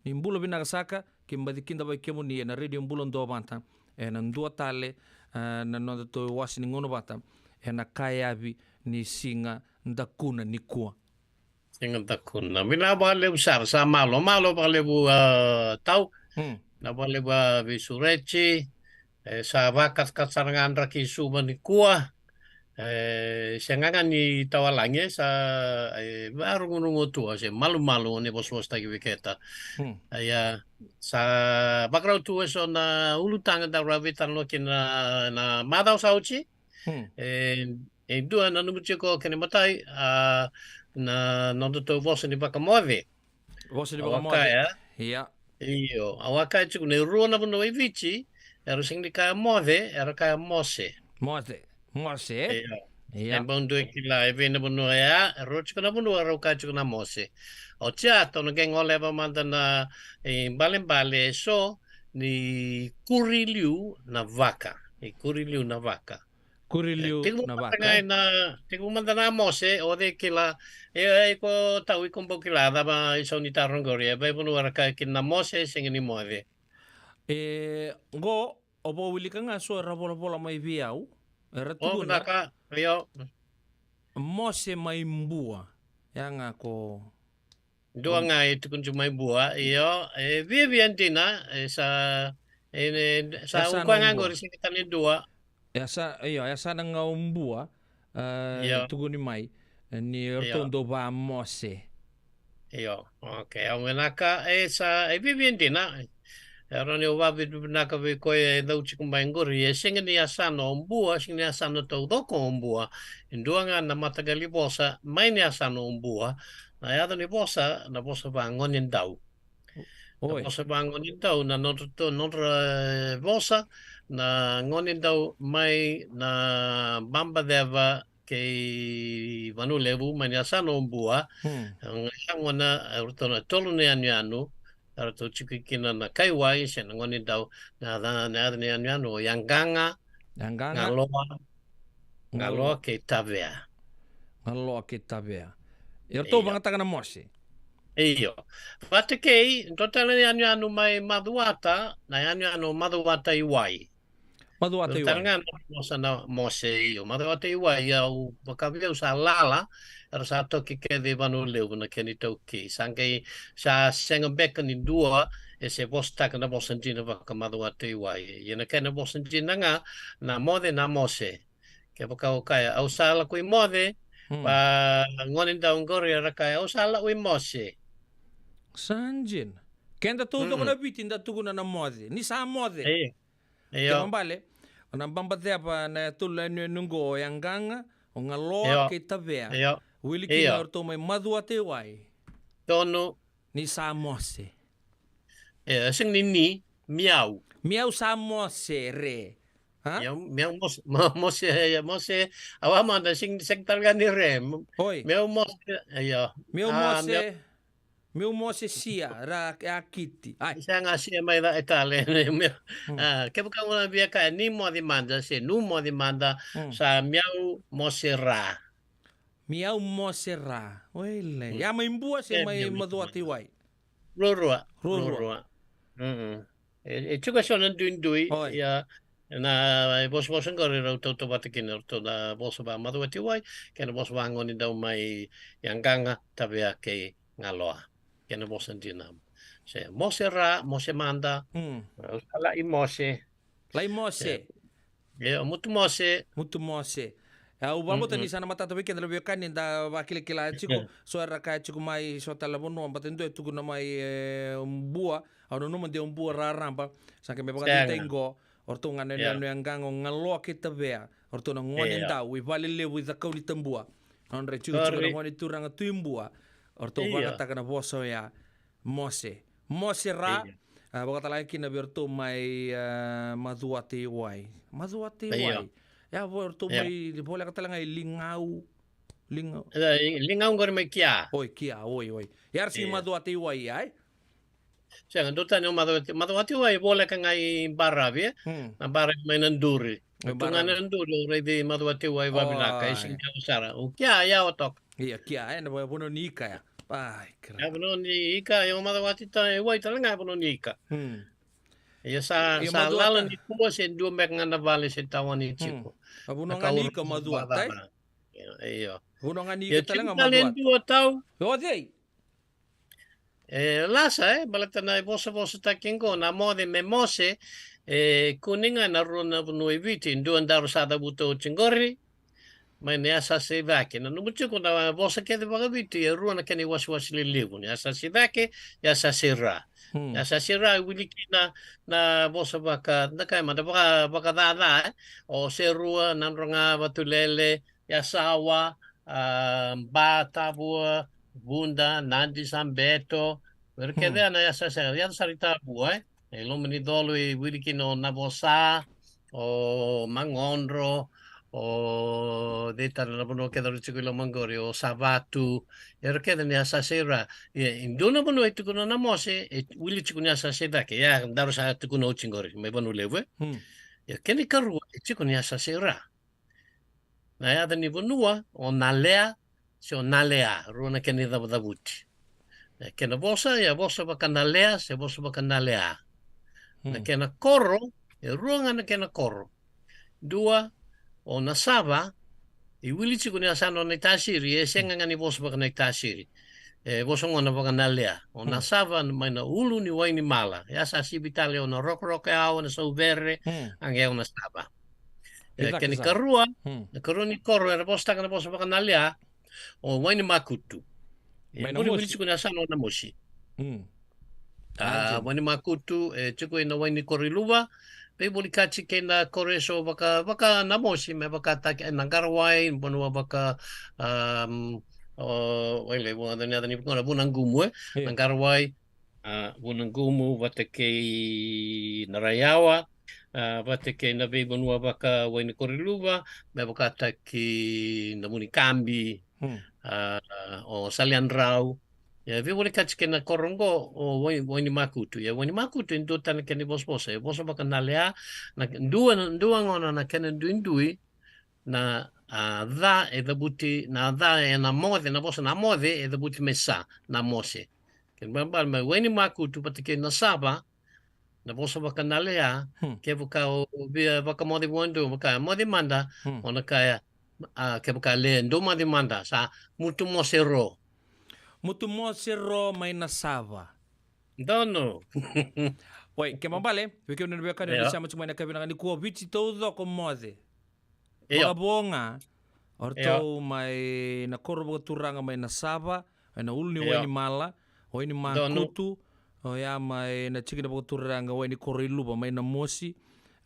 ni bula vinaka saka, keimami baci kidavaki kemuni ena Radio Bula Duavata, ena dua tale, a, na nodatou iwase ni gauna vata, ena ka yavi ni Siga Dakuna nikua. Siga Dakuna. Vinaka vakalevu sara, sa malo, malo vakalevu, a, Tau. Hmm. Na vakalevu, a, veisureti. E, sa vakacakaca sara ga draki Suva nikua. E, sega ga ni tawalagi, e, sa, e, varugurugu tu, a, se malumalu ni vosavosataki vei keda. Hmm. Ia, sa vakarau tu e so na ulutaga da rawa veitalanoa kina na, na macawa sa oti. Hmm. E, e dua na nanuma tiko kena imatai, a, na nodatou vosa ni vakamoce. Vosa ni vakamoce. Au a kaya. Ia. Io, au a kaya tiko ni rua na vanua i Viti, era sega ni kaya moce, era kaya mose. Moce. Mose, e? Io. Ia. E bau dua e kila e vei na vanua ya, e rua tiko na vanua, era kaya tiko na mose. Oti ya, tou na qai goleva mada na, e, ibalebale e so, ni kuri liu na vaka. Ni kuri liu na vaka. Kuri liu na vaka. E, tekivu mada ga na, tekivu mada na mose, o cei kila, e, e, iko Tau, iko bau kila, cava isau ni taro oqori, e vei vanua era kaya kina na mose, sega ni moce. E, qo, o vakawilika ga so era volavola mai vei au, era tukuna. O, vinaka, io. Mose mai Bua, ya ga ko Dua ga e tukuni tu mai Bua, io, e viavia dina, e sa, e, e, sa, sa u koya ga qori sega tale ni dua. E sa, io, e sa na ga o Bua, e, io, tukuni mai, e, ni ratou dau va mose. Io, okay, au vinaka, e sa, e viavia dina, e, rawa ni au vakavinavinaka vei koya e cau tiko mai qori, e sega ni yasana o Bua, sega ni yasana taucoko o Bua. E dua ga na mataqali vosa mai ni yasana o Bua. Na yaca ni vosa, na vosa vagonedau. Oi. Na vosa vagonedau, na nodra, nodra, e, vosa, na gonedau mai na Babaceva kei Vanua Levu, mai ni yasana o Bua. Hmm. E, gona, e, ratou na tolu na yanuyanu, e ratou tiko kina na Kaiwai, se na gonedau, na, na, na yaca ni yanuyanu o Yaqaga, Yaqaga. Galoa, Galoa kei Tavea. Galoa kei Tavea. E ratou, io, vagataka na mose. Io. Vata kei, dua tale na yanuyanu mai Macuata, na yanuyanu o Macuata i Wai. Macuata i Wai. Tale ga na vosa na mose, io. Macuata i Wai, au vakavia au sa lala, era sa toki kece i Vanua Levu na kena itaukei. Sa qai, sa sega beka ni dua e se vosataka na vosa dina vaka Macuata i Wai. Ia na kena vosa dina ga, na moce, na mose. Kevaka o kaya, au sa lako i moce, hmm, va gonedau qori era kaya, au sa lako i mose. Sa dina. Keda taucoko, mm-mm, na Viti da tukuna na moce. Ni sa moce. E. Io. Kena ibalebale, o na Babaceva na tolu na yanuyanu qo, o Yaqaga, o Galoa, io, kei Tavea. Io. Wili kina, io, o ratou mai Macuata i Wai. Tonu. Ni sa mose. E, sega ni ni, miau. Miau sa mose re. Ha? Miau, miau mose, mo-, mose, e, mose, au a mada sega, sega tale ga ni re. Oi. Miau mose, io. Miau mose. Miau Meu mose sia, ra, a kiti. Ai. Sa ga sia mai ca e tale. Meu, hmm, a, kevaka gona via kaya, ni moce mada, se nu moce mada, hmm, sa miau mose ra. Miau mose ra. Oile. Hmm. Ia mai Bua se, e, mai Macuata i Wai? Ruarua. Ruarua. Ruarua. Mm-mm. E, e tiko e so na duidui, oi, ia, na, e vosavosa qori rau tautauvata kina, ratou na vosa va Macuata i Wai, kei na vosa va gonedau mai Yaqaga, Tavea kei Galoa. Kei na vosa dina. Se, mose ra, mose mada, mm, au sa lai mose. Lai mose. Se, e, mutu mose. Mutu mose. E, au vakabauta, mm-mm, ni sa na matata vei keda na veiwekani, da vakilakila tiko, io, so era kaya tiko mai so tale na vanua, baleta e dua e tukuna mai, e, Bua, au nanuma de o Bua raraba, sa qai mai vakataitai qo, o ratou ga na, io, yanuyanu o Yaqaga, o Galoa kei Tavea, o ratou na, io, gonedau i Valelevu i Cakaunitabua. Nodra itikotiko na gone turaga Tui Bua, o ratou, io, vagataka na vosa oya, mose. Mose ra, io, a, vakatalega kina vei ratou mai, a, Macuata i Wai. Macuata i, io, Wai. Ia, vo, ratou, ia, mai voleka tale ga i Ligau. Ligau. E, i Ligau qori mai Kia. Oi, Kia, oi, oi. Ia, era sigi, ia, Macuata i wai, ai? Sega, dua tani o Macuata, Macuata i wai, voleka ga i Baravi, e? Hmm. Na Baravi mai na duri. E, tu ga Baravi. Na duri, o raici Macuata i wai, oi, vavinaka, e sigi yawa sara. O Kia, yawa toka. Ia, Kia, e, na vanua ni ika, ia. Ai, kira. Ia, vanua ni ika, ia, o Macuata i ta-, i wai tale ga, vanua ni ika. Hmm. Ia sa, ia, sa Macuata lala nikua se dua beka ga na vale se tawani tiko. Hmm. A vanua ga ni ika Macuata, e? Io, io. Vanua ga ni ika tale ga Macuata. Ia, tiko tale e dua tau. O cei? E, Lasa, e, baleta na ivosavosataki qo, na moce me mose, e kune ga na rua na vanua i Viti, dua daru sa cavuta oti qori, mai na yasayasa i cake. Na nomu tiko na vosa kece vakaviti, e rua na kena iwasewase lelevu, na yasayasa i cake, yasayasa i ra. Hmm. Yasayasa i ra, e wili kina na vosa vaka, na kaya mada vaka, vakacaca, e? O Serua, Nadroga, Vatulele, Yasawa, a, Ba, Tavua, Vuda, Nadi, Sabeto. Era kece, hmm, ya na yasayasa, ya sara i Tavua, e? E loma ni colo e wili kina o Navosa, o Magodro, o cei tale na vanua kece era tiko i loma qori, o Savatu, era kece ni yasayasa i ra. Ia, e dua na vanua e tukuna na mose, e wili tiko ni yasayasa i cake, ia daru sa tukuna oti qori, mai Vanua Levu, e? Hmm. Ia, kena ikarua, e tiko ni yasayasa i ra. Na yaca ni vanua, o Nalea, se o Nalea, rua na kena icavucavuti. E, kena vosa, ia vosa vakanalea, se vosa vakanalea. Na, hmm, kena koro, e rua ga na kena koro. Dua, o Nasava, e wili tiko ni yasana o Naitasiri, e sega ga ni vosa vakaNaitasiri. E vosa gona vakanalea. O, hmm, Nasava mai na ulu ni Wainimala. Yasayasa i Viti tale o Narokoroko, e, o Nasauvere, hmm, a qai o Nasava. E, kena ikarua, hmm, na ikarua ni koro era vosataka na vosa vakanalea, o Wainimakutu. E, mai Namosi. Wili tiko ni yasana o Namosi. Hmm. A, Wainimakutu, e tiko ena wai ni koro i Luva, veivolikati kei na koro eso vaka, vakaNamosi, me vakataki, e, Naqarawai, vanua vaka, am, o, wai lai, vua, na yaca ni vanua, Vunaqumu, e? Io. Naqarawai, a, Vunaqumu, vata kei Narayawa, a, vata kei na veivanua vaka wai ni koro i Luva, me vakataki Namunikabi, hmm, a, o Saleyadrau. Ia, veivolikati kei na koro qo, o Wai-, Wainimakutu. Ia, Wainimakutu e dua tale na kena ivosavosa, e vosa vakanalea, na dua, dua gona na kena duidui, na, a, ca e cavuti, na ca ena moce, na vosa na moce e cavuti me sa, Namosi. Kena ibalebale mai Wainimakutu vata kei Nasava, na vosa vakanalea, hmm, kevaka o via vakamoce vua e dua, vaka, "Moce mada," hmm, o na kaya, a, kevaka le, "Dou moce mada," sa, "Mutu mose ro." Mutu mose ro mai Nasava. Donu. Oi, kena ibalebale, vei kemuni na veiwekani, io, ni sema tiko mai ena yakavi vinaka nikua, Viti taucoko moce. Io. Vakavo ga, o ratou, io, mai na koro vakaturaga mai Nasava, ena ulu ni, io, Wainimala, Wainimakutu, donu, oya mai na tikina vakaturaga Wai ni koro i Luva mai Namosi,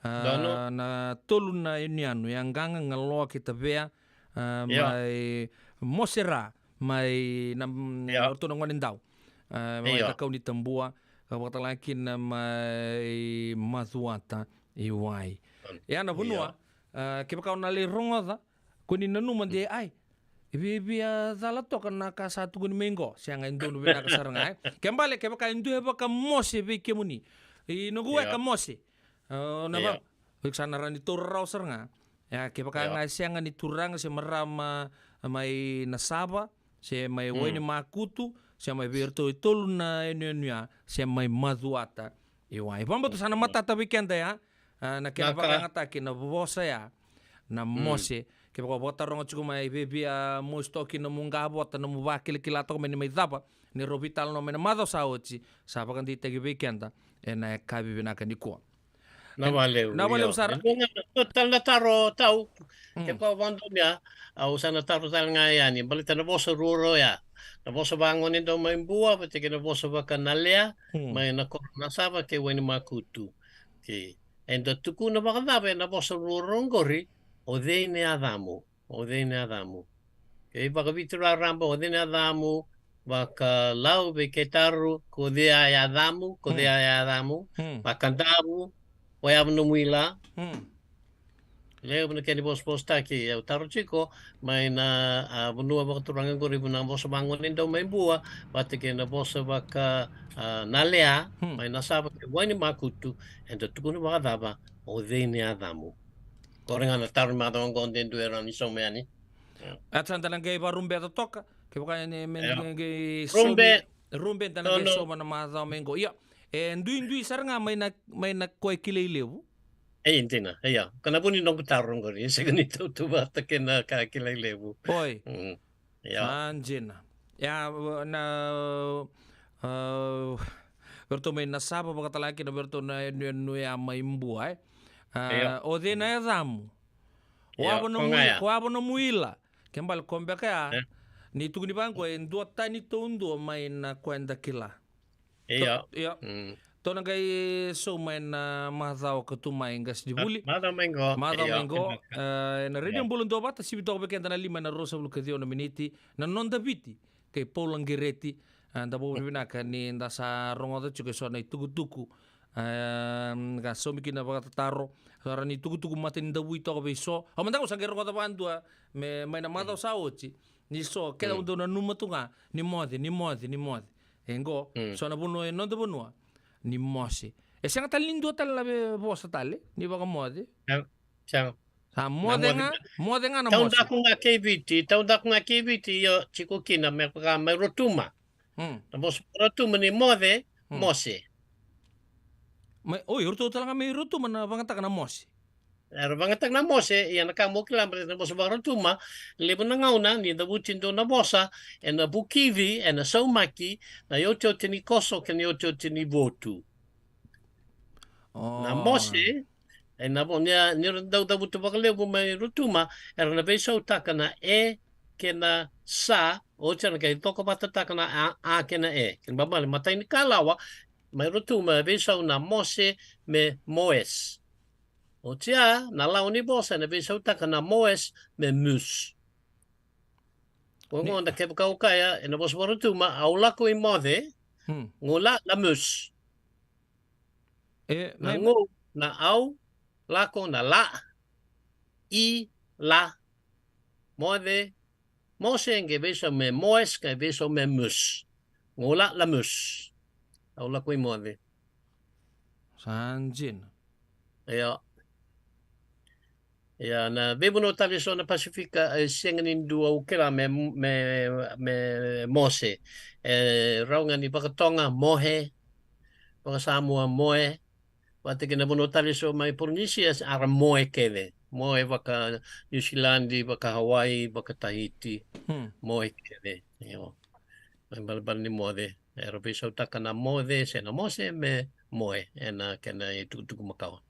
a, donu, na tolu na yanuyanu, Yaqaqa, Qalowa kei Tavea, a, io, mai Mosera, mai na, mm, io, o ratou na gonedau, a, mai, io, Cakaunitabua, ka vakatalega kina mai Macuata i Wai. Ia na vanua, io, a, kevaka o na lai rogoca, ko ni nanuma de, ai, e via, via cala toka na ka sa tukuni mai qo. Sega, e donu vinaka sara ga, e. Kena ibalebale, kevaka e dua e vakamose vei kemuni, i noqu, io, weka Mose, a, na, io, va, o iko sa na rawa ni taura rawa sara ga. Ia, kevaka, io, ga e sega ni turaga se marama mai Nasava, se mai, mm, Wainimakutu, se mai vei iratou e tolu na yanuyanu ya, se mai Macuata i Wai. Vakabauta sa na matata vei keda ya, a, na kena, vinaka, vakayagataki na vosa ya, na, mm, mose. Kevaka o vakataroga tiko mai, via, via mosi toka na nomu qavota, na nomu vakilakila toka mai ni mai cava, ni rau veitalanoa mai na macawa sa oti, sa vakadeitaki vei keda ena yakavi vinaka nikua. Na, e, vakalevu, na vakalevu, io, sara. E dua ga, dua tale na taro, Tau. Mm. Kevaka o vakadonuya, au sa na taro tale ga yani, baleta na vosa ruarua ya. Na vosa vagone dau mai Bua, vata kei na vosa vakanalea, mm, mai na koro Nasava kei Wainimakutu. Kei, eda tukuna vakacava ena vosa ruarua qori, o cei na yacamu? O cei na yacamu? Kei vakaviti raraba, o cei na yacamu? Vakalau vei ketaru, ko cei a yacamu, ko cei, mm, a yacamu? Mm. Vakadavu, o yavu nomu ila? Mm. Levu na kena vosavosataki, au taro tiko, mai na, a, vanua vakaturaga qori, na vosa vagone dau mai Bua, vata kei na vosa vaka, a, na lea, hmm, mai na sava kei Wainimakutu, eda tukuna vakacava, o cei ni yacamu? Qori ga na taro ni macawa qo, de dua e rawa ni sauma yani. A, sa da na qai varubeca toka, kevaka e me, io, qai, qai saumi, rube, rube, da na qai, no, no, sauma na macawa mai qo. Ia, e duidui sara ga mai na, mai na koya kilai levu. E, dina, ia. Ka na vu ni noqu taro qori, e sega ni tautauvata kei na ka kilai levu. Oi. Mm. Ia. Sa dina. Ia, na, a, vei ratou mai na sava, vakatalega kina vei ratou na yanuyanu ya mai Bua, e. A, ia, o cei na yacamu? Ia, wavo na ko ga mui-, ya, ko wavo na muila. Ke bale ko beka ya. E. Ni tukuni vaqo, e duatani taudua mai na koya eda kila. Ia. To-, ia. Mm. Tou na qai sauma ena macawa ka tu mai, qasenivuli. Ma-, macawa mai qo. Macawa, ia, mai qo. Ena, e, ena Radio, ia, Bula Duavata, sivi toka vei keda na lima ena ruasagavulu ka ciwa na miniti. Na Noda Viti kei Paula Qireti. A, da vakavinavinaka ni da sa rogoca tiko eso na itukutuku. E, ka saumi kina vakatataro. Sa rawa ni tukutuku matanidavui toka vei so. Au mada ga au sa qai rogoca vakadua me, mai na macawa sa oti. Ni so, keda, mm, au dau nanuma tu ga ni moce, ni moce, ni moce. E qo, mm, so na vanua e noda vanua, ni mose. E sega tale ni dua tale na veivosa tale ni vakamoce. Sega, sega. Sa moce ga, moce ga na mose. Taudaku ga kei Viti, taudaku ga kei Viti, io, tiko kina me vaka mai Rotuma. Mm. Na vosa Rotuma ni moce, mm, mose. Mai, oi, o ratou tale ga mai Rotuma na vagataka na mose. Era vagataka na mose, ia na ka mo kila baleta na vosa vakaRotuma, levu na gauna ni cavuti dua na vosa, ena vukici, ena saumaki na iotioti ni koso kei na iotioti ni votu. O. Na mose, ena vo-, ni a, ni ra dau cavuta vakalevu mai Rotuma, era na veisautaka na e kei na sa, oti era na qai cokovatataka na a, a kei na e. Kena ibalebale, matai ni kalawa mai Rotuma e veisau na mose me moes. Oti ya, na lawa ni vosa ena veisautaka na moes me mus. Ni- Oqoda kevaka au kaya ena vosa vakaRotuma, au lako i moce, hmm, qu la, la mus. E, na mai- qu, na au, lako, na la, i, la, moce, mose, qai veisau me moes, qai veisau me mus. Qu la, la mus. Au lako i moce. Sa dina. Io. Ia, na veivanua tale eso na Pasifika, e sega ni dua au kila me, me, me mose. E rau ga ni vakaToga, mohe, vakaSamoa, moe. Vata kei na vanua tale eso mai Polinisia, era moe kece. Moe vakaNiusiladi, vakaHawaii, vakaTahiti. Hmm. Moe kece. Io. Mai balebale ni moce. Era veisautaka na moce se na mose me moe ena kena itukutuku makawa.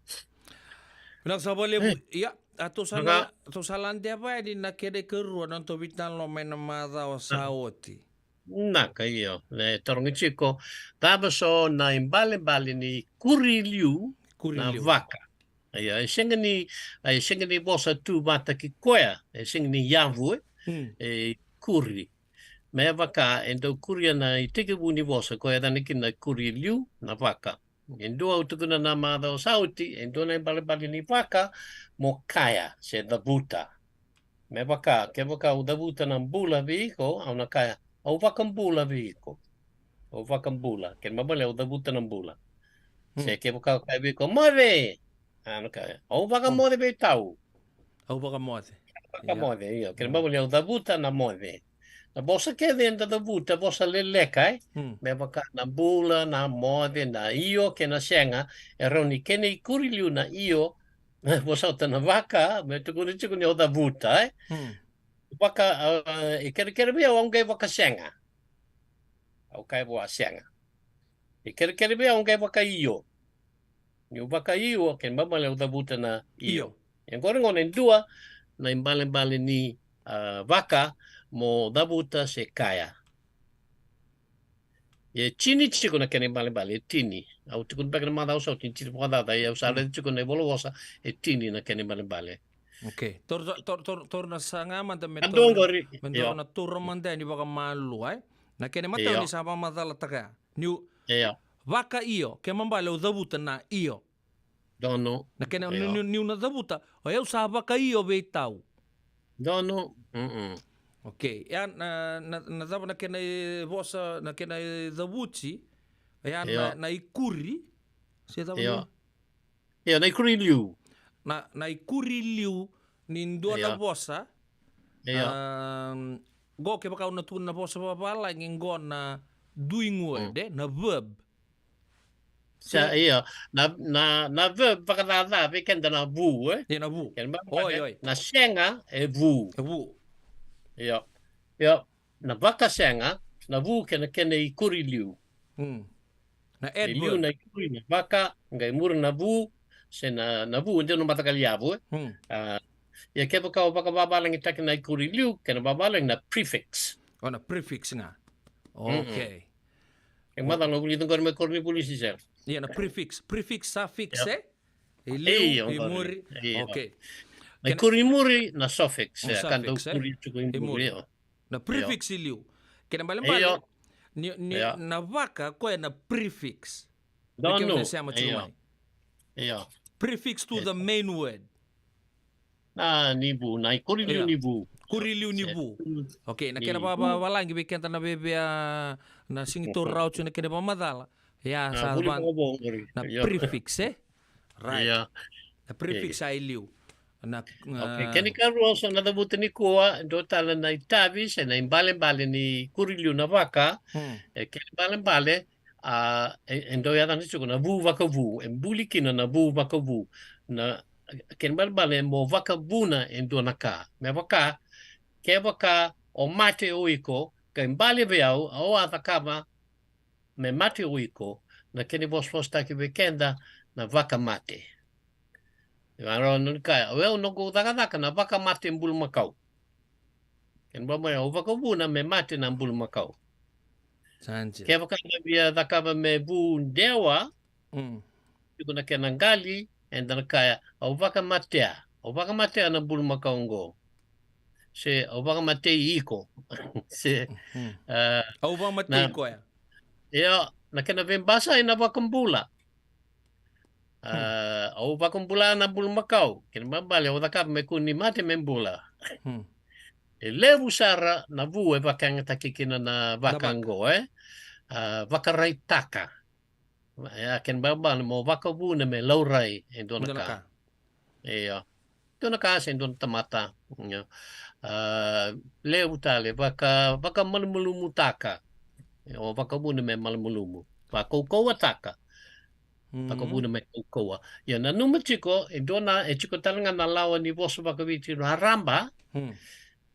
Vinaka sara vakalevu. E. Ia, a tou sa, vinaka, la, tou sa ladeva yani na kena ikarua na nodatou veitalanoa mai na macawa sa, a, oti. Naka, io. E tarogi tiko, cava so na ibalebale ni kuri liu, kuri liu, na vaka? Ia, e sega ni, e sega ni vosa tu vata kei koya, e sega ni yavu, e, hmm, e kuri. Me vaka e dau kuria na itekivu ni vosa, ko yacana kina na kuri liu, na vaka. E dua au tukuna na macawa sa oti, e dua na ibalebale ni vaka mo kaya se cavuta. Me vaka, kevaka au cavuta na bula vei iko, au na kaya, au vakabula vei iko. Au vakabula, kena ibalebale au cavuta na bula. Hmm. Se kevaka au kaya vei iko, moce! Au na kaya, au vakamoce vei tau. Au vakamoce. Vakamoce, io. Kena ibalebale au cavuta na moce. Na vosa kece eda cavuta, vosa leleka, e? Hmm. Me vaka na bula, na moce, na io kei na sega, e rawa ni kena ikuri liu na io, vosota na vaka, me tukuna tiko ni au cavuta, e? Hmm. Vaka, a, e kerekere vei au, au qai vakasega. Au kaya vua sega. E kerekere vei au, au qai vakaio. Niu vakaio, kena ibalebale au cavuta na io. Io. E qori gona e dua na ibalebale ni, a, vaka mo cavuta se kaya. E tini tiko na kena ibalebale, e tini. Au tukuna beka na macawa sa oti ni tini vakacaca, ia au sa, mm, raica tiko na ivola vosa, e tini na kena ibalebale. Okay. Taura, taura, taura, taura na saga mada me, a, taura, dua qori, me, io, taura na taura mada yani vakamalua, e? Na kena imatai, io, ni sa vakamacalataka ya. Niu, io, vakaio, kena ibalebale au cavuta na io. Donu. Na kena, ni, ni, niu na cavuta, o yau sa vakaio vei tau. Donu. Mm-mm. Okay. Ia, na, na, na cava na kena ivosa, na kena icavuti, ia, na, na ikuri, se cava ni? Ia, na ikuri liu. Na, na ikuri liu ni dua na vosa. Ia. Um, qo kevaka au na tukuna na vosa vavalagi, qo na doing word, e, na verb. Sa, ia, na, na, na verb vakacaca vei keda na vu, e? Ia, na vu. Kena ibalebale, oi, oi, na sega e vu. E vu. Ia. Ia, na vakasega, na vu kei na kena ikuri liu. Mm. Na adverb. E liu na ikuri, na vaka, qai muri na vu, se na, na vu, e dua na mataqali yavu, e? Mm. A, ia kevaka o vakavavalagitaki na ikuri liu, kena vavalagi na prefix. O, na prefix ga. Mm-mm. Okay. E macala na vulica qori mai koronivuli se sega. Ia, na prefix. Prefix, suffix, e? E liu, e muri. Ia. Okay. Na ikuri i muri, na suffix, e, ka dau kuri tiko i muri, io. Na prefix i liu. Kena ibalebale, ni, ni, na vaka, koya na prefix. Donu. Kena sema tiko mai. Ia. Prefix to the main word. Na ni vu, na ikuri liu ni vu. Kuri liu ni vu. Okay, na kena vakavavalagi vei keda na vevea na sega ni taura rawa tiko na kena vakamacala. Ia, sa vuli vaka, na prefix, e? Right. Ia. Na prefix sa i liu. Na, okay, a, kena ikarua au sa na cavuta nikua, dua tale na itavi se na ibalebale ni kuri liu na vaka. Hmm. E, kena ibalebale, a, e, e dau yacana tiko na vu vakavu, e buli kina na vu vakavu. Na, kena ibalebale mo vakavuna e dua na ka. Me vaka, kevaka o mate o iko, qai bale vei au, au a cakava me mate o iko, na kena ivosavosataki vei keda na vakamate. E rawa ni kaya, o yau noqu cakacaka na vakamate bulumakau. Kena ibalebale au vakavuna me mate na bulumakau. Sa dina. Kevaka eda via cakava me vu dewa, mm, tiko na kena qali, eda na kaya, au vakamatea. Au vakamatea na bulumakau oqo. Se au vakamatei iko. Se, mm, a, au vakamatei koya. Ia, na kena veibasai na vakabula. A, au vakabula na bulumakau. Kena ibalebale au cakava me kua ni mate, me bula. Hmm. E levu sara na vu e vakayagataki kina na vaka oqo, e? A, vakaraitaka. Ia, kena ibalebale mo vakavuna me laurai e dua na ka. Ia. Dua na ka se dua na tamata. Ia. A, levu tale, vaka, vakamalumalumutaka. O vakavuna me malumalumu. Vakaukauwataka. Mm. Vakavuna me kaukauwa. Ia, nanuma tiko, e dua na, e tiko tale ga na lawa ni vosa vakaviti raraba. Mm.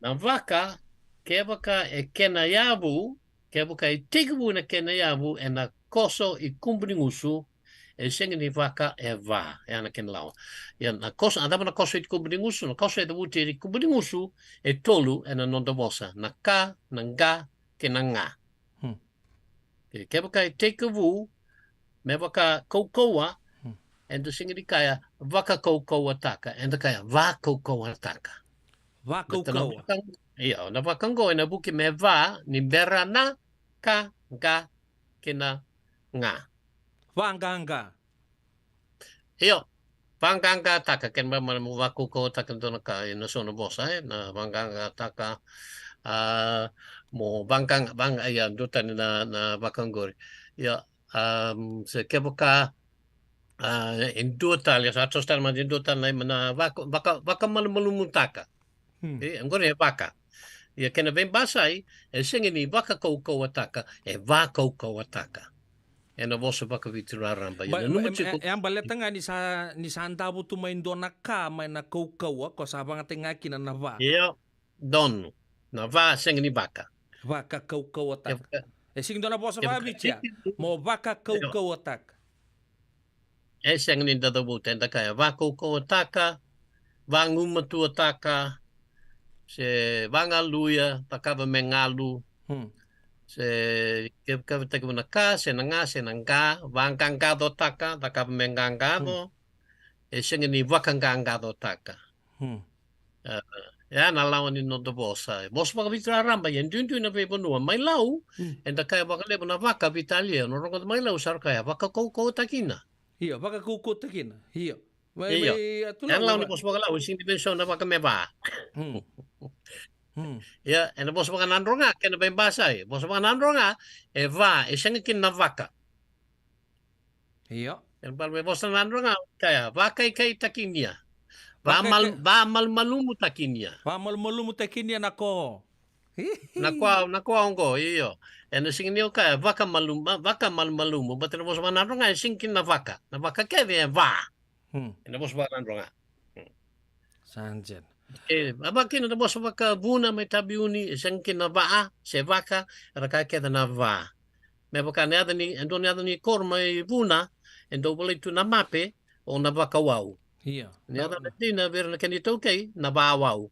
Na vaka, kevaka e kena yavu, kevaka e tekivu na kena yavu ena koso i kubu ni gusu, e sega ni vaka, e va, e a na kena lawa. Ia na koso, a cava na koso i kubu ni gusu? Na koso e cavuti i kubu ni gusu e tolu ena noda vosa, na ka, na qa, kei na ga. Hmm. Ke, kevaka e tekivu me vaka kaukauwa, hmm, eda sega ni kaya vakakaukauwataka, eda kaya vakaukauwataka. Vakaukauwa. Ia, na vaka oqo ena vuki me va ni bera na ka, qa, kei na ga. Vaqaqa. Io, vaqaqataka, kena ibalebale mo vakaukauwataka e dua na ka ena so na vosa, e, na vaqaqataka, a, mo vaqaqa, vaqa, ia, dua tani na, na vaka oqori. Ia, a, se kevaka, a, e dua tale, sa toso tale mada e dua tale na, na vaka, vaka, vakamalumalumutaka. Hmm. E, oqori e vaka. Ia kena veibasai, e sega ni vakakaukauwataka, e vakaukauwataka. Ena vosa vakaviti raraba. Ia, ba, nanuma e, tiko, e, e a baleta ga ni sa, ni sa davo tu mai dua na ka mai na kaukauwa, ko sa vagataki ga kina na va. Ia, donu. Na va sega ni vaka. Vakakaukauwataka. E vaka. E sega ni dua na vosa vakaviti, a, mo vakakaukauwataka. E sega ni da cavuta, eda kaya vakaukauwataka, vagumatuataka, se vagaluya, cakava me galu, hmm, se kevaka e tekivu na ka, se na ga, se na qa, vaqaqacotaka, cakava me qaqaco, hmm, e sega ni vakaqaqacotaka. Hmm. E, e a na lawa ni noda vosa. E vosa vakaviti raraba, ia duidui na veivanua. Mai Lau, hmm, eda kaya vakalevu na vaka vei Italia, o na rogoca mai Lau sa ra kaya vakakaukauwataki na. Io, vakakaukauwataki kina. Io. Mai, io. Mai, a tu. Ena lau ni vosa vakalau, e sega ni vei so na vaka me va. Hmm. Hmm. Ia, ena vosa vakanadroga, kena bai basai. Vosa vakanadroga, e va, e sega kina na vaka. Io. Ena bale me vosa nadroga, kaya, vakaikaitakinia. Vamal-, vakaika- vamalumalumutakinia. Vamalumalumutakinia na ko. Na koa, na koa oqo, io. Ena sega ni o kaya, vakamaluma-, vakamalumalumu, baleta na vosa vakanadroga, e sega kina na vaka. Na vaka kece e va. Hmm. Ena vosa vakanadroga. Hmm. Sa dina. E, a vaka kina na vosa vakavuna mai Taveuni, e sega kina na va, se vaka, era kaya kece na va. Me vaka na yaca ni, e dua na yaca ni koro mai Vuna, e dau volai tu na mape, o na vakawau. Io. Na yaca na dina, vei ira na kena iTaukei, na vawau.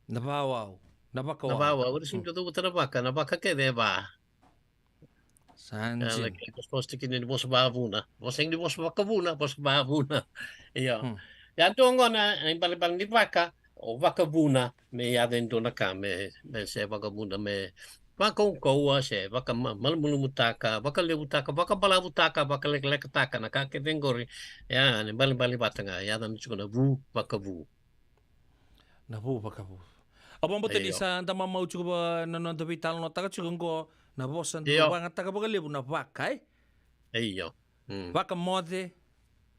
Na vawau. Na vakawau. Na vawau, era sega ni dau cavuta na vaka, na vaka kece e va. Sa dina. Like, e vosa, vosa tiko ni vosa vavuna. Vosa ni vosa vakavuna, vosa vavuna. Io. Hmm. Ia dua gona, na ibalebale ni vaka, o vakavuna, me yaco e dua na ka, me, me se vakavuna, me vakaukauwa, se vakama-, malumalumutaka, vakalevutaka, vakabalavutaka, vakalekalekataka, na ka kece qori. Ia, na ibalebale vata ga, yaco na tiko na vu, vakavu. Na vu vakavu. Au vakabauta ni, io, sa da mamau tiko va na noda veitalanoataka tiko qo, na vosa, io, da vakayagataka vakalevu na vaka, e? Io. Mm. Vakamoce,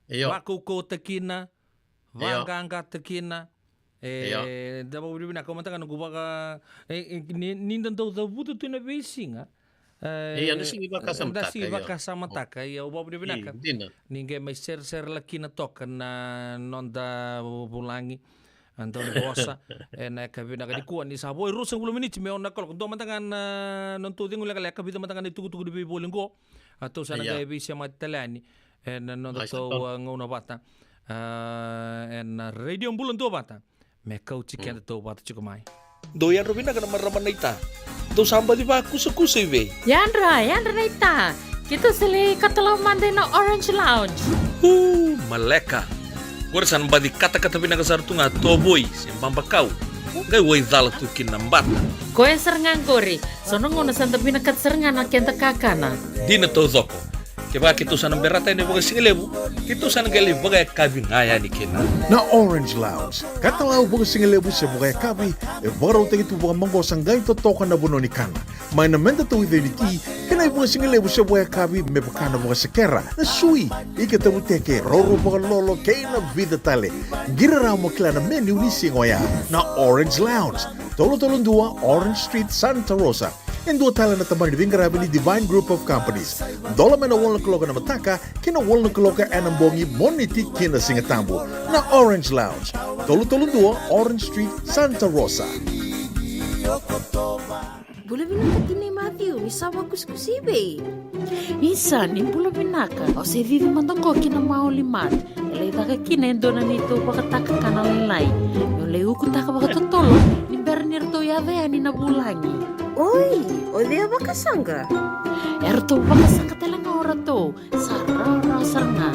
io, vakaukauwatakina, io, vaqaqatakina. E, io, da vakavinavinaka, au mataka noqu vaka, e, e, ni, ni da dau cavuta tu ena veisiga. E, io, da sega ni vakasamataka, da sega ni, io, vakasamataka, io, au vakavinavinaka. Io, dina. Ni qai mai seresere laki na toka na noda vulagi, a dau ni vosa, ena yakavi vinaka nikua, ni sa vo e ruasagavulu miniti me ono na kaloko. Dua mada ga na nodatou cegu lekaleka, vica mada ga na itukutuku ni veivoli qo. A tou sa na, io, qai veisemati tale yani ena nodatou, a, gauna vata, a, ena Radio Bula Duavata. Me kauti, mm, keda tou vata tiko mai. Dou yadra vinaka na marama naita. Dou sa baci vakusakusa i vei? Yadra, yadra naita. Keitou sa lai katalau mada ina Orange Lounge. Uu, maleka. Qori sa na baci katakata vinaka sara tu ga, tovoi se babakau. Qai waicala tu kina na bata. Koya sara ga qori. So na gauna sa da vinakata sara ga na keda kakana. Dina taucoko. Kevaka keitou sa na berata yani vakasigalevu, keitou sa na qai lai vakayakavi ga yani kina. Na Orange Lounge, katalau vakasigalevu se vakayakavi, e vakarautaki tu vakamaqosa, qai totoka na vanua ni kana. Mai na meda tauica ni ti, kei na ivakasigalevu se vakayakavi me vaka na vakasekera, na sui, ika tavuteke, roro vakalolo, kei na vica tale. Qiri rawa mo kila na menu ni siga oya. Na Orange Lounge, tolu tolu dua Orange Street, Santa Rosa. E dua tale na tabana ni veiqaravi ni Divine Group of Companies. Dola mai na walu na kaloko ena mataka ki na walu na kaloko ena bogi, Moniti ki na Sigatabu. Na Orange Lounge, tolu tolu dua Orange Street, Santa Rosa. Bula vinaka tinai Matthew, ni sa vakusakusa i vei? Isa, ni bula vinaka. Au se cici mada qo ki na Maoli Mart. E lai caka kina e dua na neitou vakatakakana lailai. Meu lai ukutaka vakatotolo ni bera ni ratou yaco yani na vulagi. Oi, o cei a vakasaqa? E ratou vakasaqa tale ga o ratou. Sa rawarawa sara ga.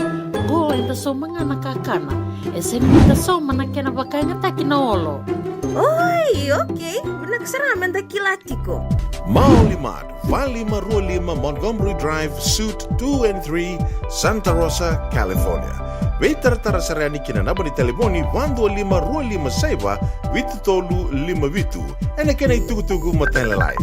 Qo eda sauma ga na kakana. E sega ni da sauma na kena vakayagataki na olo. Oi, okei. Vinaka sara ga meda kila tiko. Maoli Mart, va lima rua lima Montgomery Drive, Suite two and three, Santa Rosa, California. Veitaratara sara yani ki na naba ni talevoni va dua lima rua lima saiva vitu tolu lima vitu. Ena kena itukutuku matailalai.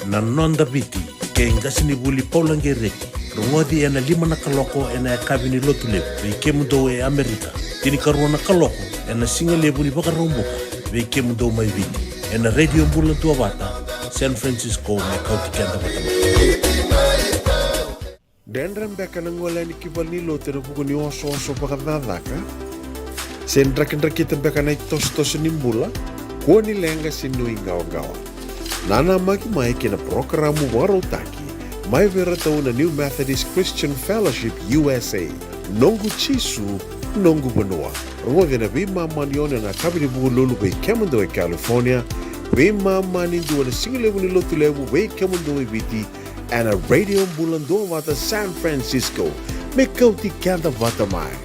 Na Noda Viti, kei qasenivuli Paula Gereti, rogoci ena lima na kaloko ena yakavi ni Lotulevu vei kemudou e Amerika, tinikarua na kaloko ena sigalevu ni Vakaraubuka vei kemudou mai Viti, ena Radio Bula Duavata, San Francisco, me kauti keda vata mai. Dredre beka na gole yani ki valenilotu ena vuku ni osooso vakacakacaka? Se drakidrakita beka na itosotoso ni bula? Kua ni leqa se nuiqawaqawa. Nanamaki mai ki na parokaramu vakarautaki mai vei iratou na New Methodist Christian Fellowship U S A, Noqu Jisu, Noqu Vanua. Rogoci ena veimama ni ono ena yakavi ni Vukelulu vei kemudou e California, veimama ni dua ena sigalevu ni Lotulevu vei kemudou e Viti, Ena Radio Bula Duavata San Francisco, me kauti keda vata mai.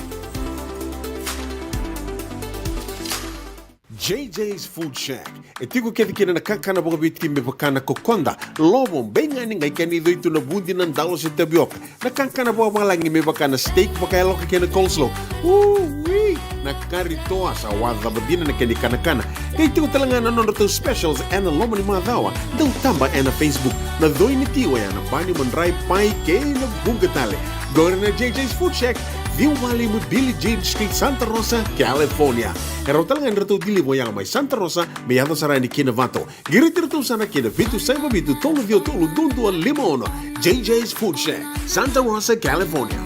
J J's Food Shack. E tiko kece kina na kakana vakaviti me vaka na kokoda, lovo, beigani, qai kena icoi tu na vudi, na dalo se tavioka. Na kakana vakavalagi me vaka na steak vakayaloka kei na coleslaw. Ui! Na kari toa sa wacava dina na kena ikanakana. Qai tiko tale ga na nodratou specials ena loma ni macawa. Dau taba ena Facebook. Na coi ni ti oya na bani, madrai, pai kei na vuqa tale. Qori na J J's Food Shack, ciwa walu lima Billie Jean Street, Santa Rosa, California. E rawa tale ga ni ratou deliver oya mai Santa Rosa me yaco sara yani ki Novato. Qiriti iratou sara ki na vitu saiva vitu tolu ciwa tolu dua dua lima ono. J J's Food Shack, Santa Rosa, California.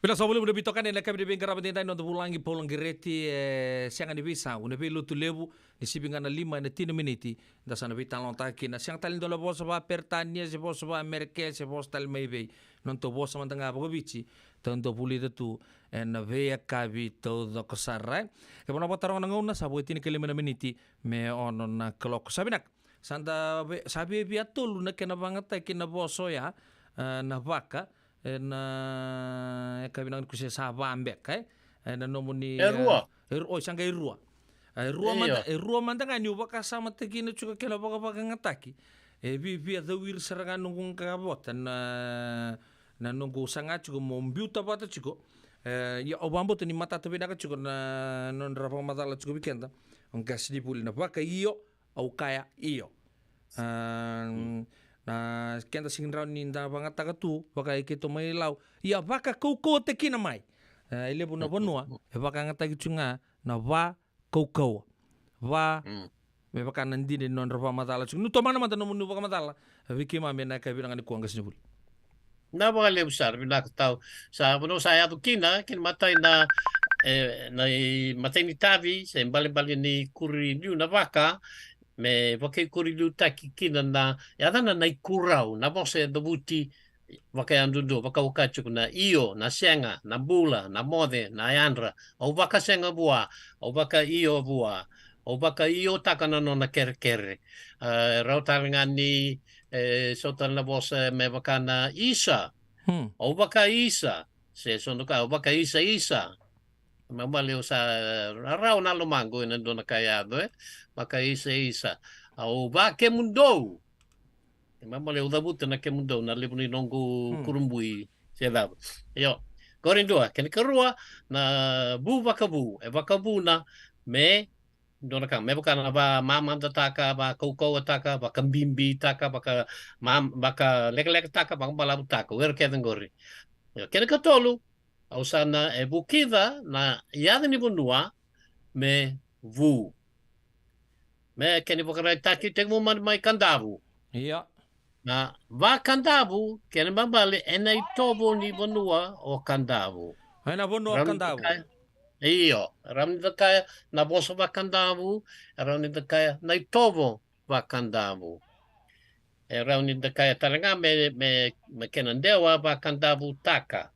Vinaka saka vakalevu na veitokani ena yakavi ni veiqaravi edaidai, noda vulagi Paula Qiriti. E sega ni veisau, na veilotu levu, ni sivi ga na lima ena tini na miniti, da sa na veitalanoataka kina. Sega tale ni dua na vosa vakaperitania se vosa vakamerika se vosa tale mai vei, nodatou vosa mada ga vakaviti, tou dau vulica tu ena veiyakavi taucoko sara, e. Kevaka o na vakataroga na gauna, sa vo e tinikalima na miniti me ono na kaloko. Sa vinaka. Sa da via, sa viavia tolu na kena vakayagataki na vosa oya, e, na vaka, ena yakavi vinaka nikua, se sa va beka, e? Ena nomuni, e, rua. E ru-, oi, sa qai rua. E rua mada, e rua mada ga niu vakasamataki kina tiko kei na vakavakayagataki. E viavia cowiri sara ga noqu qai vota na, na noqu saga tiko meu biuta vata tiko. E, ia au vakabauta ni matata vinaka tiko na nodra vakamacala tiko vei keda o qasenivuli. Na vaka io, au kaya io. A, na keda sega ni rawa ni da vakayagataka tu vaka e keitou mai Lau. Ia vakaukauwataki kina mai. E, e levu na vanua e vakayagataki tu ga na vakaukauwa. Va, me vaka na dina ni nodra vakamacala tiko. Niu tomana mada nomuni vakamacala vei keimami ena yakavi vinaka nikua, qasenivuli. Na vakalevu sara, vinaka tau. Sa vanua sa yaco kina, kina matai na, e, na imatai ni tavi se ibalebale ni kuri liu na vaka, me vakaikuri liutaki kina na, yacana na ikurau, na vosa e cavuti vakayadudua, vakawaka tiko na io, na sega, na bula, na moce, na yadra. Au vakasega vua, au vakaio vua, au vakaiotaka na nona kerekere. A, rau tale ga ni, e, so tale na vosa me vaka na isa. Au vakaisa, se so na ka, au vakaisaisa. Mamale au sa rarawa na lomaqu ena dua na ka yaco, e. Vakaisaisa. Au vakemudou. Mamale au cavuta na kemudou, na levu ni noqu kurabui se cava. Io. Qori dua, kena karua, na vu vakavu. E vakavuna me dua na ka, me vaka na va mamadataka, vakaukauwataka, vakabibitaka, vaka mam-, vakalekalekataka, vakabalavutaka, o ira kece qori. Io, kena katolu, au sa na, e vukica na yaca ni vanua me vu. Me kena ivakaraitaki, tekivu mai, mai Kadavu. Ia. Na va Kadavu, kena ibalebale ena itovo ni vanua o Kadavu. Ena vanua o Kadavu. Io, rawa ni da kaya na vosa va Kadavu, rawa ni da kaya na itovo va Kadavu. E rawa ni da kaya tale ga me, me, me kena dewa vakadavutaka.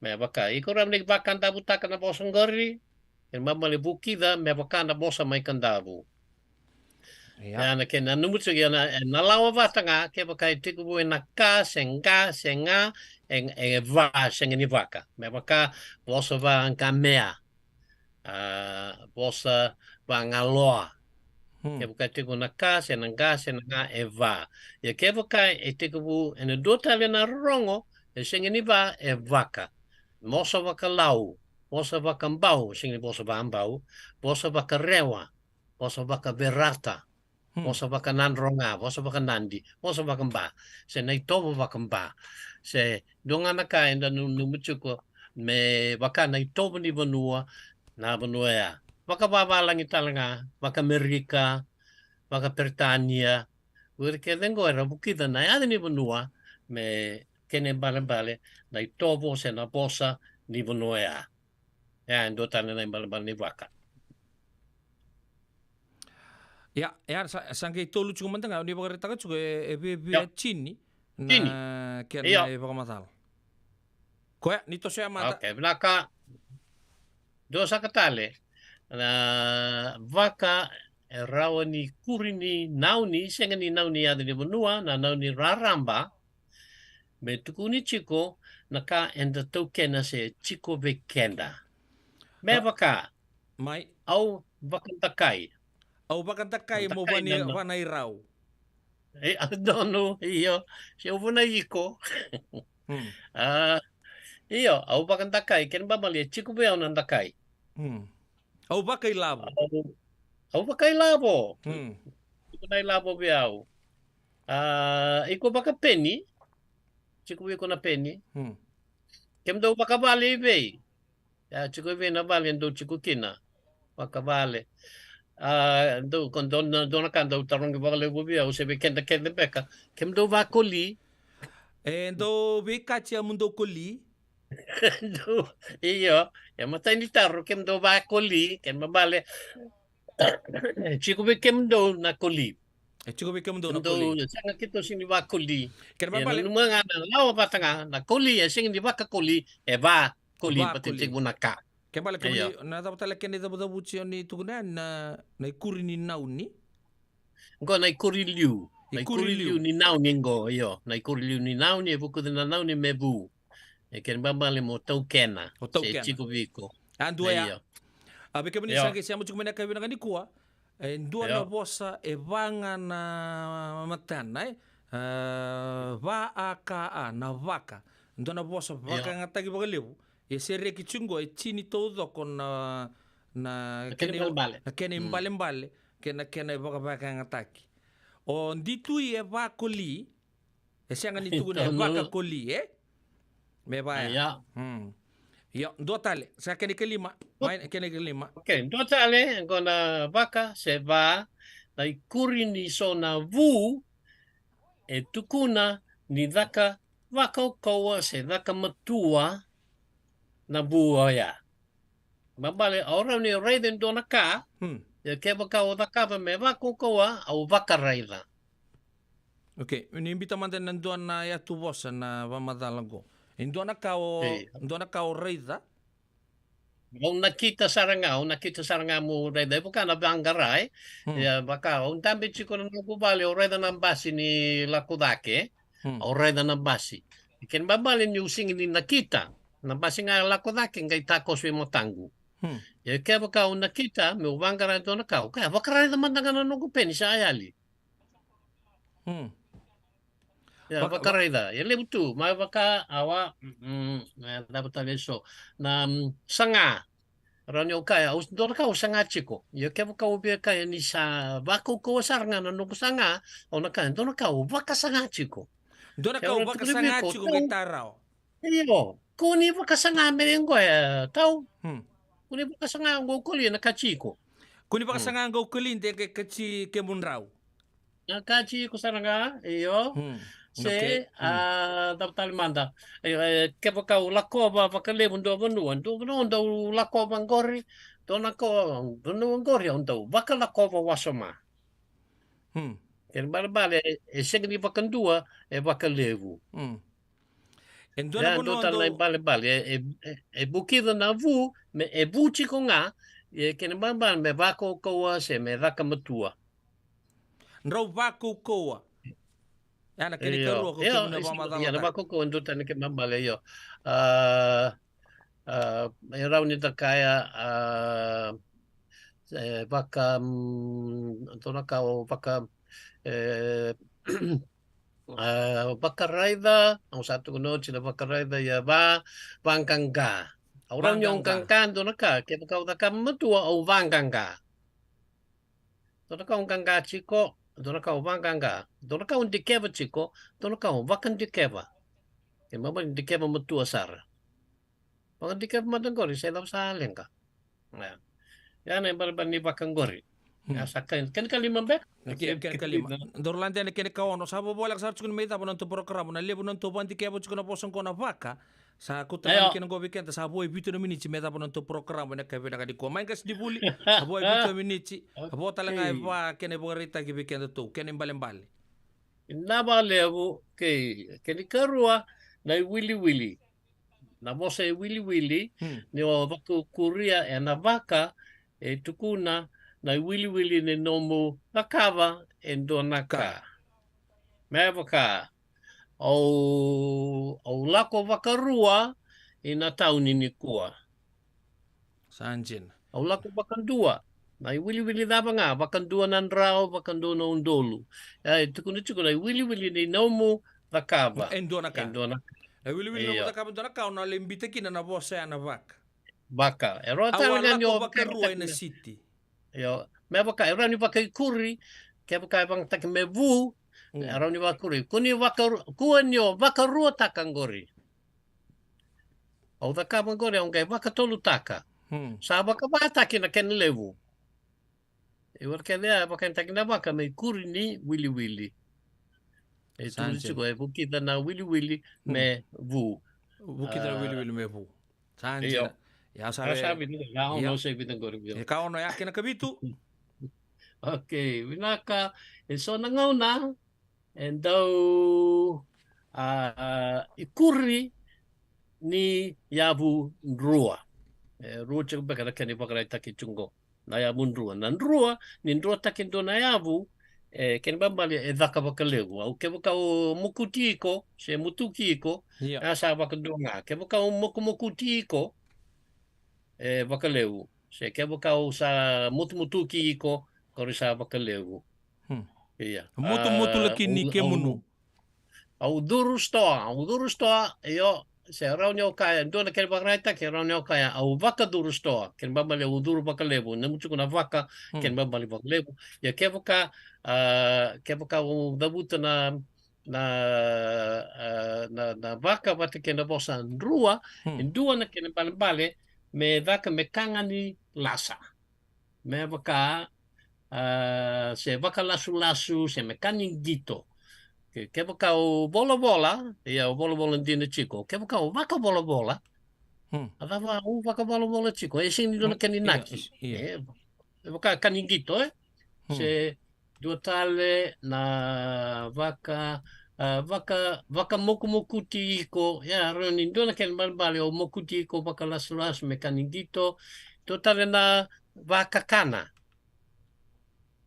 Me vaka, iko rawa ni vakadavutaka na vosa qori, kena ibalebale vukica me vaka na vosa mai Kadavu. Ia. Ia, na kena nanuma tiko, ia na, e na lawa vata ga, kevaka e tekivu ena ka, se qa, se ga, e, e va, sega ni vaka. Me vaka vosa vaqamea. A, vosa vagaloa. Kevaka e tekivu na ka, se na qa, se na ga, e va. Ia kevaka e tekivu ena dua tale na rorogo, e sega ni va, e vaka. Vosa vakalau, vosa vakabau, sega ni vosa vakabau, vosa vakarewa, vosa vakaverata, vosa vakanadroga, vosa vakanadi, vosa vakaba, se na itovo vakaba, se dua ga na ka eda nanuma tiko me vaka na itovo ni vanua, na vanua ya. Vakavavalagi tale ga, vakaAmerika, vakaPeritania, o ira kece qo era vukica na yaca ni vanua me kena ibalebale na itovo se na vosa ni vanua ya. Ia, e dua tale na ibalebale ni vaka. Ia, ia, sa, sa qai tolu tiko mada ga, ni vakaraitaka tiko e, e viavia tini na kena ivakamacala. Koya, ni tosoya mada. Okay, vinaka. Dua saka tale. Na vaka, e rawa ni kuri ni nauni, sega ni nauni yaca ni vanua, na nauni raraba, me tukuni tiko na ka eda taukena se tiko vei keda. Me vaka, mai, au vakadakai. Au vakadakai mo vana i rau. E, a, donu, io. Se au vana iko. Hmm. A, io, au vakadakai, kena ibalebale e tiko vei au na dakai. Hmm. Au vakailavo. Au, au vakailavo. Hmm. Tiko na ilavo vei au. A, iko vakapeni. Tiko vei iko na peni. Hmm. Kemudou vakavale i vei? Ia, tiko i vei na vale dou tiko kina? Vakavale. A, dou, ko dou na, dou na ka dou tarogi vakalevu vei au, se vei keda kece beka. Kemudou vakoli? E dou veikati a mudou koli? Dou, io, e matai ni taro, kemudou vakoli, kena ibalebale e tiko vei kemudou na koli. E tiko vei kemudou na koli. Kemudou, sega keitou sega ni vakoli. Kena ibalebale. Ia, nanuma ga na lawa vata ga, na koli e sega ni vakakoli, e vakoli, vakoli. Baleta e tekivu na ka. Kena ibalebale, io, kemuni, na cava tale kena icavucavuti o ni tukuna yani na, na ikuri ni nauni? Qo na ikuri liu. Na ikuri liu. Ikuri liu ni nauni qo, io. Na ikuri liu ni nauni, e vukuci na nauni me vu. E kena ibalebale mo taukena. O taukena. Se tiko vei iko. A dua ya. Io. A, vei kemuni sa qai sema tiko mai na yakavi vinaka nikua. E dua na vosa e va ga na matana, e? A, V A K A, na vaka. Dua na vosa vakayagataki vakalevu. Ia sereki tiko qo e tini taucoko na, na kena ibalebale. Na kena ibalebale, kei na kena ivakavakayagataki. O D two E e vakoli, e sega ni tukuna e vakakoli, e? Me vaya. Io. Hmm. Io, dua tale. Sa kena ikalima. Mai, kena ikalima. Okay, dua tale, qo na vaka se va, na ikuri ni so na vu, e tukuna ni caka vakaukauwa se caka matua na vu oya. Ibalebale, au rawa ni raica e dua na ka, hmm, ia kevaka au cakava me vakaukauwa, au vakaraica. Okay, ni biuta mada na dua na yatu vosa na vakamacala qo. E dua na ka o, io, dua na ka o raica. Au nakita sara ga, au nakita sara ga meu raica. E vaka na vaqara, e? Hmm. Ia, vaka, au dabe tiko na noqu vale, au raica na basi ni lako cake. Hmm. Au raica na basi. Kena ibalebale niu sega ni nakita. Na basi ga e lako cake, qai takoso i mataqu. Hmm. Ia kevaka au nakita, meu vaqara e dua na ka, au kaya, vakaraica mada ga na noqu peni sa yali. Hmm. Ia, vaka-, vakaraica. Ia levu tu, mai vaka, awa, mm, mm, e, cava tale eso. Na, mm, saga. Rawa ni au kaya, au, dua na ka au saga tiko. Ia kevaka au via kaya ni sa vakaukauwa sara ga na noqu saga, au na kaya, dua na ka au vakasaga tiko. Dua na ka au vakasaga tiko, qai tau rawa. Io, kua ni vakasaga me qo e tau. Hmm. Kua ni vakasaga qo koli na ka tiko. Kua ni vakasaga qo koli de qai kati kemudrau. Na ka tiko sara ga, io. Hmm. Se, okay, a, hmm, cava tale mada. E, e, kevaka au lakova vakalevu dua vanua, dua vanua dau lakova qori, dua na ka, vanua qori au dau vakalakova wasoma. Hmm. Kena ibalebale, e, e sega ni vakadua, e vakalevu. Hmm. E dua na, ia, vanua dua tale na dau ibalebale, e, e, e, e vukica na vu, me, e vu tiko ga, e kena ibalebale me vakaukauwa se me caka matua. Drau vakaukauwa. Ia na kena ikarua, io, ko, io, kemuni na vakamacala, ia na vakaukauwa e dua tale na kena ibalebale, io. A, a, e rawa ni da kaya, a, e vaka, mm, dua na ka o vaka, e, a, vakaraica, au sa tukuna oti na vakaraica, ia va, vaqaqa. Au rawa ni au qaqa dua na ka, kevaka au cakava matua, au vaqaqa. Dua na ka au qaqa tiko, dua na ka au vaqaqa. Dua na ka au dikeva tiko, dua na ka au vakadikeva. Kena ibalebale dikeva matua sara. Vakadikeva mada qori, se cava sa leqa. Ia. Ia na ibalebale ni vaka qori. Hmm. Ia sa kena, kena ikalima beka. Na ke-, kena ikalima. Daru lade yani kena ikaono, sa vovoleka sara tiko ni mai cava na nodatou porokaramu, na levu na nodatou vakadikeva tiko na vosa qo na vaka. Sa kauta mai kina qo vei keda, sa vo e vitu na miniti me cava na nodatou porokaramu ena yakavi vinaka nikua. Mai qasenivuli, sa vo e vitu na miniti, sa vo tale ga e va kena ivakaraitaki vei kedatou, kena ibalebale. Na vakalevu, okay, kena ikarua, na iwiliwili. Na vosa e wiliwili, hmm, ni o vakukuria ena vaka, e tukuna na iwiliwili ni nomu cakava e dua na ka. Me vaka, au, au lako vakarua ina tauni nikua. Sa dina. Au lako vakadua. Na iwiliwili cava ga, vakadua na drau, vakadua na udolu. E tukuna tiko na iwiliwili ni nomu cakava e dua na ka. E dua na ka. Na iwiliwili ni nomu cakava e dua na ka, o na lai biuta kina na vosa ya na vaka. Vaka. E rawa tale ga ni o vakayagataki na siti. Io, me vaka, e rawa ni vakaikuri, kevaka e vakayagataki me vu, e rawa ni vakaikuri. Kua ni vakaru-, kua ni o vakaruataka qori. Au cakava qori, au qai vakatolutaka. Sa vakavataki na kena levu. E vaka kece ya, e vakayagataki na vaka me ikuri ni wiliwili. E tukuna tiko, e vukica na wiliwili me vu. Vukica na wiliwili me vu. Sa dina. Ia sa vei. Sa vei, ia ono, sa vei qori. E ka ono ya kei na ka vitu. Okay, vinaka. E so na gauna e dau, a, ikuri ni yavu drua. E rua tiko beka na kena ivakaraitaki tiko qo. Na yavu drua. Na drua, ni druataki dua na yavu, e, kena ibalebale e caka vakalevu. Au kevaka au mokuti iko, se mutuki iko, ia, a sa vakadua ga. Kevaka au mokumokuti iko, e vakalevu. Se kevaka au sa mutumutuki iko, qori sa vakalevu. Ia. Mutu, mutu, a, laki ni au, kemunu. Au curu sitoa, au curu sitoa, io, se rawa ni o kaya, dua na kena ivakaraitaki, rawa ni o kaya, au vakacuru sitoa, kena ibalebale au curu vakalevu, nomu tiko na vaka, kena ibalebale vakalevu. Ia kevaka, a, kevaka au cavuta na, na, a, na, na vaka vata kei na vosa drua, e dua na kena ibalebale, me caka me ka ga ni lasa. Me vaka, a, se vakalasulasu, se me ka ni qito. Ke, kevaka au volavola, ia au volavola dina tiko. Kevaka au vakavolavola, a cava au vakavolavola tiko? E sega ni dua na kena inaki. E, e vaka ka ni qito, e? Se dua tale na vaka, a, vaka, vakamokumokuti iko. Ia, rawa ni dua na kena ibalebale au mokuti iko, vakalasulasu, me ka ni qito. Dua tale na vakakana.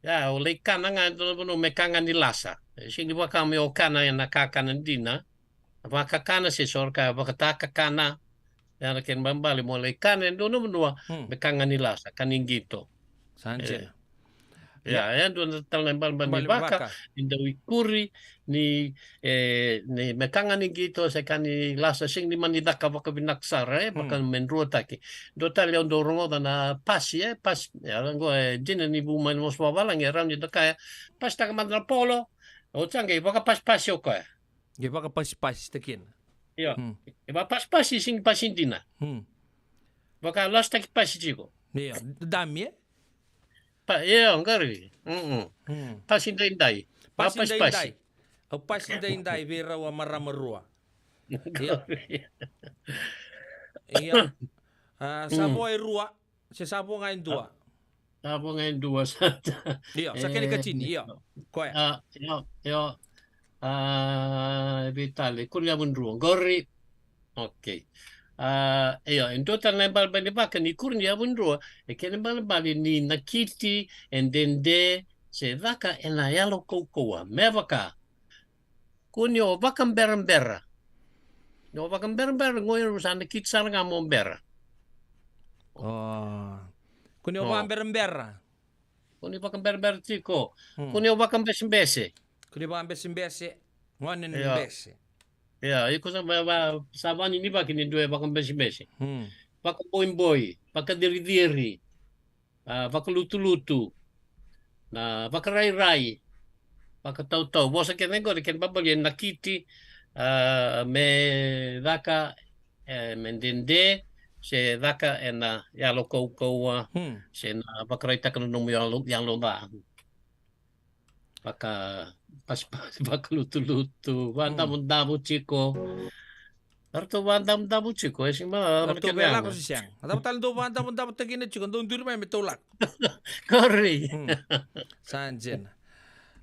Ia, au lai kana ga e dua na vanua me ka ga ni lasa. E sega ni vaka me o kana ena kakana dina. Vakakana se so era kaya vakatakakana. Ia na kena ibalebale mo lai kana e dua na vanua me ka ga ni lasa, ka ni qito. Sa dina. Ia, e dua na tale na ibalebale ni vaka, ni dau ikuri, ni, e, ni me ka ga ni qito se ka ni lasa, sega ni mani caka vakavinaka sara, e, vaka me druataki. Dua tale au dau rogoca na pasi, e, pasi, e, qo e dina ni vu mai na vosa vavalagi, e rawa ni da kaya, pasitaka mada na polo, oti sa qai vakapasipasi o koya. Qai vakapasipasi takina. Io. E vakapasipasi, sega ni pasi dina. Vakalasutaki pasi tiko. Io, dami, e? Pa, io, qori. Pasi daidai. Pasi daidai. Au pasi daidai vei rau a marama rua. Io. Io. A, sa vo e rua, se sa vo ga e dua? Sa vo ga e dua, sa. Io, sa kena ikatini, io. Koya. A, io, io. A, e vei tale, kuri ni yavu drua. Qori. Okay. A, io, e dua tale na ibalebale ni vaka ni kuri ni yavu drua, e kena ibalebale ni nakiti, e dede, se caka ena yalo kaukauwa. Me vaka, kua ni o vakaberabera. Ni o vakaberabera, qo e rau sa nakiti sara ga mo bera. O. Kua ni o vakaberabera. Kua ni vakaberabera tiko. Kua ni o vakabesebese. Kua ni vakabesebese. Gone ni bese. Ia, iko sa va, va, sa vaninivaki ni dua e vakabesebese. Vakaboiboi, vakacericeri, a, vakalutulutu, na vakarairai, vakatautau. Vosa kece qori, kena ibalebale e nakiti, a, me caka, e, me dede, se caka ena yalo kaukauwa, se na vakaraitaka na nomu yalo, yalo ca. Vaka, pasipasi, vakalutulutu, vadavodavo tiko. Eratou vadavodavo tiko, e sega ni, eratou via lako se sega. A cava tale dou vadavodavo takina tiko, dou duri mai me tou lako. Qori. Sa dina.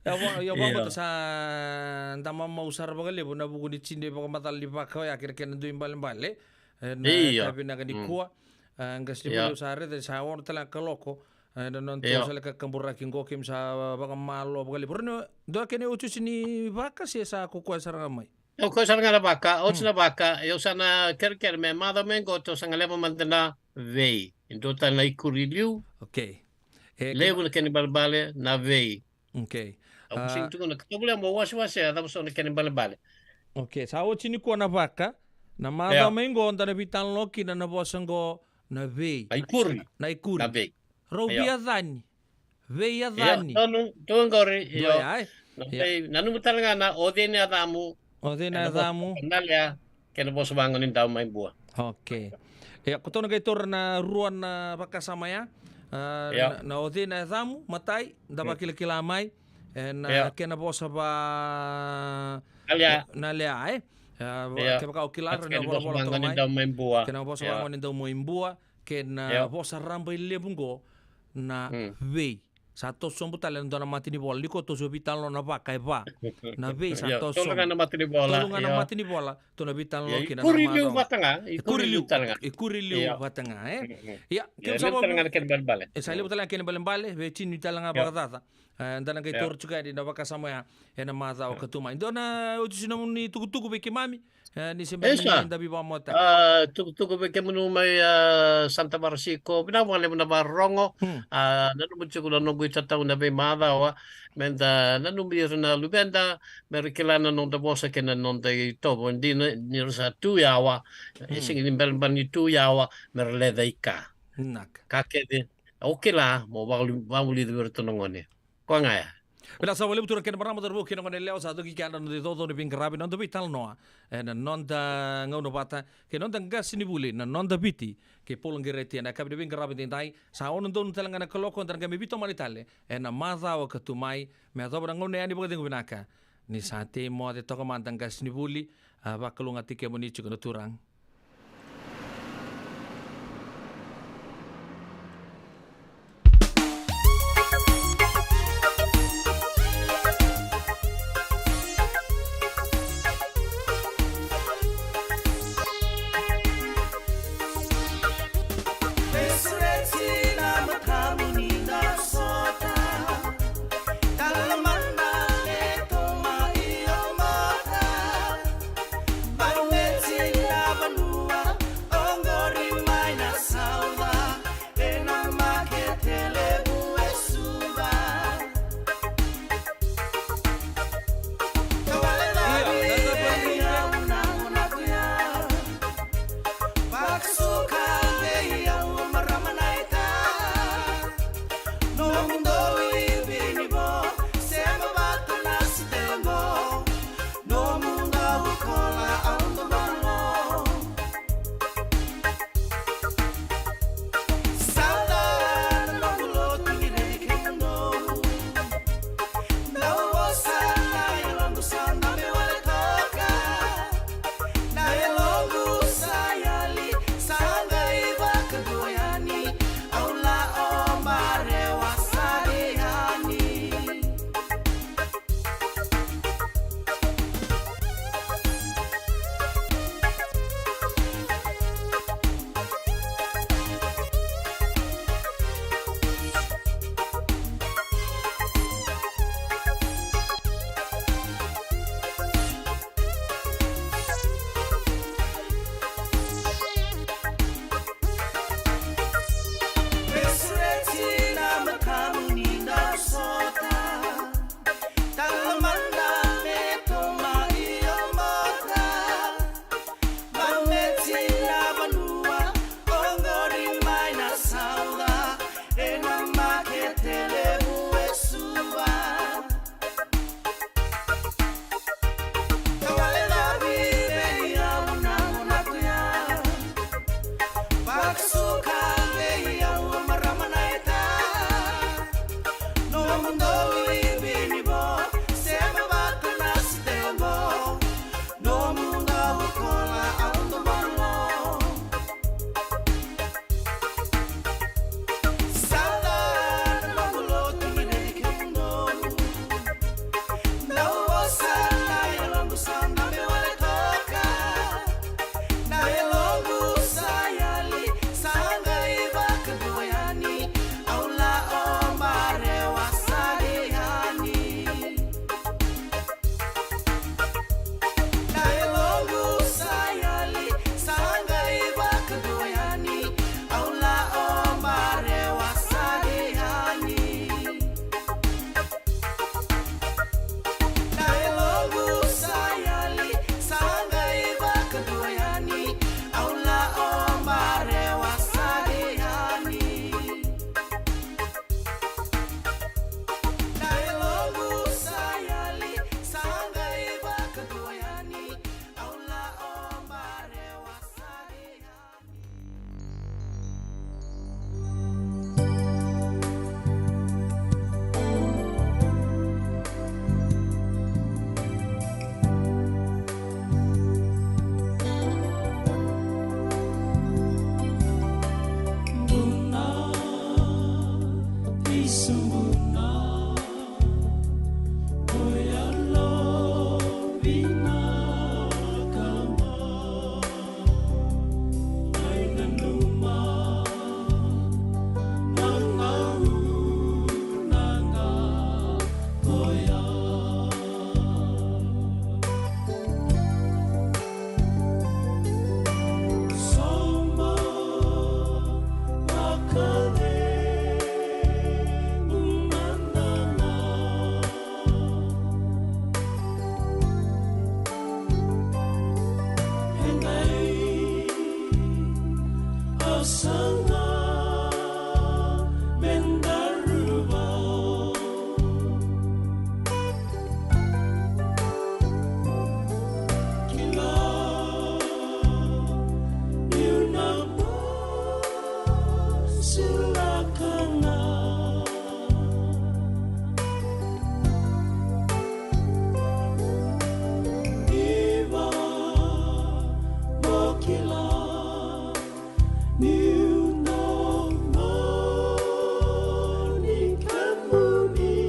Ia, vakaoti sa da mamau sara vakalevu ena vuku ni tini vakamacala ni vaka oya kei na kena dui balebale. Ena ka vinaka nikua. A, qai sa ni vuli au sa raica ni sa ono tale ga kaloko. E, na noda Io. Sa lai kakaburaki qo, keimami sa vakamalo vakalevu. Roni, dua kena iotioti ni vaka se sa ko koya sara ga mai? Au koya sara ga na vaka, oti na vaka, au sa na kerekere me macawa mai qo, tou sa galeva mada na vei. E dua tale na ikuri liu. Okay. E, levu na kena ibalebale, na vei. Okay. Au sega ni tukuna, ka vule mo wasewase, a cava so na kena ibalebale. Okay, sa oti nikua na vaka, na macawa mai qo, da na veitalanoa kina na vosa qo, na vei. Na ikuri. Na ikuri. Na vei. Rau Io. Veiyacani. Io, Veiyacani. Donu, tu qori, Dua io. ya, e? Na Io. vei, nanuma tale ga na o cei na yacamu. O cei na Ena vosa yacamu. na lea, kei na vosa vagonidau mai Bua. Okay. Ia, ko tou na qai taura na rua na vakasama ya. A, Io. na, na o cei na yacamu, matai, da Io. vakilakila mai. E, na Io. kena vosa va Na lea. na lea, e? A, va-, Io. kevaka o kila, That's rau na kena vosa volavola toka mai. vagonidau mai Bua. Kena vosa Io. vagonidau mai Bua. Kena Io. vosa raba i levu qo, na Mm. vei. Sa toso sobu tale na dua na mata ni vola. Ni ko toso veitalanoa na vaka e va. Na vei sa Io, toso tolu ga sobu. na mata ni vola, Tolu ga na io. mata ni vola. Tou na veitalanoa Io, kina ikuri na liu macawa. vata ga, Ikuri ikuri liu, liu tale ga. ikuri liu Io. vata ga, e? Mm, mm. Ia, Io, keu sa levu tale vau- ga na kena balebale. E, sa levu tale ga kena balebale, vei tini tale ga Io. vakacaca. E, da na qai Io. taura tiko yani na vakasama ya, ena macawa Io. ka tu mai. Dua na iotioti nomuni tukutuku vei keimami. E, ni se bera Isa. ni da veivakamota. A, tukutuku vei kemunu mai, a, Santa Vakarasiko. Vinaka vakalevu na vakarorogo. Hmm. A, nanuma tiko na noqu itatau na veimacawa. Meda nanumi ira na luveda, mera kila na noda vosa kei na noda itovo. Dina, ni ra sa tu yawa. E Hmm. sega ni balebale ni tu yawa, mera leca i ka. Naka. Ka kece, au kila, mo vakali-, vakavulici vei iratou na gone. Koya ga ya. Vinaka sara vakalevu turaga kei na marama, cauravou kei na goneyalewa, sa toki kea na noda icoco ni veiqaravi, na noda veitalanoa. Ena noda gauna vata, kei na noda qasenivuli, na Noda Viti, kei Paula Qireti, ena yakavi ni veiqaravi edaidai, sa ono donu tale ga na kaloko, da na qai mai veitomani tale, ena macawa ka tu mai, me yacova na gauna yani vakacegu vinaka. Ni sa tei moce toka mada qasenivuli, a vakalougatataki kemuni tiko na Turaga. Vinaka ga, ai nanuma na gauna ga koya. Sauma vakalevu mada ga. Edai au saga me daru vou. Kila niu na vosulaka ga. Iva mo kila niu na mani kemuni.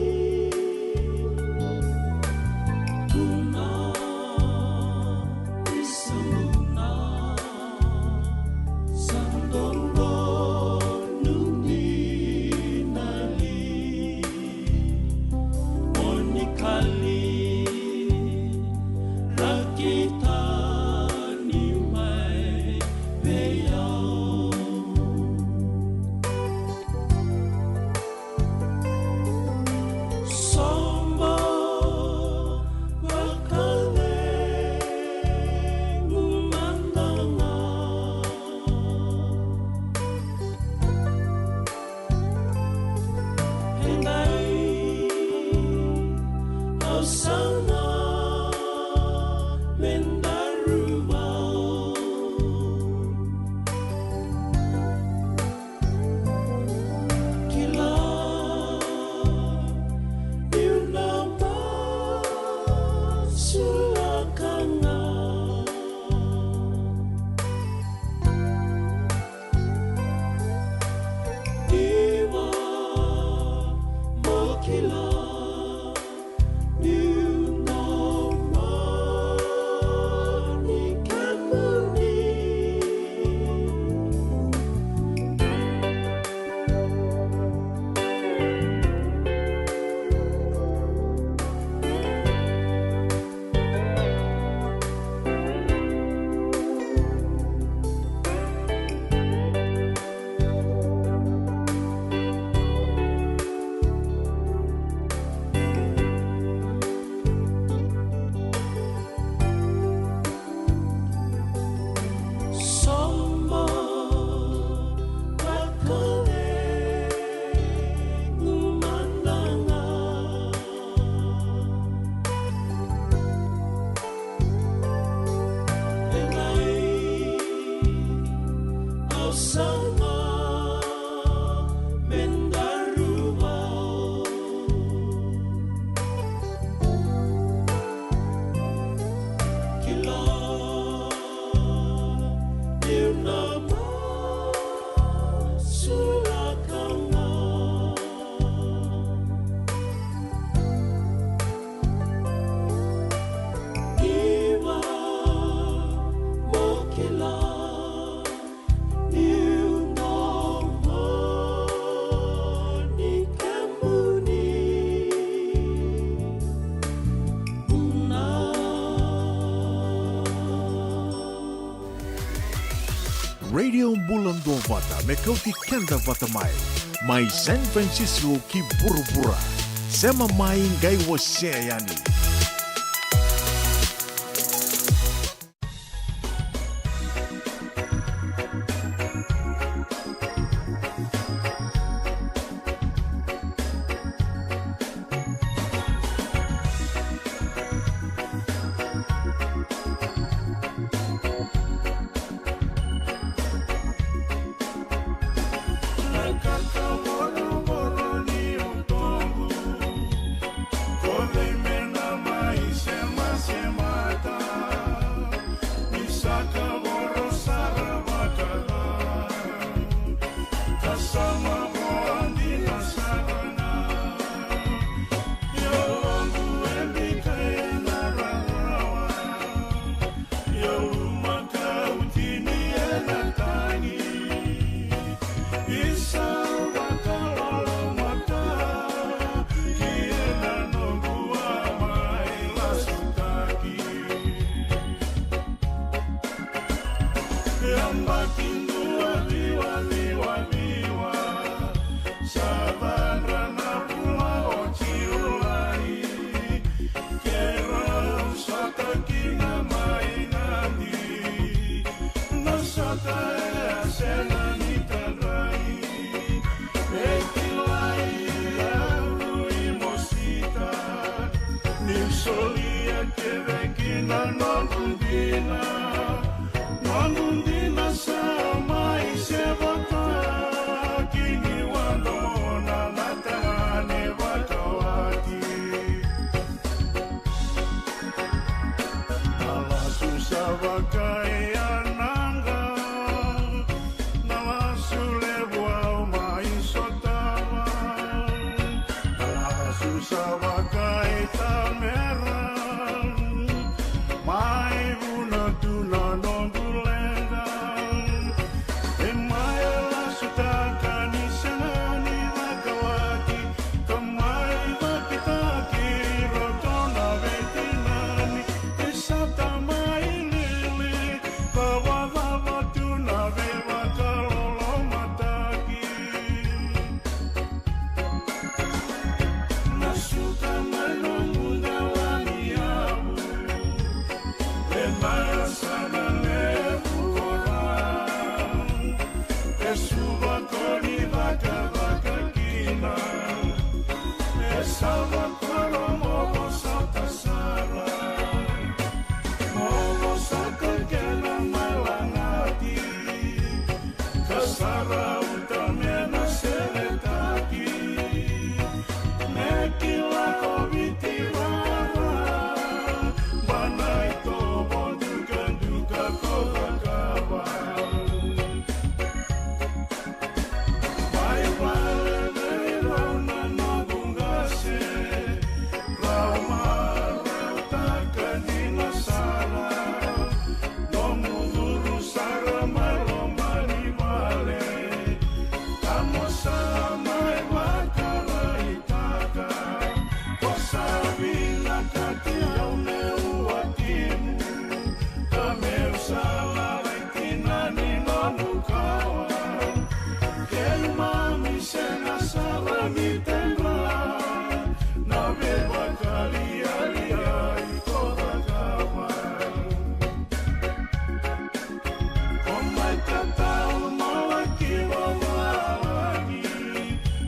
Tuna, isa muna, sa dodonu ni na li. Mo ni kali ra kitani mai vei au. Sauma vakalevu mada ga. Edai au saga me daru vou. Kila niu na vosulaka ga. Iva mo kila niu na mani kemuni. Sauma vakalevu mada ga. Edai au saga me daru vou. Kila niu na vosulaka ga. Iva mo kila niu na mani kemuni. Una. Radio Bula Duavata me kauti keda vata mai. Mai San Francisco ki vuravura. Sema mai qai wasea yani. Laki dua ciwa ciwa ciwa, sa cadra na vula o Julai. Keirau sota kina mai Nadi, na sota e a sega ni tadrai. E kilai au i Mosita, niu solia kece kina noqu dina. Noqu dina sa mai sevata, kini wadomona na tagane vakawati. Na lasu sa vakaiyanaqa, na lasu levu au mai sotava. Na lasu sa vakaitamera, mai vuna tu na noqu leqa. E mai lasutaka ni sega ni vakawati, ka mai vakitaki ratou na veitinani. E sa tamai lili, ka vakava tu na veivakalolomataki. Na suka mai nomu dela ni yavu, e na yasana levu ko ra. E suva ko ni cakacaka kina, e sa vakoro mo vosota sara. Mo vosota kena mai lagati, ka sa rauta me na seretaki. Me kila ko Viti rara, bana i tovo dukaduka ko cakava. Mai vale vei rau na noqu qase, rau marautaka dina sara. Nomu curu sara mai loma ni vale, ka mo sa mai vakaraitaka. Ko sa vinakati au meu watimu, ka meu sa lavai kina ni nomu kawa. Keimami sega sara ni tedra na veivakalialiai ko cakava. Ko mai tatau mo laki vavalagi,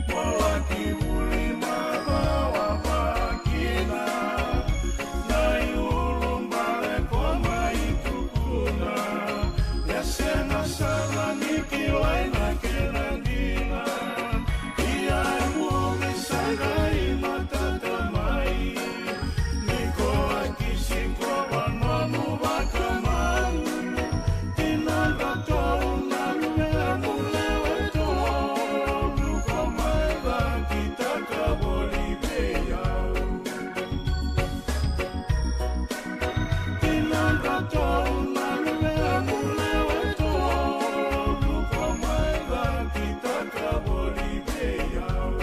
mo laki vuli macawa vakina. Na iulubale ko mai tukuna, e sega sara ni kilai na kena dina. Ia e muri sa qai matata mai, ni ko laki sikova nomu vakamau. Tinadratou na luvemu lewe tolu, ko mai cakitaka voli vei au. Tinadratou na luvemu lewe tolu, ko mai cakitaka voli vei au.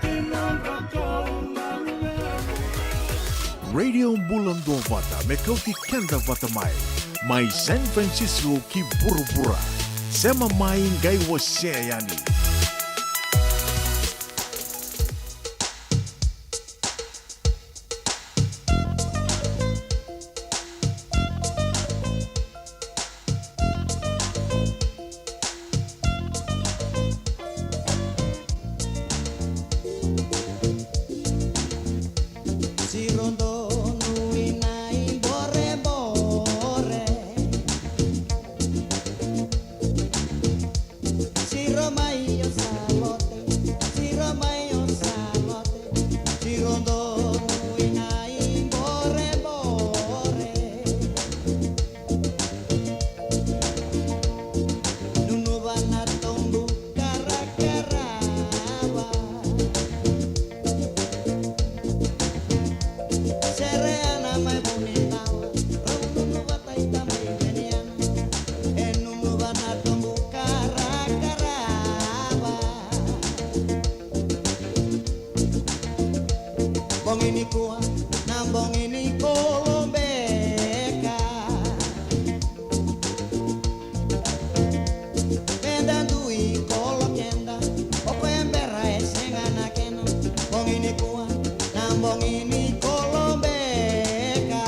Tinadratou na luvemu. Radio Bula Duavata, me kauti keda vata mai. Mai San Francisco ki vuravura. Sema mai, qai wasea yani. Siro donu ina iborebore. Siro mai o salote, siro mai o salote, siro donu ina iborebore. Nunuva na tobu karakarava. Sereana mai vunicawa, rau nunuva taita mai veniana. E nunuva na tobu karakarava. Bogi nikua na bogi ni kolobeka. Bogi ni kolobeka.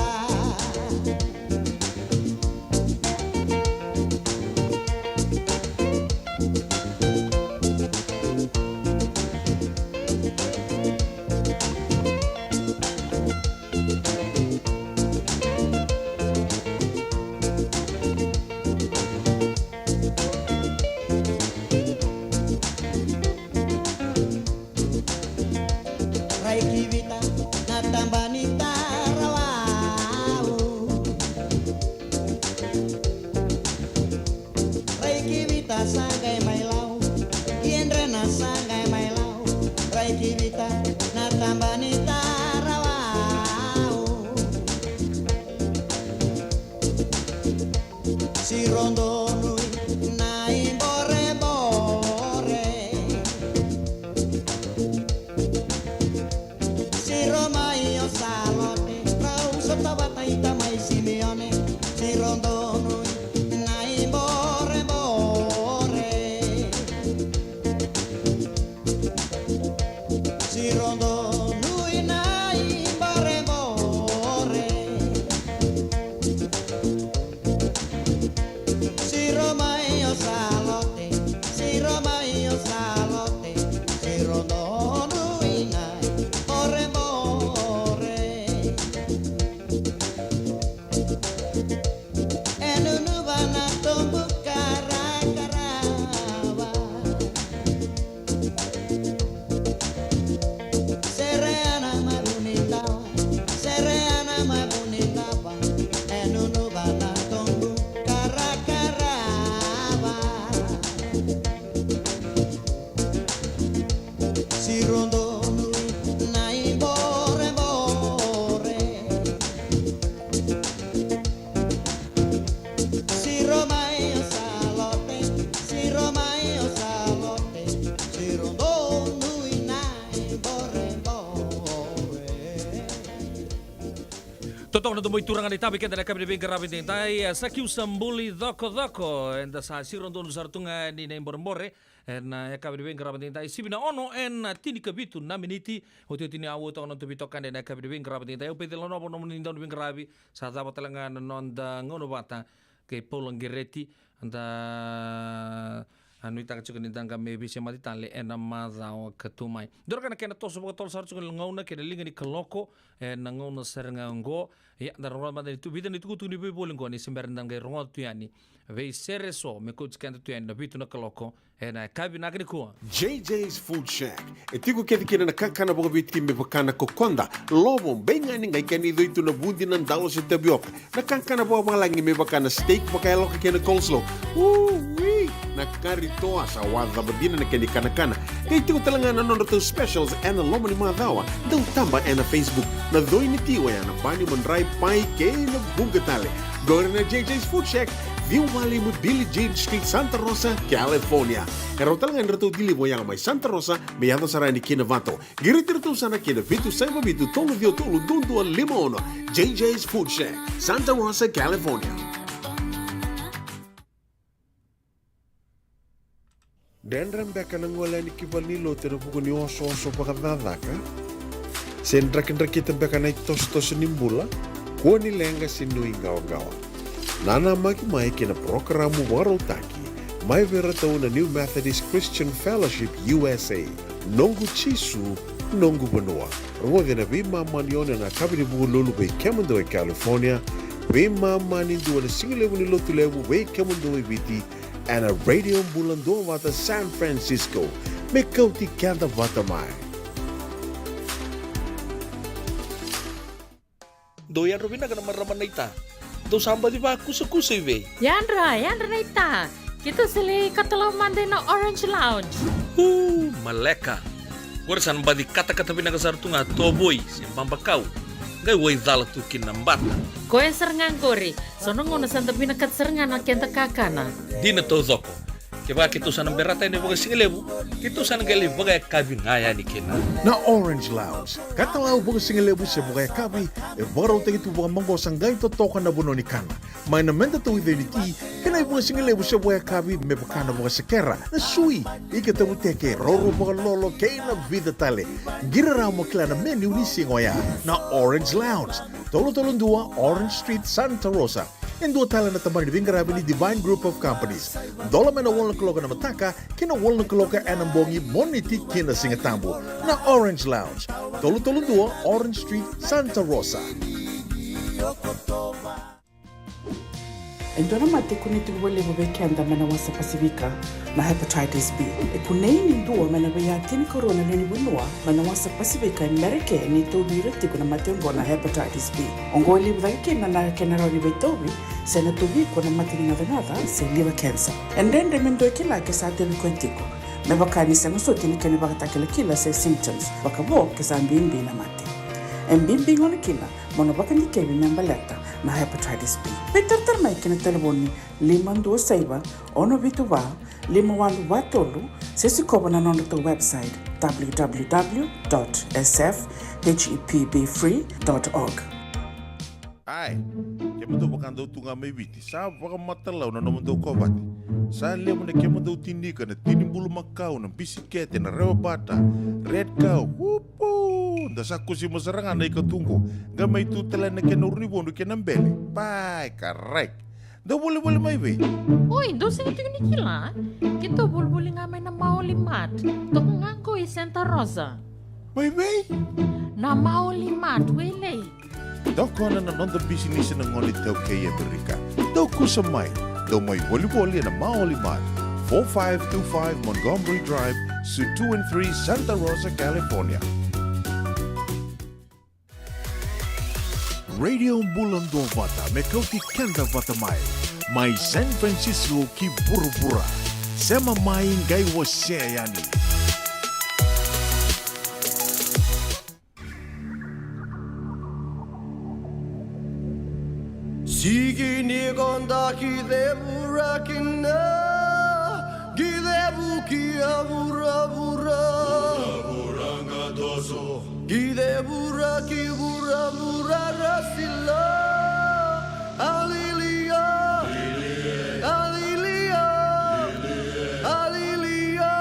Rai ki Vita na taba ni tarawau. Rai ki Vita sa qai mai lau. Ki Edrena sa qai mai lau. Rai ki Vita na taba ni tarawau. Siro Donui na iborebore. Siro mai o Salote, rau sota vata i tamai Simeone. Siro Donui na iborebore. Siro Donui na iborebore. Siro mai o Salote, siro mai o Salote, siro Donui na iborebore. E nunuva na tobu karakarava. Sereana mai Vunidawa, sereana mai Vunidawa, e nunuva na tobu karakarava. Siro Donui na iborebore. Siro mai o Salote, siro mai o Salote, siro Donui na iborebore. Totoka na domo i turaga na itavi keda na yakavi ni veiqaravi edaidai, e, sa kiu sa buli cokocoko, eda sa siro donu sara tu ga ni na iborebore. E, na yakavi ni veiqaravi edaidai, sivi na ono e na tinikavitu na miniti. Otioti ni aua toka na noda veitokani na yakavi ni veiqaravi edaidai. Au Peceli Nova, nomuni dauniveiqaravi. Sa cava tale ga na noda gauna vata kei Paula Qereti. Da a nuitaka tiko ni da qai mai veisemati tale e na macawa ka tu mai. Dua na ka na kena toso vakatotolo sara tiko na gauna kei na liga ni kaloko e na gauna sara ga oqo. Ia, da rogoca mada ni tu, vica na itukutuku ni veivoli oqo ni se bera ni da qai rogoca tu yani. Veisere eso me kauti keda tu yani na vitu na kaloko e na yakavi vinaka nikua. J J's Food Shack. E tiko kece kina na kakana vakaviti me vaka na kokoda, lovo, beigani, qai kena icoi tu na vudi, na dalo se tavioka. Na kakana vakavalagi me vaka na steak vakayaloka kei na coleslaw. Ui! Na kari toa sa wacava dina na kena ikanakana. Qai tiko tale ga na nodratou specials e na loma ni macawa. Dau taba e na Facebook. Na coi ni ti oya na bani, madrai, pai kei na vuqa tale. Qori na J J's Food Shack, ciwa walu lima Billie Jean Street, Santa Rosa, California. E rau tale ga ni ratou deliver oya mai Santa Rosa me yaco sara yani ki Novato. Qiriti iratou sara ki na vitu saiva vitu tolu ciwa tolu dua dua lima ono. J J's Food Shack, Santa Rosa, California. Dredre beka na gole yani ki valenilotu ena vuku ni osooso vakacakacaka? Se drakidrakita beka na itosotoso ni bula? Kua ni leqa se nuiqawaqawa. Nanamaki mai ki na parokaramu vakarautaki mai vei iratou na New Methodist Christian Fellowship U S A. Noqu Jisu, noqu vanua. Rogoci ena veimama ni ono ena yakavi ni Vukelulu vei kemudou e California, veimama ni dua ena sigalevu ni Lotulevu vei kemudou e Viti, ena Radio Bula Duavata San Francisco. Me kauti keda vata mai. Dou yadra vinaka na marama naita. Dou sa baci vakusakusa i vei? Yadra, yadra naita. Keitou sa lai katalau mada ina Orange Lounge. Uu, maleka. Qori sa na baci katakata vinaka sara tu ga, tovoi se babakau. Qai wai cala tu kina na bata. Koya sara ga qori. So na gauna sa da vinakata sara ga na keda kakana. Dina taucoko. Kevaka keitou sa na berata yani vakasigalevu, keitou sa na qai lai vakayakavi ga yani kina. Na Orange Lounge, katalau vakasigalevu se vakayakavi, e vakarautaki tu vakamaqosa qai totoka na vanua ni kana. Mai na meda tauica ni ti, kei na ivakasigalevu se vakayakavi me vaka na vakasekera, na sui, ika tavuteke, rourou vakalolo, kei na vica tale. Qiri rawa mo kila na menu ni siga oya. Na Orange Lounge, tolu tolu dua Orange Street, Santa Rosa. E dua tale na tabana ni veiqaravi ni Divine Group of Companies. Dola mai na walu na kaloko ena mataka ki na walu na kaloko ena bogi, Moniti ki na Sigatabu. Na Orange Lounge, tolu tolu dua Orange Street, Santa Rosa. E dua na mate e kunei tiko vakalevu vei keda mai na wasa Pasifika, na hepatitis B. E kunei ni dua mai na veiya tinikarua na lewe ni vanua mai na wasa Pasifika e Merika ni tauvi ira tiko na mate oqo na hepatitis B. Oqo e levu cake kina na kena rawa ni veitauvi se na tauvi iko na mate ni gacagaca se liver cancer. E dredre me dua e kila ke sa tauvi koya tiko, me vaka ni sega soti na kena ivakatakilakila se symptoms, vakavo ke sa bibi na mate. E bibi gona kina mo na vakadikevi me baleta na hepatitis B. Veitaratara mai ki na talevoni lima dua saiva, ono vitu va, lima walu va tolu, se sikova na nodratou website, w w w dot s f h e p b free dot org. Ai, kemudou vakadau tu ga mai Viti, sa vakamatalau na nomudou kovate. Sa levu na kemudou tinika, na tini bulumakau, na bisikete, na rewa bata, red cow, upu! Da sa kusima sara ga na ika tu qo, qai mai tu tale na kena urunivodu kei na bele. Pai, karai. Dou volivoli mai vei? Oi, dou sega tiko ni kila? Keitou volivoli ga mai na Maoli Mart. Toka ga qo i Santa Rosa. Mai vei? Na Maoli Mart, Wailei. Tokona na noda bisinisi na gone iTaukei e Amerika. Dou kusa mai. Dou mai volivoli ena Maoli Mart. Four five two five Montgomery Drive, Suite two and three, Santa Rosa, California. Radio Bula Duavata me kauti keda vata mai. Mai San Francisco ki vuravura. Sema mai qai wasea yani. Sigi ni konda ki cevura kina, ki cevu ki a vuravura. Vuravura ga toso. Ki cevura ki vuravura rasila. Alilia. Alilia. Alilia.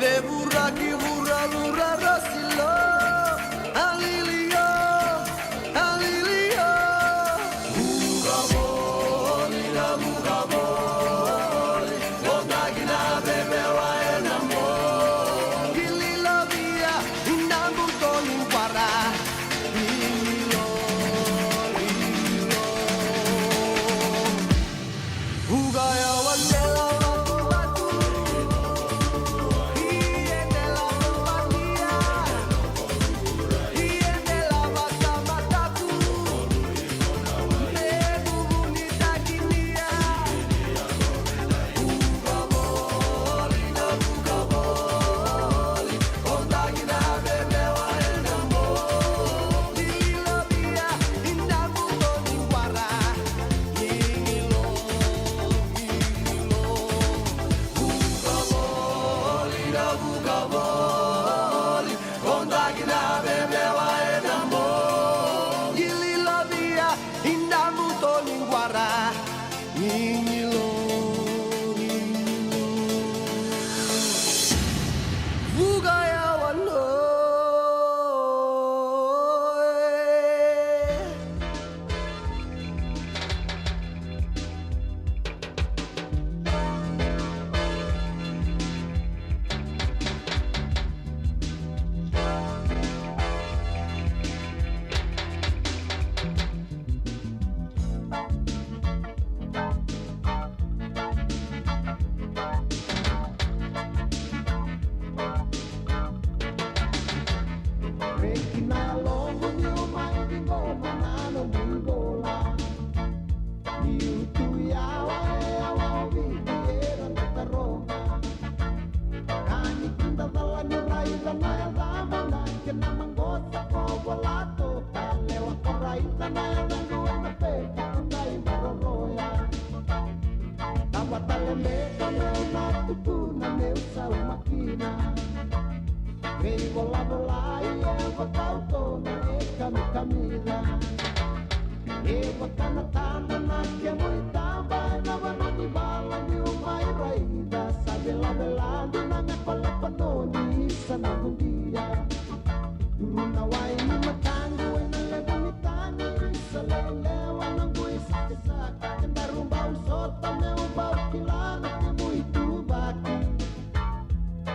Vuraki vuralura rasilo, alilio, alilio. Vuka voli na vuka voli, o daki na vevewa e na mo. Kililavia, inabu toni vara, ililo, ililo. Reki na yaloqu niu mai ciqoma na nomu ivola. Niu tu yawa e yawa o Viti era na taroga. Ka ni kidacala ni raica na yacamuna kei na maqosa ko vola toka. Lewa ko raica na yacaqu ena pepa ko dai maroroya. Cava tale beka meu na tukuna meu sauma kina. Veivolavolai e vakauto na e kamikamica. E vaka na tadra na kemu itaba ena vanua ni vala niu mai raica. Sa velavela dina me kolepa noni isa na gudia. Duru na wai ni mataqu ena levu ni tagi. Isa lelewa na gui sakisaki. Kedaru bau sota meu bau kila na kemu ituvaki.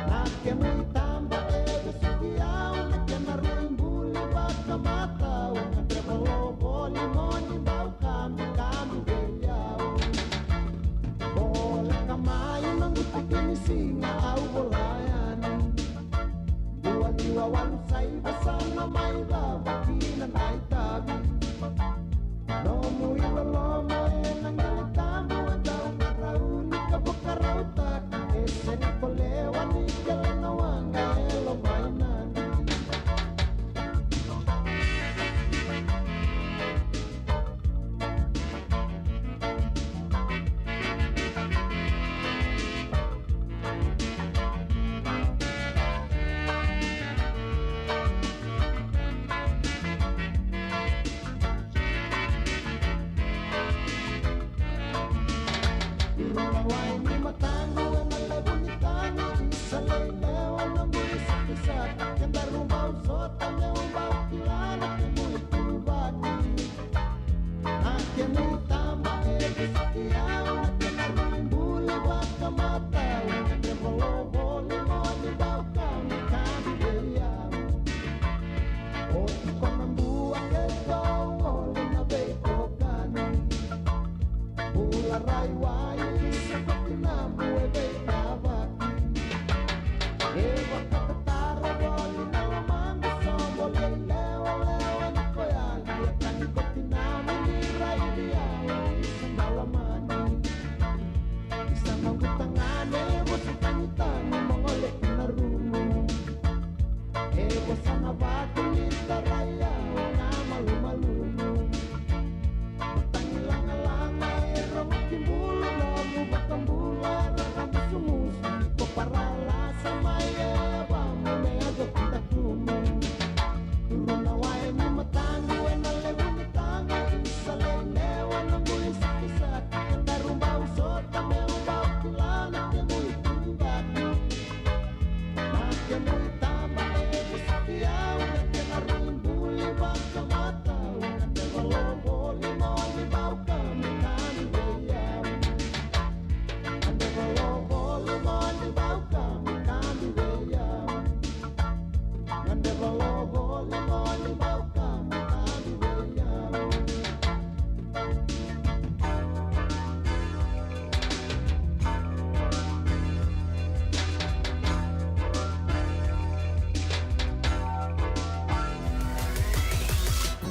Na kemu itaba e vesuki au na kena rui buli vakamatau. Na dreva lo voli moni bau kamikami vei au. Voleka mai na guti kini siga au vola yani. Dua ciwa walu saiva sa na mai cava kina na itavi. Nomu iloloma ena qele tabu e dau marau ni ka vakarautaki. E sega ko lewa ni kele na waqa e loma i nadi.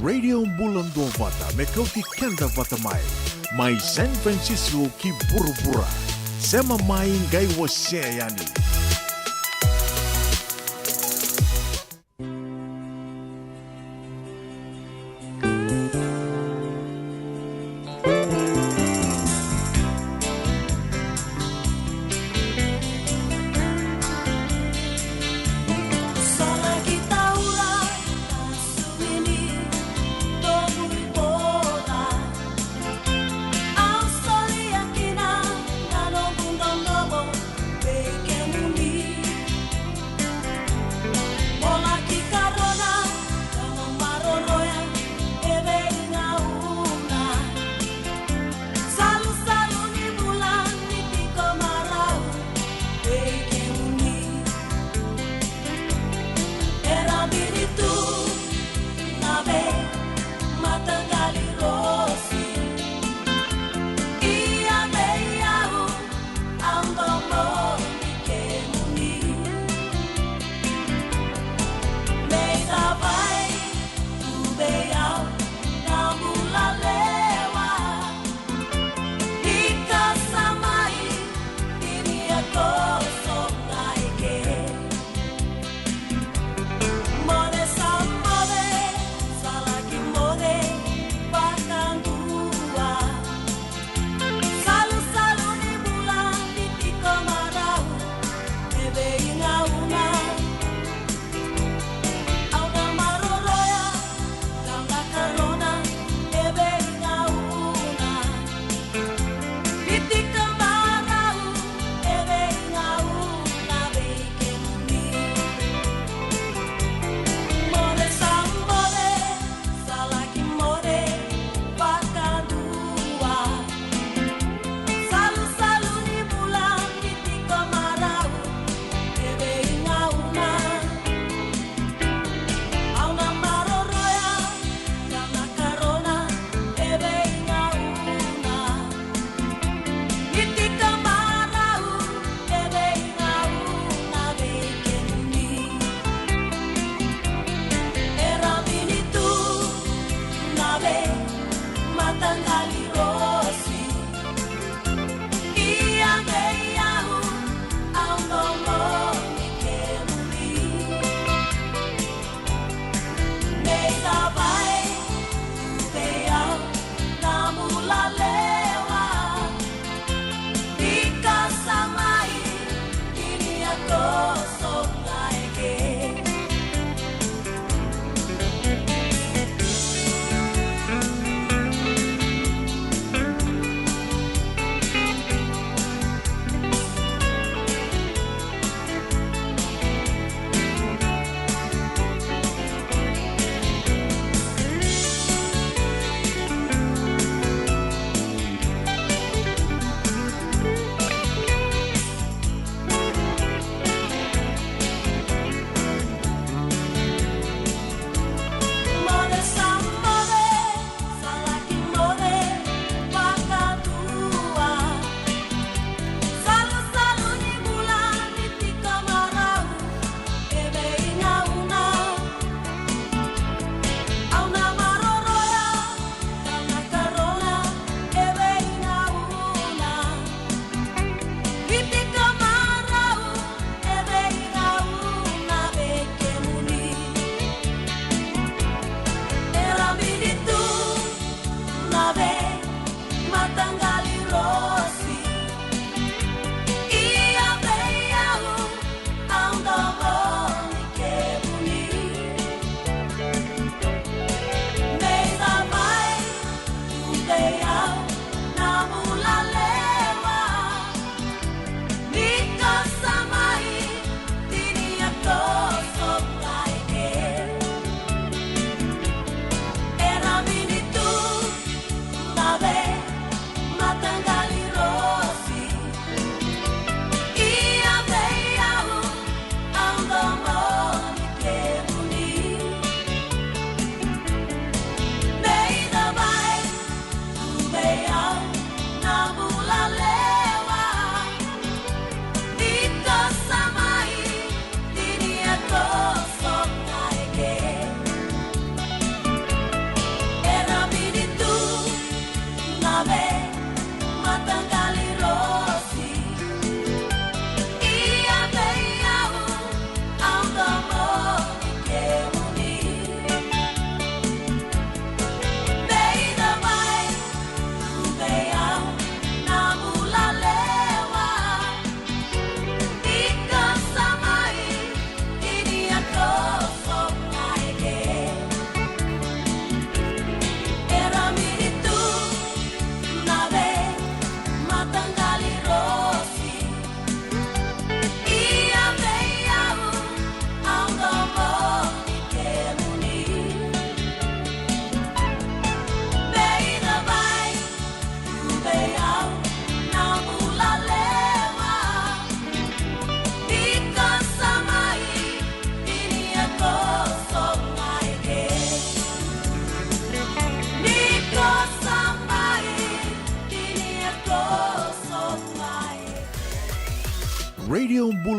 Radio Bula Duavata, me kauti keda vata mai. Mai San Francisco ki vuravura. Sema mai, qai wasea yani.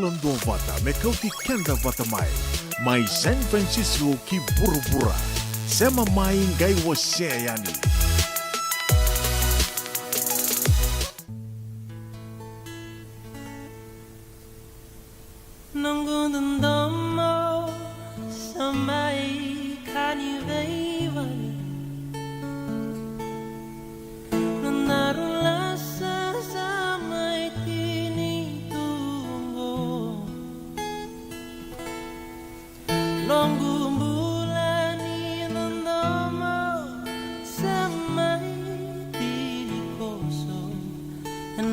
Duavata me kauti keda vata mai, mai San Francisco ki vuravura. Sema mai qai wasea yani. Noqu dodomo sa mai ka ni veivale. Na narulasa sa mai tini tu oqo. Noqu bula ni dodomo sa mai tini koso.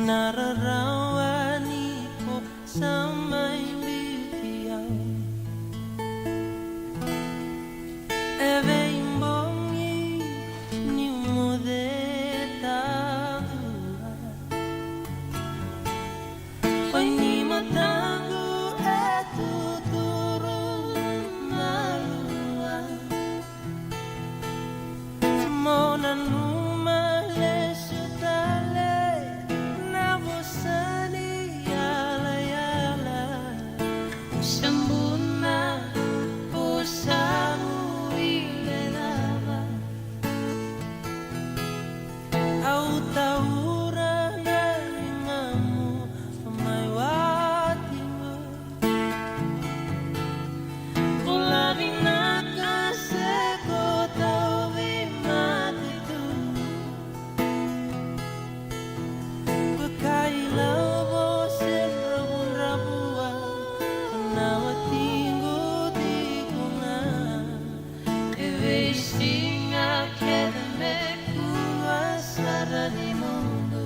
Na rarawa ni ko sa mai biuti au. E veibogi niu moce tadua. Oi ni mataqu e tuturu na lua. Mo nanuma lesu tale na vosa ni yalayala. Sa buna o sa guilecava. Au taura na ligamu mai watiqu. Bula vinaka se ko tauvi mate tu. Vakailavo se dravudravua na watiqu tiko ga. E veisiga kece me kua sara ni mudu.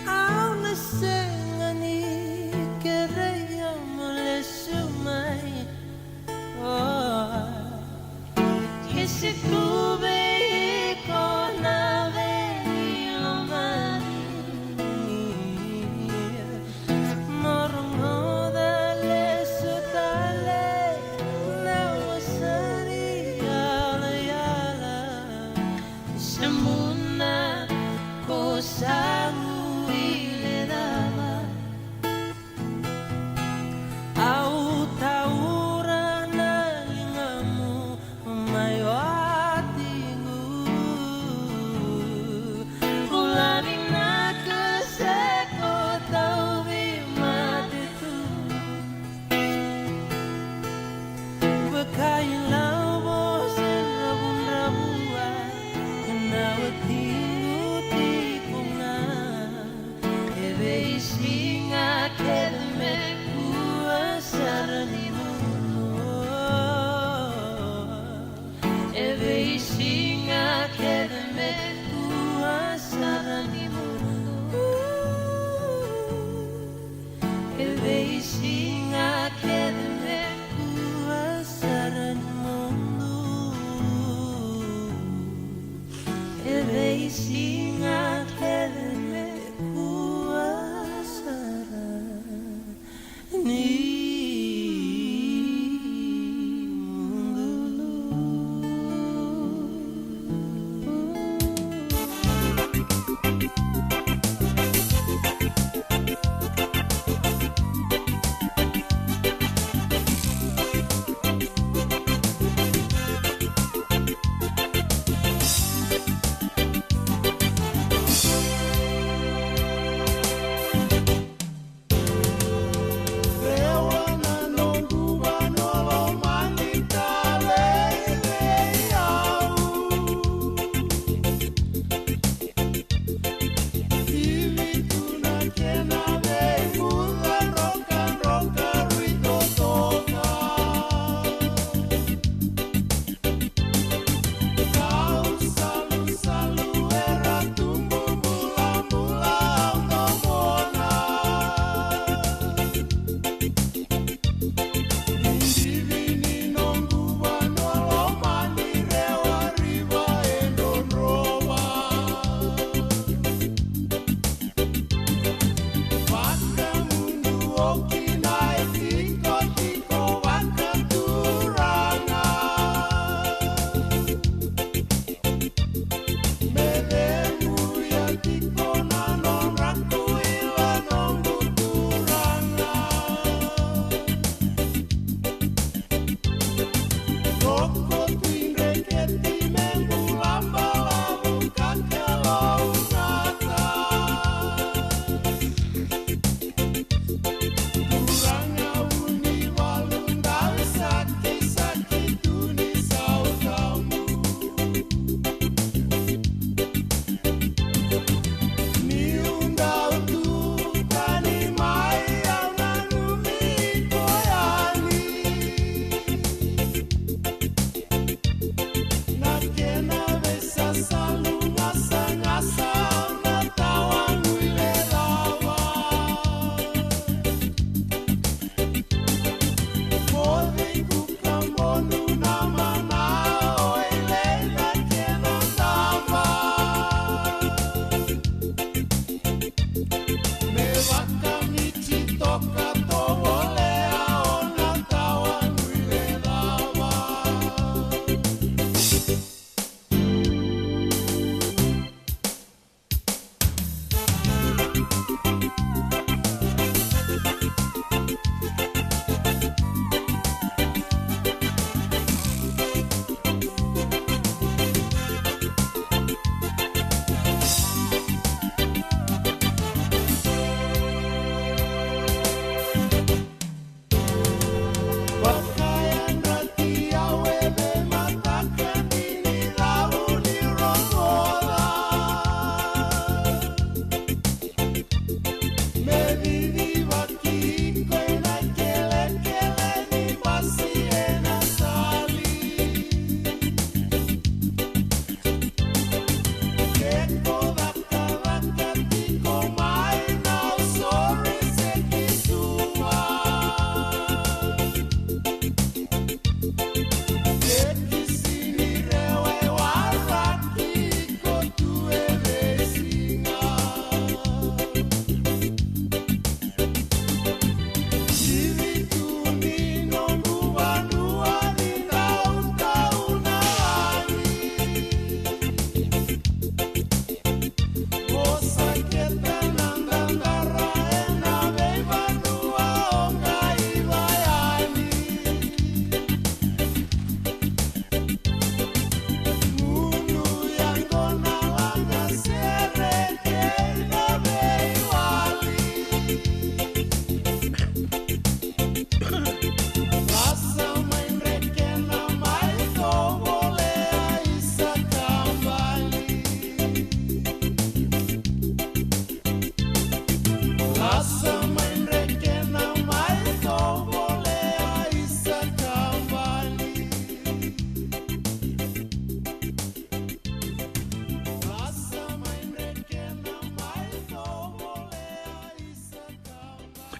Au na sega ni kerea mo lesu mai. Oh. Ke se tu vei iko na veilomani. Mo rogoca lesu tale na vosa ni yalayala. Sa buna ko sa guilecava. Au taura na ligamu mai watiqu. Bula vinaka se ko tauvi mate tu. Vakailavo se dravudravua na watiqu tiko ga. E veisiga kece me kua sara ni mudu. E veisiga kece me kua sara ni mudu. E veisiga kece me kua sara ni mudu. E veisiga kece me kua sara ni mudu.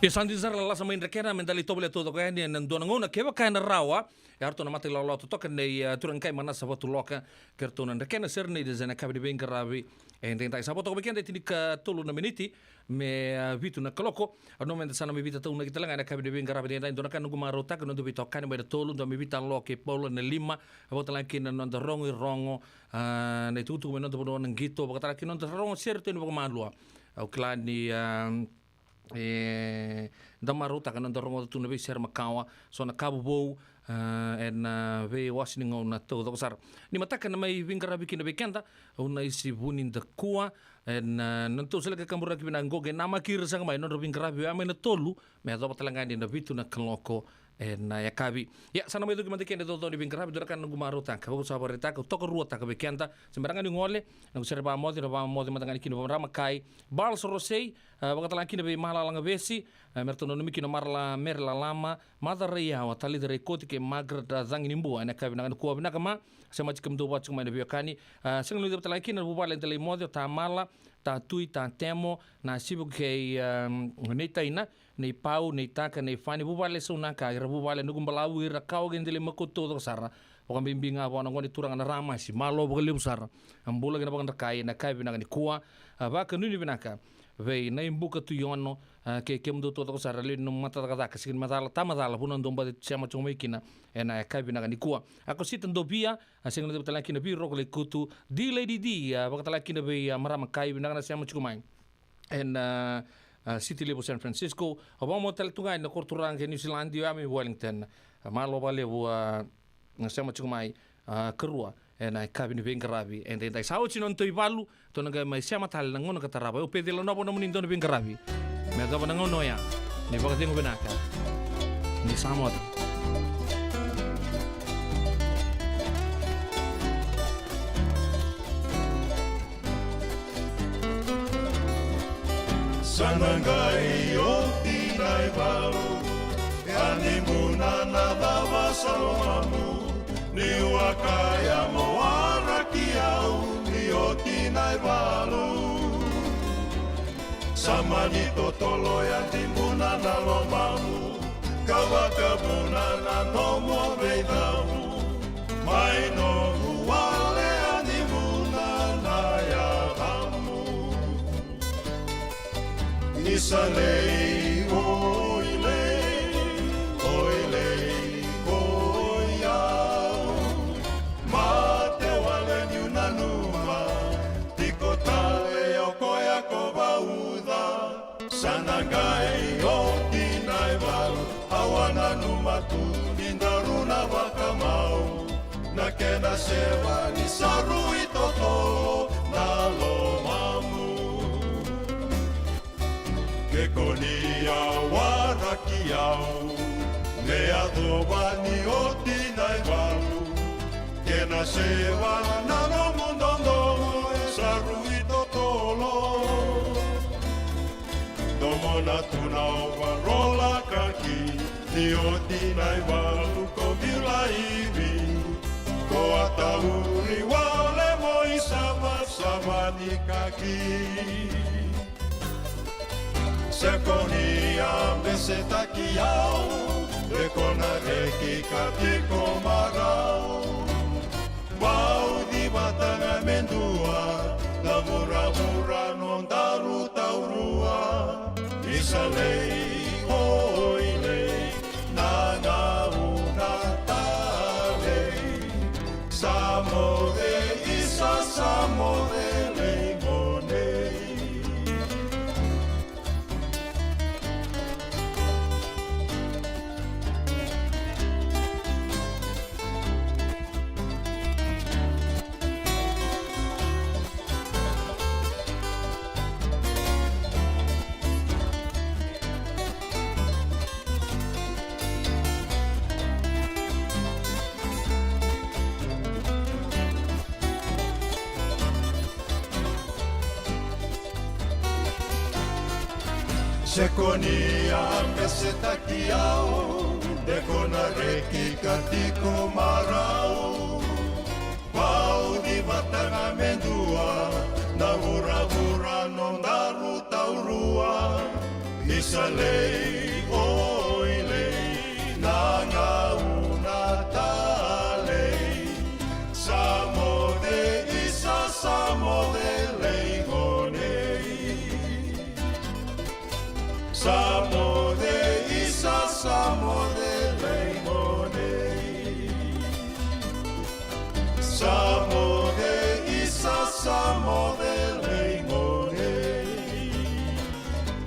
E sa dina sara na lasa mai Drekena, me da lai tovolea taucoko yani ena dua na gauna kevaka ena rawa. E a ratou na mata ilawalawa totoka nei, e, turaga kai Manasa Vatuloka, kei ratou na Drekena Serenaders ena yakavi ni veiqaravi. E daidai sa vo toka vei keda e tinikatolu na miniti me, e, vitu na kaloko. Au nanuma meda sa na mai veitataunaki tale ga ena yakavi ni veiqaravi edaidai. Dua na ka noqu marautaka na noda veitokani mai na tolu, dua mai Vitalo kei Paula na lima. Vakatalega kina na noda rogo i rogo, a, na itukutuku mai na noda vanua na qito, vakatalega kina na noda rogo sere tu ni vakamalua. Au kila ni, a, e, da marautaka na noda rogoca tu na veisere makawa, so na ka vovou, a, ena veiwase ni gauna taucoko sara. Ni mataka na mai veiqaravi kina vei keda o Naisi Vunidakua, ena, a, na nodratou sala ni kaburaki vinaka qo, qai namaki ira saka mai na nodra veiqaravi oya mai na tolu me yacova tale ga yani na vitu na kaloko ena yakavi. Ia, sa na mai cuki mada kina e caucau ni veiqaravi. Dua na ka noqu marautaka, au sa vakaraitaka, au tokaruataka vei keda, se bera ga ni gole, noqu sere vakamoce, na vakamoce mada ga ni kina Marama Kai, Bals Rosei, a, vakatalega kina vei Malala Gavesi, a, me ratou nanumi kina Marala, Mere Lalama, Maca Raiyawa, Talica Raikoti kei Margaret, a, Caginibua ena yakavi vinaka nikua. Vinaka ma, sema tiko, kemudou vaka tiko mai na veiwekani. A, sega ni guilecavi tale ga kina na vuvale Delaimoce, o Tamala, Tatui, Tatemo, Nasiva kei, a, Neitaina, nei Pau, nei Taka, nei Fani, vuvale Saunaka, ira vuvale Nukubalavu, ira Kawa kei Delaimakoto taucoko sara. Vakabibi ga vua na gone turaga na Ramasi, malo vakalevu sara. A, bula kei na vakadrakai ena yakavi vinaka nikua. A, vakanuinui vinaka vei Naibuka Tuiono, a, kei kemudou taucoko sara, lewe ni nomu mata cakacaka, sega ni macala, tamacala, vanua dou baci sema tiko mai kina ena yakavi vinaka nikua. A, Kosita Dovia, a, sega ni guilecavi tale ga kina Viroko Laikutu, D Lady D, a, vakatalega kina vei, a, Marama Kai, vinaka na sema tiko mai ena, a, a, city levu o San Francisco. Au vakamoce tale tu ga ena koro turaga e New Zealand, oya mai Wellington. A, malo vakalevu, a, na sema tiko mai, a, karua ena yakavi ni veiqaravi edaidai. Sa oti na nodatou ivalu, tou na qai mai sema tale na gauna ka tarava. Au Peceli Nova, nomuni dau ni veiqaravi me yacova na gauna oya. Ni vakacegu vinaka. Ni sa moce. Sa na qai oti na ivalu, e a ni muna na cava sa lomamu, niu a kaya mo waraki au, ni oti na ivalu. Sa mani totolo e a ni muna na lomamu, ka vakavuna na nomu veicavu. Mai nomu wale a ni muna na yacamu. Isa lei, oi lei, oi lei, oi au. Mate wale niu nanuma, tiko tale o koya ko vauca. Sa na qai oti na ivalu, au a nanuma tu ni daru na vakamau. Na kena seva ni sa rui totolo na lomamu. Ke ko ni a waraki au, me yacova ni oti na ivalu. Kena seva na nomu dodonu sa rui totolo. Domona tu na ovarola kaki, ni oti na ivalu ko biu laivi. Ko a tauri wale mo isavasava ni kaki. Se ko ni a besetaki au, de ko na reki ka tiko marau. Vauci vata ga me dua, na vuravura nodaru taurua. Isa lei, oi lei, na gauna talei. Sa moce, isa sa moce lei mo nei. Se ko ni a besetaki au, de ko na reki ka tiko marau. Vauci vata ga me dua, na vuravura nodaru taurua. Isa lei,